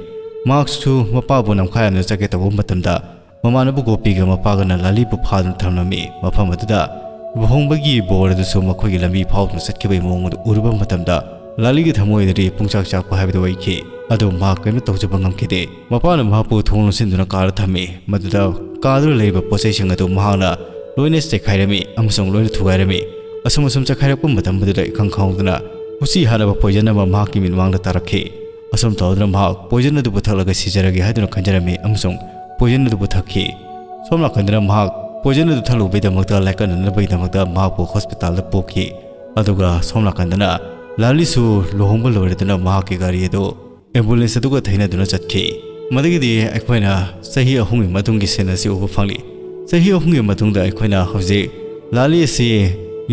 ꯃꯍꯥꯛꯁꯨ ꯃꯄꯥꯕꯨ ꯅꯝꯈꯥꯏꯍꯟꯗꯨꯅ ꯆꯠꯀꯦ ꯇꯧꯕ ꯃꯇꯝꯗ ꯃꯃꯥꯟꯅꯕ ꯒꯣꯄꯤꯒ ꯃꯄꯥꯒꯅ ꯂꯥꯂꯤꯕꯨ ꯐꯥꯗꯨꯅ ꯊꯝꯂꯝꯃꯤ꯫ ꯃꯐꯝ ꯑꯗꯨꯗ ꯂꯨꯍꯣꯡꯕꯒꯤ ꯕꯣꯔ ꯑꯗꯨꯁꯨ ꯃꯈꯣꯏꯒꯤ ꯂꯝꯕꯤ ꯐꯥꯎꯗꯨꯅ ꯆꯠꯈꯤꯕꯒꯤ ꯃꯑꯣꯡ ꯑꯗꯨ ꯎꯔꯨꯕ ꯃꯇꯝꯗ ꯂꯥꯂꯤꯒꯤ ꯊꯃꯣꯏꯗꯗꯤ ꯄꯨꯡꯆꯥꯛ ꯆꯥꯛꯄ ꯍꯥꯏꯕꯗꯨ ꯑꯣꯏꯈꯤ꯫ ꯑꯗꯨ ꯃꯍꯥꯛ ꯀꯔꯤꯝꯇ ꯇꯧꯖꯕ ꯉꯝꯈꯤꯗꯦ꯫ ꯃꯄꯥꯅ ꯃꯍꯥꯛꯄꯨ ꯊꯣꯡ ꯂꯣꯟꯁꯤꯟꯗꯨꯅ ꯀꯥꯗ ꯊꯝꯃꯤ꯫ ꯃꯗꯨꯗ ꯀꯥꯗꯨꯗ ꯂꯩꯔꯤꯕ ꯄꯣꯠꯆꯩꯁꯤꯡ ꯑꯗꯨ ꯃꯍꯥꯛꯅ ꯂꯣꯏꯅ ꯆꯩꯈꯥꯏꯔꯝꯃꯤ ꯑꯃꯁꯨꯡ ꯂꯣꯏꯅ ꯊꯨꯒꯥꯏꯔꯝꯃꯤ꯫ ꯑꯁꯨꯝ ꯑꯁꯨꯝ ꯆꯩꯈꯥꯏꯔꯛꯄ ꯃꯇꯝ ꯑꯗꯨꯗ ꯏꯈꯪ ꯈꯪꯍꯧꯗꯅ ꯎꯆꯤ ꯍꯥꯠꯅꯕ poison ꯑꯃ ꯃꯍꯥꯛꯀꯤ ꯃꯤꯠꯃꯥꯡꯗ ꯇꯥꯔꯛꯈꯤ꯫ ꯑꯁꯨꯝ ꯇꯧꯗꯨꯅ ꯃꯍꯥꯛ poison ꯑꯗꯨꯕꯨ ꯊꯛꯂꯒ ꯁꯤꯖꯔꯒꯦ ꯍꯥꯏꯗꯨꯅ ꯈꯟꯖꯔꯝꯃꯤ ꯑꯃꯁꯨꯡ poison ꯑꯗꯨꯕꯨ ꯊꯛꯈꯤ꯫ ꯁꯣꯝ ꯅꯥꯀꯟꯗꯅ ꯃꯍꯥꯛ poison ꯑꯗꯨ ꯊꯛꯂꯨꯕꯒꯤꯗꯃꯛꯇ ꯂꯥꯏꯀꯠꯅꯅꯕꯒꯤꯗꯃꯛꯇ ꯃꯍꯥꯛꯄꯨ hospitalꯗ ꯄꯨꯈꯤ꯫ ꯑꯗꯨꯒ ꯁꯣꯝ ꯅꯥꯀꯟꯗꯅ ꯂꯥꯂꯤꯁꯨ ꯂꯨꯍꯣꯡꯕ ꯂꯣꯏꯔꯗꯨꯅ ꯃꯍꯥꯛꯀꯤ ꯒꯥꯔꯤ ꯑꯗꯨ ambulance ꯑꯗꯨꯒ ꯊꯩꯅꯗꯨꯅ ꯆꯠꯈꯤ꯫ ꯃꯗꯨꯒꯤꯗꯤ ꯑꯩꯈꯣꯏꯅ ꯆꯍꯤ ꯑꯍꯨꯝꯒꯤ ꯃꯇꯨꯡꯒꯤ scene ꯑꯁꯤ ꯎꯕ ꯐꯪꯂꯤ꯫ ꯆꯍꯤ ꯑꯍꯨꯝꯒꯤ ꯃꯇꯨꯡꯗ ꯑꯩꯈꯣꯏꯅ ꯍꯧꯖꯤꯛ ꯂꯥꯂꯤ ꯑꯁꯤ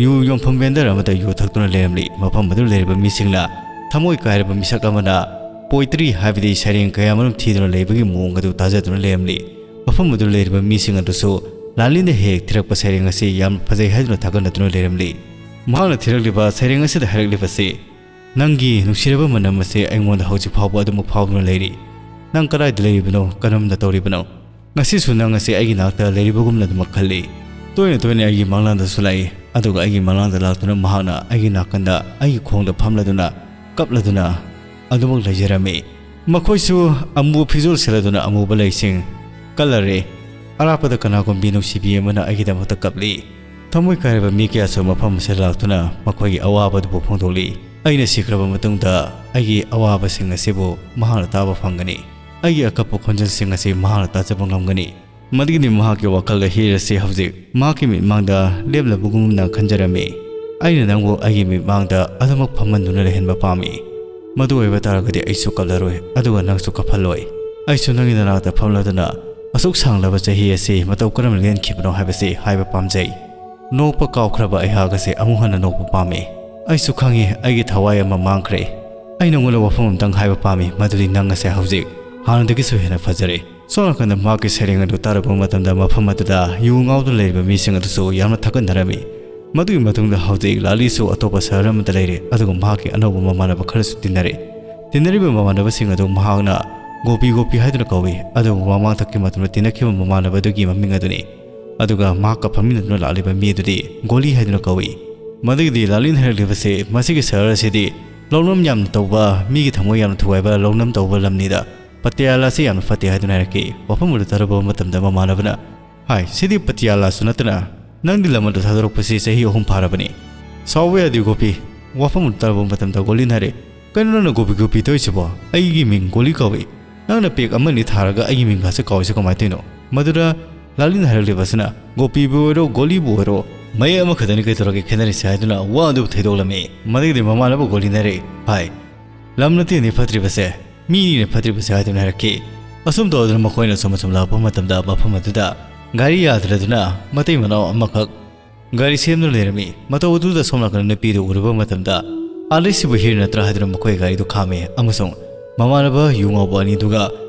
ꯌꯨ ꯌꯣꯟꯐꯝ vendor ꯑꯃꯗ ꯌꯨ ꯊꯛꯇꯨꯅ ꯂꯩꯔꯝꯂꯤ꯫ ꯃꯐꯝ ꯑꯗꯨꯗ ꯂꯩꯔꯤꯕ ꯃꯤꯁꯤꯡꯅ ꯊꯃꯣꯏ ꯀꯥꯏꯔꯕ ꯃꯤꯁꯛ ꯑꯃꯅ poetry ꯍꯥꯏꯕꯗꯤ ꯁꯩꯔꯦꯡ ꯀꯌꯥꯃꯔꯨꯝ ꯊꯤꯗꯨꯅ ꯂꯩꯕꯒꯤ ꯃꯑꯣꯡ ꯑꯗꯨ ꯇꯥꯖꯗꯨꯅ ꯂꯩꯔꯝꯂꯤ꯫ ꯃꯐꯝ ꯑꯗꯨꯗ ꯂꯩꯔꯤꯕ ꯃꯤꯁꯤꯡ ꯑꯗꯨꯁꯨ ꯂꯥꯂꯤꯅ ꯍꯦꯛ ꯊꯤꯔꯛꯄ ꯁꯩꯔꯦꯡ ꯑꯁꯤ ꯌꯥꯝꯅ ꯐꯖꯩ ꯍꯥꯏꯗꯨꯅ ꯊꯥꯒꯠꯅꯗꯨꯅ ꯂꯩꯔꯝꯂꯤ꯫ ꯃꯍꯥꯛꯅ ꯊꯤꯔꯛꯂꯤꯕ ꯁꯩꯔꯦꯡ ꯑꯁꯤꯗ ꯍꯥꯏꯔꯛꯂꯤꯕꯁꯤ, "ꯅꯪꯒꯤ ꯅꯨꯡꯁꯤꯔꯕ ꯃꯅꯝ ꯑꯁꯤ ꯑꯩꯉꯣꯟꯗ ꯍꯧꯖꯤꯛ ꯐꯥꯎꯕ ꯑꯗꯨꯃꯛ ꯐꯥꯎꯗꯨꯅ ꯂꯩꯔꯤ꯫ ꯅꯪ ꯀꯗꯥꯏꯗ ꯂꯩꯔꯤꯕꯅꯣ? ꯀꯔꯝꯅ ꯇꯧꯔꯤꯕꯅꯣ? ꯉꯁꯤꯁꯨ ꯅꯪ ꯑꯁꯤ ꯑꯩꯒꯤ ꯅꯥꯛꯇ ꯂꯩꯔꯤꯕꯒꯨꯝꯅ ꯑꯗꯨꯃꯛ ꯈꯜꯂꯤ꯫" ꯇꯣꯏꯅ ꯇꯣꯏꯅ ꯑꯩꯒꯤ ꯃꯪꯂꯥꯟꯗꯁꯨ ꯂꯥꯛꯏ, ꯑꯗꯨꯒ ꯑꯩꯒꯤ ꯃꯪꯂꯥꯟꯗ ꯂꯥꯛꯇꯨꯅ ꯃꯍꯥꯛꯅ ꯑꯩꯒꯤ ꯅꯥꯀꯟꯗ ꯑꯩꯒꯤ ꯈꯣꯡꯗ ꯐꯝꯂꯗꯨꯅ ꯀꯞꯂꯗꯨꯅ ꯑꯗꯨꯃꯛ ꯂꯩꯖꯔꯝꯃꯤ꯫ ꯃꯈꯣꯏꯁꯨ ꯑꯃꯨꯕ ꯐꯤꯖꯣꯜ ꯁꯦꯠꯂꯗꯨꯅ ꯑꯃꯨꯕ ꯂꯩꯁꯤꯡ ꯀꯠꯂꯔꯦ꯫ ꯑꯔꯥꯞꯄꯗ ꯀꯅꯥꯒꯨꯝꯕꯤ ꯅꯨꯡꯁꯤꯕꯤ ꯑꯃꯅ ꯑꯩꯒꯤꯗꯃꯛꯇ ꯀꯞꯂꯤ꯫ ꯊꯃꯣꯏ ꯀꯥꯏꯔꯕ ꯃꯤ ꯀꯌꯥꯁꯨ ꯃꯐꯝ ꯑꯁꯤꯗ ꯂꯥꯛꯇꯨꯅ ꯃꯈꯣꯏꯒꯤ ꯑꯋꯥꯕꯗꯨꯕꯨ ꯐꯣꯡꯗꯣꯛꯂꯤ꯫ ꯑꯩꯅ ꯁꯤꯈ꯭ꯔꯕ ꯃꯇꯨꯡꯗ ꯑꯩꯒꯤ ꯑꯋꯥꯕꯁꯤꯡ ꯑꯁꯤꯕꯨ ꯃꯍꯥꯛꯅ ꯇꯥꯕ ꯐꯪꯒꯅꯤ꯫ ꯑꯩꯒꯤ ꯑꯀꯞꯄ ꯈꯣꯟꯖꯦꯜꯁꯤꯡ ꯑꯁꯤ ꯃꯍꯥꯛꯅ ꯇꯥꯖꯕ ꯉꯝꯒꯅꯤ꯫ ꯃꯗꯨꯒꯤꯗꯤ ꯃꯍꯥꯛꯀꯤ ꯋꯥꯈꯜꯗ ꯍꯤꯔ ꯑꯁꯤ ꯍꯧꯖꯤꯛ ꯃꯍꯥꯛꯀꯤ ꯃꯤꯠꯃꯥꯡꯗ ꯂꯦꯞꯂꯕꯒꯨꯝꯅ ꯈꯟꯖꯔꯝꯃꯤ꯫ "ꯑꯩꯅ ꯅꯪꯕꯨ ꯑꯩꯒꯤ ꯃꯤꯠꯃꯥꯡꯗ ꯑꯗꯨꯃꯛ ꯐꯝꯍꯟꯗꯨꯅ ꯂꯩꯍꯟꯕ ꯄꯥꯝꯃꯤ꯫ ꯃꯗꯨ ꯑꯣꯏꯕ ꯇꯥꯔꯒꯗꯤ ꯑꯩꯁꯨ ꯀꯞꯂꯔꯣꯏ, ꯑꯗꯨꯒ ꯅꯪꯁꯨ ꯀꯞꯍꯜꯂꯣꯏ꯫ ꯑꯩꯁꯨ ꯅꯪꯒꯤ ꯅꯅꯥꯛꯇ ꯐꯝꯂꯗꯨꯅ ꯑꯁꯨꯛ ꯁꯥꯡꯂꯕ ꯆꯍꯤ ꯑꯁꯤ ꯃꯇꯧ ꯀꯔꯝꯅ ꯂꯦꯟꯈꯤꯕꯅꯣ ꯍꯥꯏꯕꯁꯤ ꯍꯥꯏꯕ ꯄꯥꯝꯖꯩ꯫ ꯅꯣꯛꯄ ꯀꯥꯎꯈ꯭ꯔꯕ ꯑꯩꯍꯥꯛ ꯑꯁꯤ ꯑꯃꯨꯛ ꯍꯟꯅ ꯅꯣꯛꯄ ꯄꯥꯝꯃꯤ꯫ ꯑꯩꯁꯨ ꯈꯪꯏ, ꯑꯩꯒꯤ ꯊꯋꯥꯏ ꯑꯃ ꯃꯥꯡꯈ꯭ꯔꯦ꯫ ꯑꯩ ꯅꯉꯣꯟꯗ ꯋꯥꯐꯝ ꯑꯃꯇꯪ ꯍꯥꯏꯕ ꯄꯥꯝꯃꯤ, ꯃꯗꯨꯗꯤ ꯅꯪ ꯑꯁꯦ ꯍꯧꯖꯤꯛ ꯍꯥꯟꯅꯗꯒꯤꯁꯨ ꯍꯦꯟꯅ ꯐꯖꯔꯦ꯫" ꯁꯣꯝ ꯅꯥꯀꯟꯗ ꯃꯍꯥꯛꯀꯤ ꯁꯩꯔꯦꯡ ꯑꯗꯨ ꯇꯥꯔꯨꯕ ꯃꯇꯝꯗ ꯃꯐꯝ ꯑꯗꯨꯗ ꯌꯨ ꯉꯥꯎꯗꯨꯅ ꯂꯩꯔꯤꯕ ꯃꯤꯁꯤꯡ ꯑꯗꯨꯁꯨ ꯌꯥꯝꯅ ꯊꯛꯀꯟꯅꯔꯝꯃꯤ꯫ ꯃꯗꯨꯒꯤ ꯃꯇꯨꯡꯗ ꯍꯧꯖꯤꯛ ꯂꯥꯂꯤꯁꯨ ꯑꯇꯣꯞꯄ ꯁꯍꯔ ꯑꯃꯗ ꯂꯩꯔꯦ, ꯑꯗꯨꯒ ꯃꯍꯥꯛꯀꯤ ꯑꯅꯧꯕ ꯃꯃꯥꯟꯅꯕ ꯈꯔꯁꯨ ꯇꯤꯟꯅꯔꯦ꯫ ꯇꯤꯟꯅꯔꯤꯕ ꯃꯃꯥꯟꯅꯕꯁꯤꯡ ꯑꯗꯨ ꯃꯍꯥꯛꯅ "ꯒꯣꯄꯤ ꯒꯣꯄꯤ" ꯍꯥꯏꯗꯨꯅ ꯀꯧꯏ, ꯑꯗꯨꯕꯨ ꯃꯃꯥꯡꯊꯛꯀꯤ ꯃꯇꯝꯗ ꯇꯤꯟꯅꯈꯤꯕ ꯃꯃꯥꯟꯅꯕ ꯑꯗꯨꯒꯤ ꯃꯃꯤꯡ ꯑꯗꯨꯅꯤ꯫ ꯑꯗꯨꯒ ꯃꯍꯥꯛꯀ ꯐꯝꯃꯤꯟꯅꯗꯨꯅ ꯂꯥꯛꯂꯤꯕ ꯃꯤ ꯑꯗꯨꯗꯤ ꯒꯣꯂꯤ ꯍꯥꯏꯗꯨꯅ ꯀꯧꯏ꯫ ꯃꯗꯨꯒꯤꯗꯤ ꯂꯥꯂꯤꯅ ꯍꯥꯏꯔꯛꯂꯤꯕꯁꯤ, ꯃꯁꯤꯒꯤ ꯁꯍꯔ ꯑꯁꯤꯗꯤ ꯂꯧꯅꯝ ꯌꯥꯝꯅ ꯇꯧꯕ, ꯃꯤꯒꯤ ꯊꯃꯣꯏ ꯌꯥꯝꯅ ꯊꯨꯒꯥꯏꯕ, ꯂꯧꯅꯝ ꯇꯧꯕ ꯂꯝꯅꯤꯗ ꯄꯇꯤꯌꯥꯂꯥ ꯑꯁꯤ ꯌꯥꯝꯅ ꯐꯠꯇꯦ ꯍꯥꯏꯗꯨꯅ ꯍꯥꯏꯔꯛꯈꯤ꯫ ꯋꯥꯐꯝ ꯑꯗꯨ ꯇꯥꯔꯨꯕ ꯃꯇꯝꯗ ꯃꯃꯥꯟꯅꯕꯅ, "ꯍꯥꯏ, ꯁꯤꯗꯤ ꯄꯇꯤꯌꯥꯂꯥꯁꯨ ꯅꯠꯇꯅ ꯅꯪꯗꯤ ꯂꯝ ꯑꯗꯨ ꯊꯥꯗꯣꯔꯛꯄꯁꯤ ꯆꯍꯤ ꯑꯍꯨꯝ ꯐꯥꯔꯕꯅꯤ꯫ ꯁꯥꯎꯕ ꯌꯥꯗꯦ ꯒꯣꯄꯤ꯫" ꯋꯥꯐꯝ ꯑꯗꯨ ꯇꯥꯔꯨꯕ ꯃꯇꯝꯗ ꯒꯣꯂꯤꯅ ꯍꯥꯏꯔꯦ, "ꯀꯩꯅꯣ ꯅꯪꯅ ꯒꯣꯄꯤ ꯒꯣꯄꯤ ꯇꯧꯔꯤꯁꯤꯕꯣ? ꯑꯩꯒꯤ ꯃꯤꯡ ꯒꯣꯂꯤ ꯀꯧꯏ꯫ ꯅꯪꯅ ꯄꯦꯛ ꯑꯃꯅꯤ ꯊꯥꯔꯒ ꯑꯩꯒꯤ ꯃꯤꯡꯒꯥꯁꯦ ꯀꯥꯎꯏꯁꯦ ꯀꯃꯥꯏꯅ ꯇꯧꯔꯤꯅꯣ?" ꯃꯗꯨꯗ ꯂꯥꯂꯤꯅ ꯍꯥꯏꯔꯛꯂꯤꯕꯁꯤꯅ, "ꯒꯣꯄꯤꯕꯨ ꯑꯣꯏꯔꯣ, ꯒꯣꯂꯤꯕꯨ ꯑꯣꯏꯔꯣ, ꯃꯌꯦꯛ ꯑꯃꯈꯛꯇꯅꯤ ꯀꯩꯗꯧꯔꯒꯦ ꯈꯦꯠꯅꯔꯤꯁꯦ?" ꯍꯥꯏꯗꯨꯅ ꯋꯥ ꯑꯗꯨꯕꯨ ꯊꯩꯗꯣꯛꯂꯝꯃꯤ꯫ ꯃꯗꯨꯒꯤꯗꯤ ꯃꯃꯥꯟꯅꯕ ꯒꯣꯂꯤꯅ ꯍꯥꯏꯔꯛꯏ, "ꯍꯥꯏ, ꯂꯝ ꯅꯠꯇꯦꯅꯦ ꯐꯠꯇ꯭ꯔꯤꯕꯁꯦ, ꯃꯤꯅꯤꯅ ꯐꯠꯇ꯭ꯔꯤꯕꯁꯦ" ꯍꯥꯏꯗꯨꯅ ꯍꯥꯏꯔꯛꯈꯤ꯫ ꯑꯁꯨꯝ ꯇꯧꯗꯨꯅ ꯃꯈꯣꯏꯅ ꯑꯁꯨꯝ ꯑꯁꯨꯝ ꯂꯥꯛꯄ ꯃꯇꯝꯗ ꯃꯐꯝ ꯑꯗꯨꯗ ꯒꯥꯔꯤ ꯌꯥꯗ꯭ꯔꯗꯨꯅ ꯃꯇꯩ ꯃꯅꯥꯎ ꯑꯃꯈꯛ ꯒꯥꯔꯤ ꯁꯦꯝꯗꯨꯅ ꯂꯩꯔꯝꯃꯤ꯫ ꯃꯇꯧ ꯑꯗꯨꯗ ꯁꯣꯝ ꯅꯥꯀꯟꯗ ꯅꯨꯄꯤꯗꯨ ꯎꯔꯨꯕ ꯃꯇꯝꯗ, "ꯑꯥ, ꯂꯩꯁꯤꯕꯨ ꯍꯤꯔ ꯅꯠꯇ꯭ꯔꯥ?" ꯍꯥꯏꯗꯨꯅ ꯃꯈꯣꯏ ꯒꯥꯔꯤꯗꯨ ꯈꯥꯝꯃꯤ ꯑꯃꯁꯨꯡ ꯃꯃꯥꯟꯅꯕ ꯌꯨ ꯉꯥꯎꯕ ꯑꯅꯤꯗꯨꯒ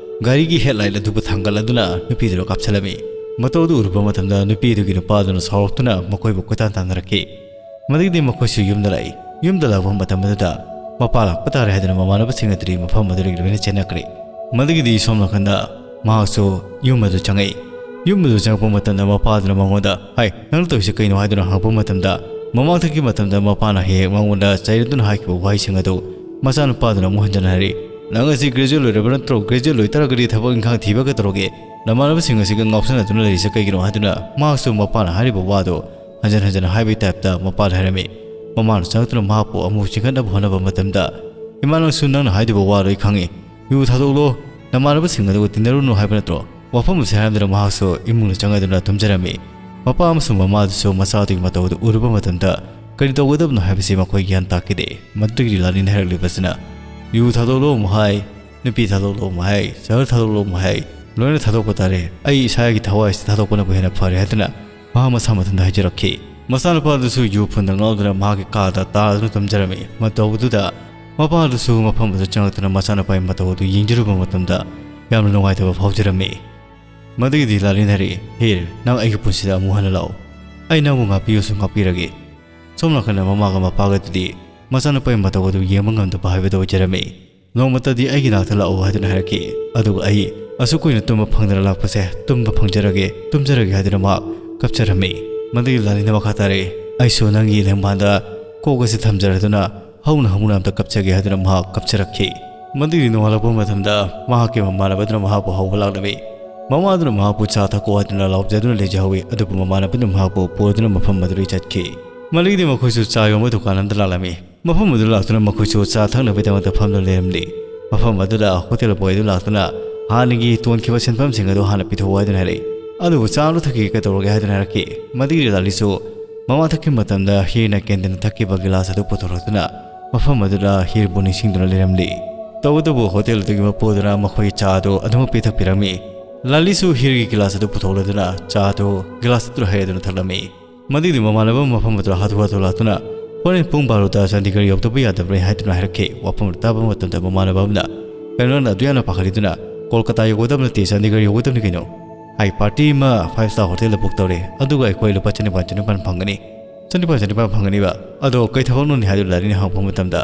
ꯒꯥꯔꯤꯒꯤ ꯍꯦꯗꯂꯥꯏꯠ ꯑꯗꯨꯕꯨ ꯊꯥꯡꯒꯠꯂꯗꯨꯅ ꯅꯨꯄꯤꯗꯨꯗ ꯀꯥꯞꯁꯤꯜꯂꯝꯃꯤ꯫ ꯃꯇꯧ ꯑꯗꯨ ꯎꯔꯨꯕ ꯃꯇꯝꯗ ꯅꯨꯄꯤꯗꯨꯒꯤ ꯅꯨꯄꯥꯗꯨꯅ ꯁꯥꯎꯔꯛꯇꯨꯅ ꯃꯈꯣꯏꯕꯨ ꯀꯣꯏꯇꯥꯟ ꯇꯥꯟꯅꯔꯛꯈꯤ꯫ ꯃꯗꯒꯤꯗꯤ ꯃꯈꯣꯏꯁꯨ ꯌꯨꯝꯗ ꯂꯥꯛꯏ꯫ ꯌꯨꯝꯗ ꯂꯥꯛꯄ ꯃꯇꯝ ꯑꯗꯨꯗ ꯃꯄꯥ ꯂꯥꯛꯄ ꯇꯥꯔꯦ ꯍꯥꯏꯗꯨꯅ ꯃꯃꯥꯟꯅꯕꯁꯤꯡ ꯑꯗꯨꯗꯤ ꯃꯐꯝ ꯑꯗꯨꯗꯒꯤ ꯂꯣꯏꯅ ꯆꯦꯟꯅꯈ꯭ꯔꯦ꯫ ꯃꯗꯒꯤꯗꯤ ꯁꯣꯝ ꯅꯥꯀꯟꯗ ꯃꯍꯥꯛꯁꯨ ꯌꯨꯝ ꯑꯗꯨ ꯆꯪꯉꯛꯏ꯫ ꯌꯨꯝ ꯑꯗꯨ ꯆꯪꯉꯛꯄ ꯃꯇꯝꯗ ꯃꯄꯥꯗꯨꯅ ꯃꯉꯣꯟꯗ, "ꯍꯥꯏ, ꯅꯪꯅ ꯇꯧꯔꯤꯁꯤ ꯀꯩꯅꯣ?" ꯍꯥꯏꯗꯨꯅ ꯍꯪꯉꯛꯄ ꯃꯇꯝꯗ, ꯃꯃꯥꯡꯊꯛꯀꯤ ꯃꯇꯝꯗ ꯃꯄꯥꯅ ꯍꯦꯛ ꯍꯦꯛ ꯃꯉꯣꯟꯗ ꯆꯩꯔꯗꯨꯅ ꯍꯥꯏꯈꯤꯕ ꯋꯥꯍꯩꯁꯤꯡ ꯑꯗꯨ ꯃꯆꯥꯅꯨꯄꯥꯗꯨꯅ ꯑꯃꯨꯛ ꯍꯟꯖꯟꯅ ꯍꯥꯏꯔꯤ꯫ "ꯅꯪ ꯑꯁꯤ ꯒ꯭ꯔꯦꯖꯨꯑꯦꯠ ꯂꯣꯏꯔꯕ ꯅꯠꯇ꯭ꯔꯣ? ꯒ꯭ꯔꯦꯖꯨꯑꯦꯠ ꯂꯣꯏꯇꯥꯔꯒꯗꯤ ꯊꯕꯛ ꯏꯪꯈꯥꯡ ꯊꯤꯕ ꯀꯩꯗꯧꯔꯒꯦ? "ꯅꯃꯥꯟꯅꯕꯁꯤꯡ ꯑꯁꯤꯒ ꯉꯥꯎꯁꯟꯅꯗꯨꯅ ꯂꯩꯔꯤꯁꯦ ꯀꯩꯒꯤꯅꯣ?" ꯍꯥꯏꯗꯨꯅ ꯃꯍꯥꯛꯁꯨ ꯃꯄꯥꯅ ꯍꯥꯏꯔꯤꯕ ꯋꯥꯗꯨ ꯍꯟꯖꯤꯟ ꯍꯟꯖꯤꯟ ꯍꯥꯏꯕꯒꯤ ꯇꯥꯏꯞꯇ ꯃꯄꯥꯗ ꯍꯥꯏꯔꯝꯃꯤ꯫ ꯃꯃꯥꯅ ꯆꯪꯂꯛꯇꯨꯅ ꯃꯍꯥꯛꯄꯨ ꯑꯃꯨꯛ ꯆꯤꯡꯈꯠꯅꯕ ꯍꯣꯠꯅꯕ ꯃꯇꯝꯗ, "ꯏꯃꯥ, ꯅꯪꯁꯨ ꯅꯪꯅ ꯍꯥꯏꯗꯣꯏꯕ ꯋꯥꯗꯣ ꯑꯩ ꯈꯪꯉꯤ꯫ ꯌꯨ ꯊꯥꯗꯣꯛꯂꯣ, ꯅꯃꯥꯟꯅꯕꯁꯤꯡ ꯑꯗꯨꯒ ꯇꯤꯟꯅꯔꯨꯅꯨ ꯍꯥꯏꯕ ꯅꯠꯇ꯭ꯔꯣ?" ꯋꯥꯐꯝ ꯑꯁꯤ ꯍꯥꯏꯔꯝꯗꯨꯅ ꯃꯍꯥꯛꯁꯨ ꯏꯃꯨꯡꯗ ꯆꯪꯂꯗꯨꯅ ꯇꯨꯝꯖꯔꯝꯃꯤ꯫ ꯃꯄꯥ ꯑꯃꯁꯨꯡ ꯃꯃꯥꯗꯨꯁꯨ ꯃꯆꯥꯗꯨꯒꯤ ꯃꯇꯧ ꯑꯗꯨ ꯎꯔꯨꯕ ꯃꯇꯝꯗ ꯀꯔꯤ ꯇꯧꯒꯗꯕꯅꯣ ꯍꯥꯏꯕꯁꯤ ꯃꯈꯣꯏ ꯒ꯭ꯌꯥꯟ ꯇꯥꯈꯤꯗꯦ꯫ ꯃꯗꯨꯗꯒꯤꯗꯤ ꯂꯥꯂꯤꯅ ꯍꯥꯏꯔꯛꯂꯤꯕꯁꯤꯅ, "ꯌꯨ ꯊꯥꯗꯣꯛꯂꯣ ꯑꯃꯨꯛ ꯍꯥꯏ, ꯅꯨꯄꯤ ꯊꯥꯗꯣꯛꯂꯣ ꯑꯃꯨꯛ ꯍꯥꯏ, ꯁꯍꯔ ꯊꯥꯗꯣꯛꯂꯣ ꯑꯃꯨꯛ ꯍꯥꯏ, ꯂꯣꯏꯅ ꯊꯥꯗꯣꯛꯄ ꯇꯥꯔꯦ꯫ ꯑꯩ ꯏꯁꯥꯒꯤ ꯊꯋꯥꯏ ꯑꯁꯤ ꯊꯥꯗꯣꯛꯄꯅꯕꯨ ꯍꯦꯟꯅ ꯐꯔꯦ" ꯍꯥꯏꯗꯨꯅ ꯃꯍꯥꯛ ꯃꯁꯥ ꯃꯊꯟꯇ ꯍꯥꯏꯖꯔꯛꯈꯤ꯫ ꯃꯆꯥꯅꯨꯄꯥꯗꯨꯁꯨ ꯌꯨ ꯐꯨꯟꯗ ꯉꯥꯎꯗꯨꯅ ꯃꯍꯥꯛꯀꯤ ꯀꯥꯗ ꯇꯥꯗꯨꯅ ꯇꯨꯝꯖꯔꯝꯃꯤ꯫ ꯃꯇꯧ ꯑꯗꯨꯗ ꯃꯄꯥꯗꯨꯁꯨ ꯃꯐꯝ ꯑꯗꯨꯗ ꯆꯪꯂꯛꯇꯨꯅ ꯃꯆꯥꯅꯨꯄꯥꯒꯤ ꯃꯇꯧ ꯑꯗꯨ ꯌꯦꯡꯖꯔꯨꯕ ꯃꯇꯝꯗ ꯌꯥꯝꯅ ꯅꯨꯡꯉꯥꯏꯇꯕ ꯐꯥꯎꯖꯔꯝꯃꯤ꯫ ꯃꯗꯨꯒꯤꯗꯤ ꯂꯥꯂꯤꯅ ꯍꯥꯏꯔꯛꯏ, "ꯍꯤꯔ, ꯅꯪ ꯑꯩꯒꯤ ꯄꯨꯟꯁꯤꯗ ꯑꯃꯨꯛ ꯍꯟꯅ ꯂꯥꯛꯎ꯫ ꯑꯩ ꯅꯪꯕꯨ ꯉꯥꯛꯄꯤꯌꯨꯁꯨ ꯉꯥꯛꯄꯤꯔꯒꯦ"꯫ ꯁꯣꯝ ꯅꯥꯀꯟꯗ ꯃꯃꯥꯒ ꯃꯄꯥꯒꯗꯨꯗꯤ ꯃꯆꯥꯅꯨꯄꯥꯒꯤ ꯃꯇꯧ ꯑꯗꯨ ꯌꯦꯡꯕ ꯉꯝꯗꯕ ꯍꯥꯏꯕꯗꯨ ꯑꯣꯏꯖꯔꯝꯃꯤ꯫ "ꯅꯣꯡꯃꯇꯗꯤ ꯑꯩꯒꯤ ꯅꯥꯛꯇ ꯂꯥꯛꯎ" ꯍꯥꯏꯗꯨꯅ ꯍꯥꯏꯔꯛꯈꯤ꯫ ꯑꯗꯨꯒ ꯑꯩ ꯑꯁꯨꯛ ꯀꯨꯏꯅ ꯇꯨꯝꯕ ꯐꯪꯗꯅ ꯂꯥꯛꯄꯁꯦ ꯇꯨꯝꯕ ꯐꯪꯖꯔꯒꯦ, ꯇꯨꯝꯖꯔꯒꯦ ꯍꯥꯏꯗꯨꯅ ꯃꯍꯥꯛ ꯀꯞꯆꯔꯝꯃꯤ꯫ ꯃꯗꯨꯒꯤ ꯂꯥꯂꯤꯅ ꯃꯈꯥ ꯇꯥꯔꯛꯏ, "ꯑꯩꯁꯨ ꯅꯪꯒꯤ ꯂꯦꯡꯕꯥꯟꯗ ꯀꯣꯛ ꯑꯁꯤ ꯊꯝꯖꯔꯗꯨꯅ ꯍꯧꯅ ꯍꯧꯅ ꯑꯝꯇ ꯀꯞꯆꯒꯦ" ꯍꯥꯏꯗꯨꯅ ꯃꯍꯥꯛ ꯀꯞꯆꯔꯛꯈꯤ꯫ ꯃꯗꯨꯒꯤ ꯅꯣꯡꯉꯥꯜꯂꯛꯄ ꯃꯇꯝꯗ ꯃꯍꯥꯛꯀꯤ ꯃꯃꯥꯟꯅꯕꯗꯨꯅ ꯃꯍꯥꯛꯄꯨ ꯍꯧꯕ ꯂꯥꯛꯂꯝꯃꯤ꯫ ꯃꯃꯥꯗꯨꯅ ꯃꯍꯥꯛꯄꯨ ꯆꯥ ꯊꯛꯀꯣ ꯍꯥꯏꯗꯨꯅ ꯂꯥꯎꯖꯗꯨꯅ ꯂꯩꯖꯍꯧꯋꯤ, ꯑꯗꯨꯕꯨ ꯃꯃꯥꯟꯅꯕꯗꯨꯅ ꯃꯍꯥꯛꯄꯨ ꯄꯨꯔꯗꯨꯅ ꯃꯐꯝ ꯑꯗꯨꯗꯒꯤ ꯆꯠꯈꯤ꯫ ꯃꯗꯨꯒꯤꯗꯤ ꯃꯈꯣꯏꯁꯨ ꯆꯥ ꯌꯣꯟꯕ ꯗꯨꯀꯥꯟ ꯑꯃꯗ ꯂꯥꯛꯂꯝꯃꯤ꯫ ꯃꯐꯝ ꯑꯗꯨ ꯂꯥꯛꯇꯨꯅ ꯃꯈꯣꯏꯁꯨ ꯆꯥ ꯊꯛꯅꯕꯒꯤꯗꯃꯛꯇ ꯐꯝꯗꯨꯅ ꯂꯩꯔꯝꯂꯤ꯫ ꯃꯐꯝ ꯑꯗꯨꯗ ꯍꯣꯇꯦꯜ ꯕꯣꯏ ꯑꯗꯨ ꯂꯥꯛꯇꯨꯅ ꯍꯥꯟꯅꯒꯤ ꯇꯣꯟꯈꯤꯕ ꯁꯦꯟꯐꯝꯁꯤꯡ ꯑꯗꯨ ꯍꯥꯟꯅ ꯄꯤꯊꯣꯛꯎ ꯍꯥꯏꯗꯨꯅ ꯍꯥꯏꯔꯛꯏ꯫ ꯑꯗꯨꯕꯨ ꯆꯥ ꯑꯗꯨ ꯊꯛꯈꯤꯒꯦ ꯀꯩꯗꯧꯔꯒꯦ ꯍꯥꯏꯗꯨꯅ ꯍꯥꯏꯔꯛꯈꯤ꯫ ꯃꯗꯨꯒꯤ ꯂꯥꯂꯤꯁꯨ ꯃꯃꯥ ꯊꯛꯈꯤꯕ ꯃꯇꯝꯗ ꯍꯤꯔꯅ ꯀꯦꯟꯇꯤꯟꯗ ꯊꯛꯈꯤꯕ ꯒꯤꯂꯥꯁ ꯑꯗꯨ ꯄꯨꯊꯣꯔꯛꯇꯨꯅ ꯃꯐꯝ ꯑꯗꯨꯗ ꯍꯤꯔꯕꯨ ꯅꯤꯡꯁꯤꯡꯗꯨꯅ ꯂꯩꯔꯝꯂꯤ꯫ ꯇꯧꯕꯇꯕꯨ ꯍꯣꯇꯦꯜ ꯑꯗꯨꯒꯤ ꯃꯄꯨ ꯑꯗꯨꯅ ꯃꯈꯣꯏꯒꯤ ꯆꯥ ꯑꯗꯨ ꯑꯗꯨꯃꯛ ꯄꯤꯊꯛꯄꯤꯔꯝꯃꯤ꯫ ꯂꯥꯂꯤꯁꯨ ꯍꯤꯔꯒꯤ ꯒꯤꯂꯥꯁ ꯑꯗꯨ ꯄꯨꯊꯣꯛꯂꯗꯨꯅ ꯆꯥ ꯑꯗꯨ ꯒꯤꯂꯥꯁ ꯑꯗꯨꯗ ꯍꯩꯔꯗꯨꯅ ꯊꯛꯂꯝꯃꯤ꯫ ꯃꯗꯨꯒꯤꯗꯤ ꯃꯃꯥꯟꯅꯕ ꯑꯃ ꯃꯐꯝ ꯑꯗꯨꯗ ꯍꯥꯊꯨ ꯍꯥꯊꯨ ꯂꯥꯛꯇꯨꯅ, "ꯍꯣꯔꯦꯟ ꯄꯨꯡ ꯕꯥꯔꯣꯗ ꯆꯥꯟꯗꯤꯒꯔ ꯌꯧꯗꯕ ꯌꯥꯗꯕ꯭ꯔꯦ" ꯍꯥꯏꯗꯨꯅ ꯍꯥꯏꯔꯛꯈꯤ꯫ ꯋꯥꯐꯝ ꯑꯗꯨ ꯇꯥꯕ ꯃꯇꯝꯗ ꯃꯃꯥꯟꯅꯕ ꯑꯃꯅ, "ꯀꯩꯅꯣ, ꯅꯪꯅ ꯑꯗꯨ ꯌꯥꯝꯅ ꯄꯥꯈꯠꯂꯤꯗꯨꯅ? ꯀꯣꯜꯀꯇꯥ ꯌꯧꯒꯗꯕ ꯅꯠꯇꯦ, ꯆꯥꯟꯗꯤꯒꯔ ꯌꯧꯒꯗꯕꯅꯤ ꯀꯩꯅꯣ꯫ ꯑꯩ ꯄꯥꯔꯇꯤ ꯑꯃ ꯐꯥꯏꯚ ꯁ꯭ꯇꯥꯔ ꯍꯣꯇꯦꯜꯗ ꯕꯨꯛ ꯇꯧꯔꯦ, ꯑꯗꯨꯒ ꯑꯩꯈꯣꯏ ꯂꯨꯄꯥ ꯆꯅꯤꯄꯥꯟ, ꯆꯅꯤꯄꯥꯟ ꯐꯪꯒꯅꯤ꯫ ꯆꯅꯤꯄꯥꯟ, ꯆꯅꯤꯄꯥꯟ ꯐꯪꯒꯅꯤꯕ꯫ ꯑꯗꯣ ꯀꯩ ꯊꯕꯛꯅꯣꯅꯦ?" ꯍꯥꯏꯗꯨꯅ ꯂꯥꯂꯤꯅ ꯍꯪꯉꯛꯄ ꯃꯇꯝꯗ,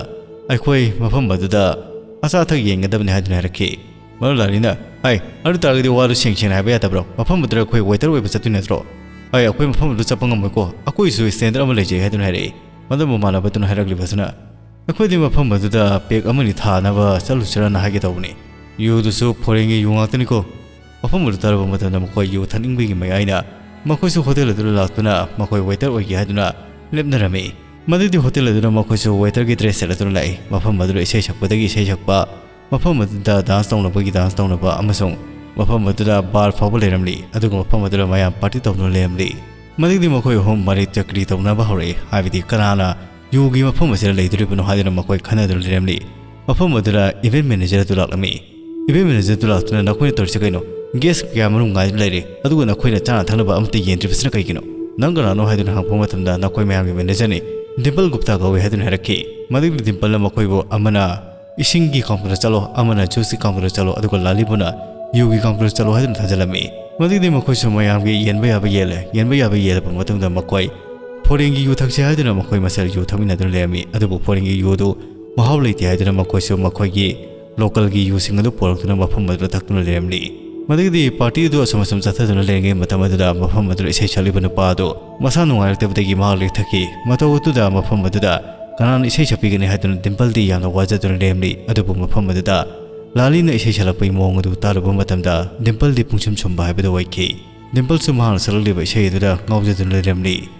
"ꯑꯩꯈꯣꯏ ꯃꯐꯝ ꯑꯗꯨꯗ ꯑꯆꯥ ꯑꯊꯛ ꯌꯦꯡꯒꯗꯕꯅꯤ" ꯍꯥꯏꯗꯨꯅ ꯍꯥꯏꯔꯛꯈꯤ꯫ ꯃꯗꯨ ꯂꯥꯂꯤꯅ, "ꯍꯥꯏ, ꯑꯗꯨ ꯇꯥꯔꯒꯗꯤ ꯋꯥꯗꯨ ꯁꯦꯡ ꯁꯦꯡꯅ ꯍꯥꯏꯕ ꯌꯥꯗꯕ꯭ꯔꯣ? ꯃꯐꯝ ꯑꯗꯨꯗ ꯑꯩꯈꯣꯏ ꯋꯦꯇꯔ ꯑꯣꯏꯕ ꯆꯠꯇꯣꯏ ꯅꯠꯇ꯭ꯔꯣ? ꯍꯥꯏ, ꯑꯩꯈꯣꯏ ꯃꯐꯝ ꯑꯗꯨ ꯆꯠꯄ ꯉꯝꯃꯣꯏꯀꯣ꯫ ꯑꯩꯈꯣꯏꯁꯨ ꯁ꯭ꯇꯦꯟꯗꯔ ꯑꯃ ꯂꯩꯖꯩ" ꯍꯥꯏꯗꯨꯅ ꯍꯥꯏꯔꯛꯏ꯫ ꯃꯗꯨ ꯃꯃꯥꯟꯅꯕꯗꯨꯅ ꯍꯥꯏꯔꯛꯂꯤꯕꯁꯤꯅ, "ꯑꯩꯈꯣꯏꯗꯤ ꯃꯐꯝ ꯑꯗꯨꯗ ꯄꯦꯛ ꯑꯃꯅꯤ ꯊꯥꯅꯕ ꯆꯠꯂꯨꯁꯤꯔꯅ ꯍꯥꯏꯒꯦ ꯇꯧꯕꯅꯤ꯫ ꯌꯨꯗꯨꯁꯨ ꯐꯣꯔꯦꯟꯒꯤ ꯌꯨ ꯉꯥꯛꯇꯅꯤꯀꯣ꯫ ꯃꯐꯝ ꯑꯗꯨ ꯇꯥꯔꯨꯕ ꯃꯇꯝꯗ ꯃꯈꯣꯏ ꯌꯨ ꯊꯛꯅꯤꯡꯕꯒꯤ ꯃꯌꯥꯏꯅ ꯃꯈꯣꯏꯁꯨ ꯍꯣꯇꯦꯜ ꯑꯗꯨꯗ ꯂꯥꯛꯇꯨꯅ ꯃꯈꯣꯏ ꯋꯦꯇꯔ ꯑꯣꯏꯒꯦ ꯍꯥꯏꯗꯨꯅ ꯂꯦꯞꯅꯔꯝꯃꯤ꯫ ꯃꯗꯨꯗꯤ ꯍꯣꯇꯦꯜ ꯑꯗꯨꯗ ꯃꯈꯣꯏꯁꯨ ꯋꯦꯇꯔꯒꯤ ꯗ꯭ꯔꯦꯁ ꯁꯦꯠꯂꯗꯨꯅ ꯂꯥꯛꯏ꯫ ꯃꯐꯝ ꯑꯗꯨꯗ ꯏꯁꯩ ꯁꯛꯄꯗꯒꯤ ꯏꯁꯩ ꯁꯛꯄ, ꯃꯐꯝ ꯑꯗꯨꯗ ꯗꯥꯟꯁ ꯇꯧꯅꯕꯒꯤ ꯗꯥꯟꯁ ꯇꯧꯅꯕ ꯑꯃꯁꯨꯡ ꯃꯐꯝ ꯑꯗꯨꯗ ꯕꯥꯔ ꯐꯥꯎꯕ ꯂꯩꯔꯝꯂꯤ꯫ ꯑꯗꯨꯒ ꯃꯐꯝ ꯑꯗꯨꯗ ꯃꯌꯥꯝ ꯄꯥꯔꯇꯤ ꯇꯧꯗꯨꯅ ꯂꯩꯔꯝꯂꯤ꯫ ꯃꯗꯨꯗꯤ ꯃꯈꯣꯏ ꯑꯍꯨꯝ ꯃꯔꯩ ꯆꯀ꯭ꯔꯤ ꯇꯧꯅꯕ ꯍꯧꯔꯛꯏ, ꯍꯥꯏꯕꯗꯤ ꯀꯅꯥꯅ ꯌꯨꯒꯤ ꯃꯐꯝ ꯑꯁꯤꯗ ꯂꯩꯗꯣꯔꯤꯕꯅꯣ ꯍꯥꯏꯗꯨꯅ ꯃꯈꯣꯏ ꯈꯟꯅꯗꯨꯅ ꯂꯩꯔꯝꯂꯤ꯫ ꯃꯐꯝ ꯑꯗꯨꯗ ꯏꯚꯦꯟꯠ ꯃꯦꯅꯦꯖꯔ ꯑꯗꯨ ꯂꯥꯛꯂꯝꯃꯤ꯫ ꯏꯚꯦꯟꯠ ꯃꯦꯅꯦꯖꯔ ꯑꯗꯨ ꯂꯥꯛꯇꯨꯅ, "ꯅꯈꯣꯏꯅ ꯇꯧꯔꯤꯁꯤ ꯀꯩꯅꯣ? ꯒꯦꯁ ꯀꯌꯥ ꯃꯔꯨꯝ ꯉꯥꯏꯗꯨꯅ ꯂꯩꯔꯦ, ꯑꯗꯨꯒ ꯅꯈꯣꯏꯅ ꯆꯥꯅ ꯊꯛꯅꯕ ꯑꯃꯠꯇ ꯌꯦꯟꯗ꯭ꯔꯤꯕꯁꯤꯅ ꯀꯩꯒꯤꯅꯣ?" "ꯅꯪ ꯀꯅꯥꯅꯣ?" ꯍꯥꯏꯗꯨꯅ ꯍꯪꯉꯛꯄ ꯃꯇꯝꯗ, "ꯅꯈꯣꯏ ꯃꯌꯥꯝꯒꯤ ꯃꯦꯅꯦꯖꯔꯅꯤ, ꯗꯤꯝꯄꯜ ꯒꯨꯞꯇꯥ ꯀꯧꯏ" ꯍꯥꯏꯗꯨꯅ ꯍꯥꯏꯔꯛꯈꯤ꯫ ꯃꯗꯨꯒꯤ ꯗꯤꯝꯄꯜꯅ ꯃꯈꯣꯏꯕꯨ ꯑꯃꯅ ꯏꯁꯤꯡꯒꯤ ꯀꯥꯎꯟꯇꯔꯗ ꯆꯠꯂꯣ, ꯑꯃꯅ ꯖꯨꯁꯀꯤ ꯀꯥꯎꯟꯇꯔꯗ ꯆꯠꯂꯣ, ꯑꯗꯨꯒ ꯂꯥꯂꯤꯕꯨꯅ ꯌꯨꯒꯤ ꯀꯥꯎꯟꯇꯔꯗ ꯆꯠꯂꯣ ꯍꯥꯏꯗꯨꯅ ꯊꯥꯖꯤꯜꯂꯝꯃꯤ꯫ ꯃꯗꯨꯒꯤꯗꯤ ꯃꯈꯣꯏꯁꯨ ꯃꯌꯥꯝꯒꯤ ꯌꯦꯟꯕ ꯌꯥꯕ ꯌꯦꯜꯂꯦ꯫ ꯌꯦꯟꯕ ꯌꯥꯕ ꯌꯦꯜꯂꯕ ꯃꯇꯨꯡꯗ ꯃꯈꯣꯏ ꯐꯣꯔꯦꯟꯒꯤ ꯌꯨ ꯊꯛꯁꯤ ꯍꯥꯏꯗꯨꯅ ꯃꯈꯣꯏ ꯃꯁꯦꯜ ꯌꯨ ꯊꯛꯃꯤꯟꯅꯗꯨꯅ ꯂꯩꯔꯝꯃꯤ꯫ ꯑꯗꯨꯕꯨ ꯐꯣꯔꯦꯟꯒꯤ ꯌꯨ ꯑꯗꯨ ꯃꯍꯥꯎ ꯂꯩꯇꯦ ꯍꯥꯏꯗꯨꯅ ꯃꯈꯣꯏꯁꯨ ꯃꯈꯣꯏꯒꯤ ꯂꯣꯀꯦꯜꯒꯤ ꯌꯨꯁꯤꯡ ꯑꯗꯨ ꯄꯨꯔꯛꯇꯨꯅ ꯃꯐꯝ ꯑꯗꯨꯗ ꯊꯛꯇꯨꯅ ꯂꯩꯔꯝꯂꯤ꯫ ꯃꯗꯨꯒꯤꯗꯤ ꯄꯥꯔꯇꯤ ꯑꯗꯨ ꯑꯁꯨꯝ ꯑꯁꯨꯝ ꯆꯠꯊꯗꯨꯅ ꯂꯩꯔꯤꯉꯩ ꯃꯇꯝ ꯑꯗꯨꯗ ꯃꯐꯝ ꯑꯗꯨꯗ ꯏꯁꯩ ꯁꯛꯂꯤꯕ ꯅꯨꯄꯥ ꯑꯗꯨ ꯃꯁꯥ ꯅꯨꯡꯉꯥꯏꯔꯛꯇꯕꯗꯒꯤ ꯃꯍꯥꯛ ꯂꯦꯛꯊꯈꯤ꯫ ꯃꯇꯧ ꯑꯗꯨꯗ ꯃꯐꯝ ꯑꯗꯨꯗ ꯀꯅꯥꯅ ꯏꯁꯩ ꯁꯛꯄꯤꯒꯅꯤ ꯍꯥꯏꯗꯨꯅ ꯗꯤꯝꯄꯜꯗꯤ ꯌꯥꯝꯅ ꯋꯥꯖꯗꯨꯅ ꯂꯩꯔꯝꯂꯤ꯫ ꯑꯗꯨꯕꯨ ꯃꯐꯝ ꯑꯗꯨꯗ ꯂꯥꯂꯤꯅ ꯏꯁꯩ ꯁꯛꯂꯛꯄꯒꯤ ꯃꯑꯣꯡ ꯑꯗꯨ ꯇꯥꯔꯨꯕ ꯃꯇꯝꯗ ꯗꯤꯝꯄꯜꯗꯤ ꯄꯨꯡꯁꯨꯝ ꯁꯨꯝꯕ ꯍꯥꯏꯕꯗꯨ ꯑꯣꯏꯈꯤ꯫ ꯗꯤꯝꯄꯜꯁꯨ ꯃꯍꯥꯛꯅ ꯁꯛꯂꯛꯂꯤꯕ ꯏꯁꯩ ꯑꯗꯨꯗ ꯉꯥꯎꯖꯗꯨꯅ ꯂꯩꯔꯝꯂꯤ꯫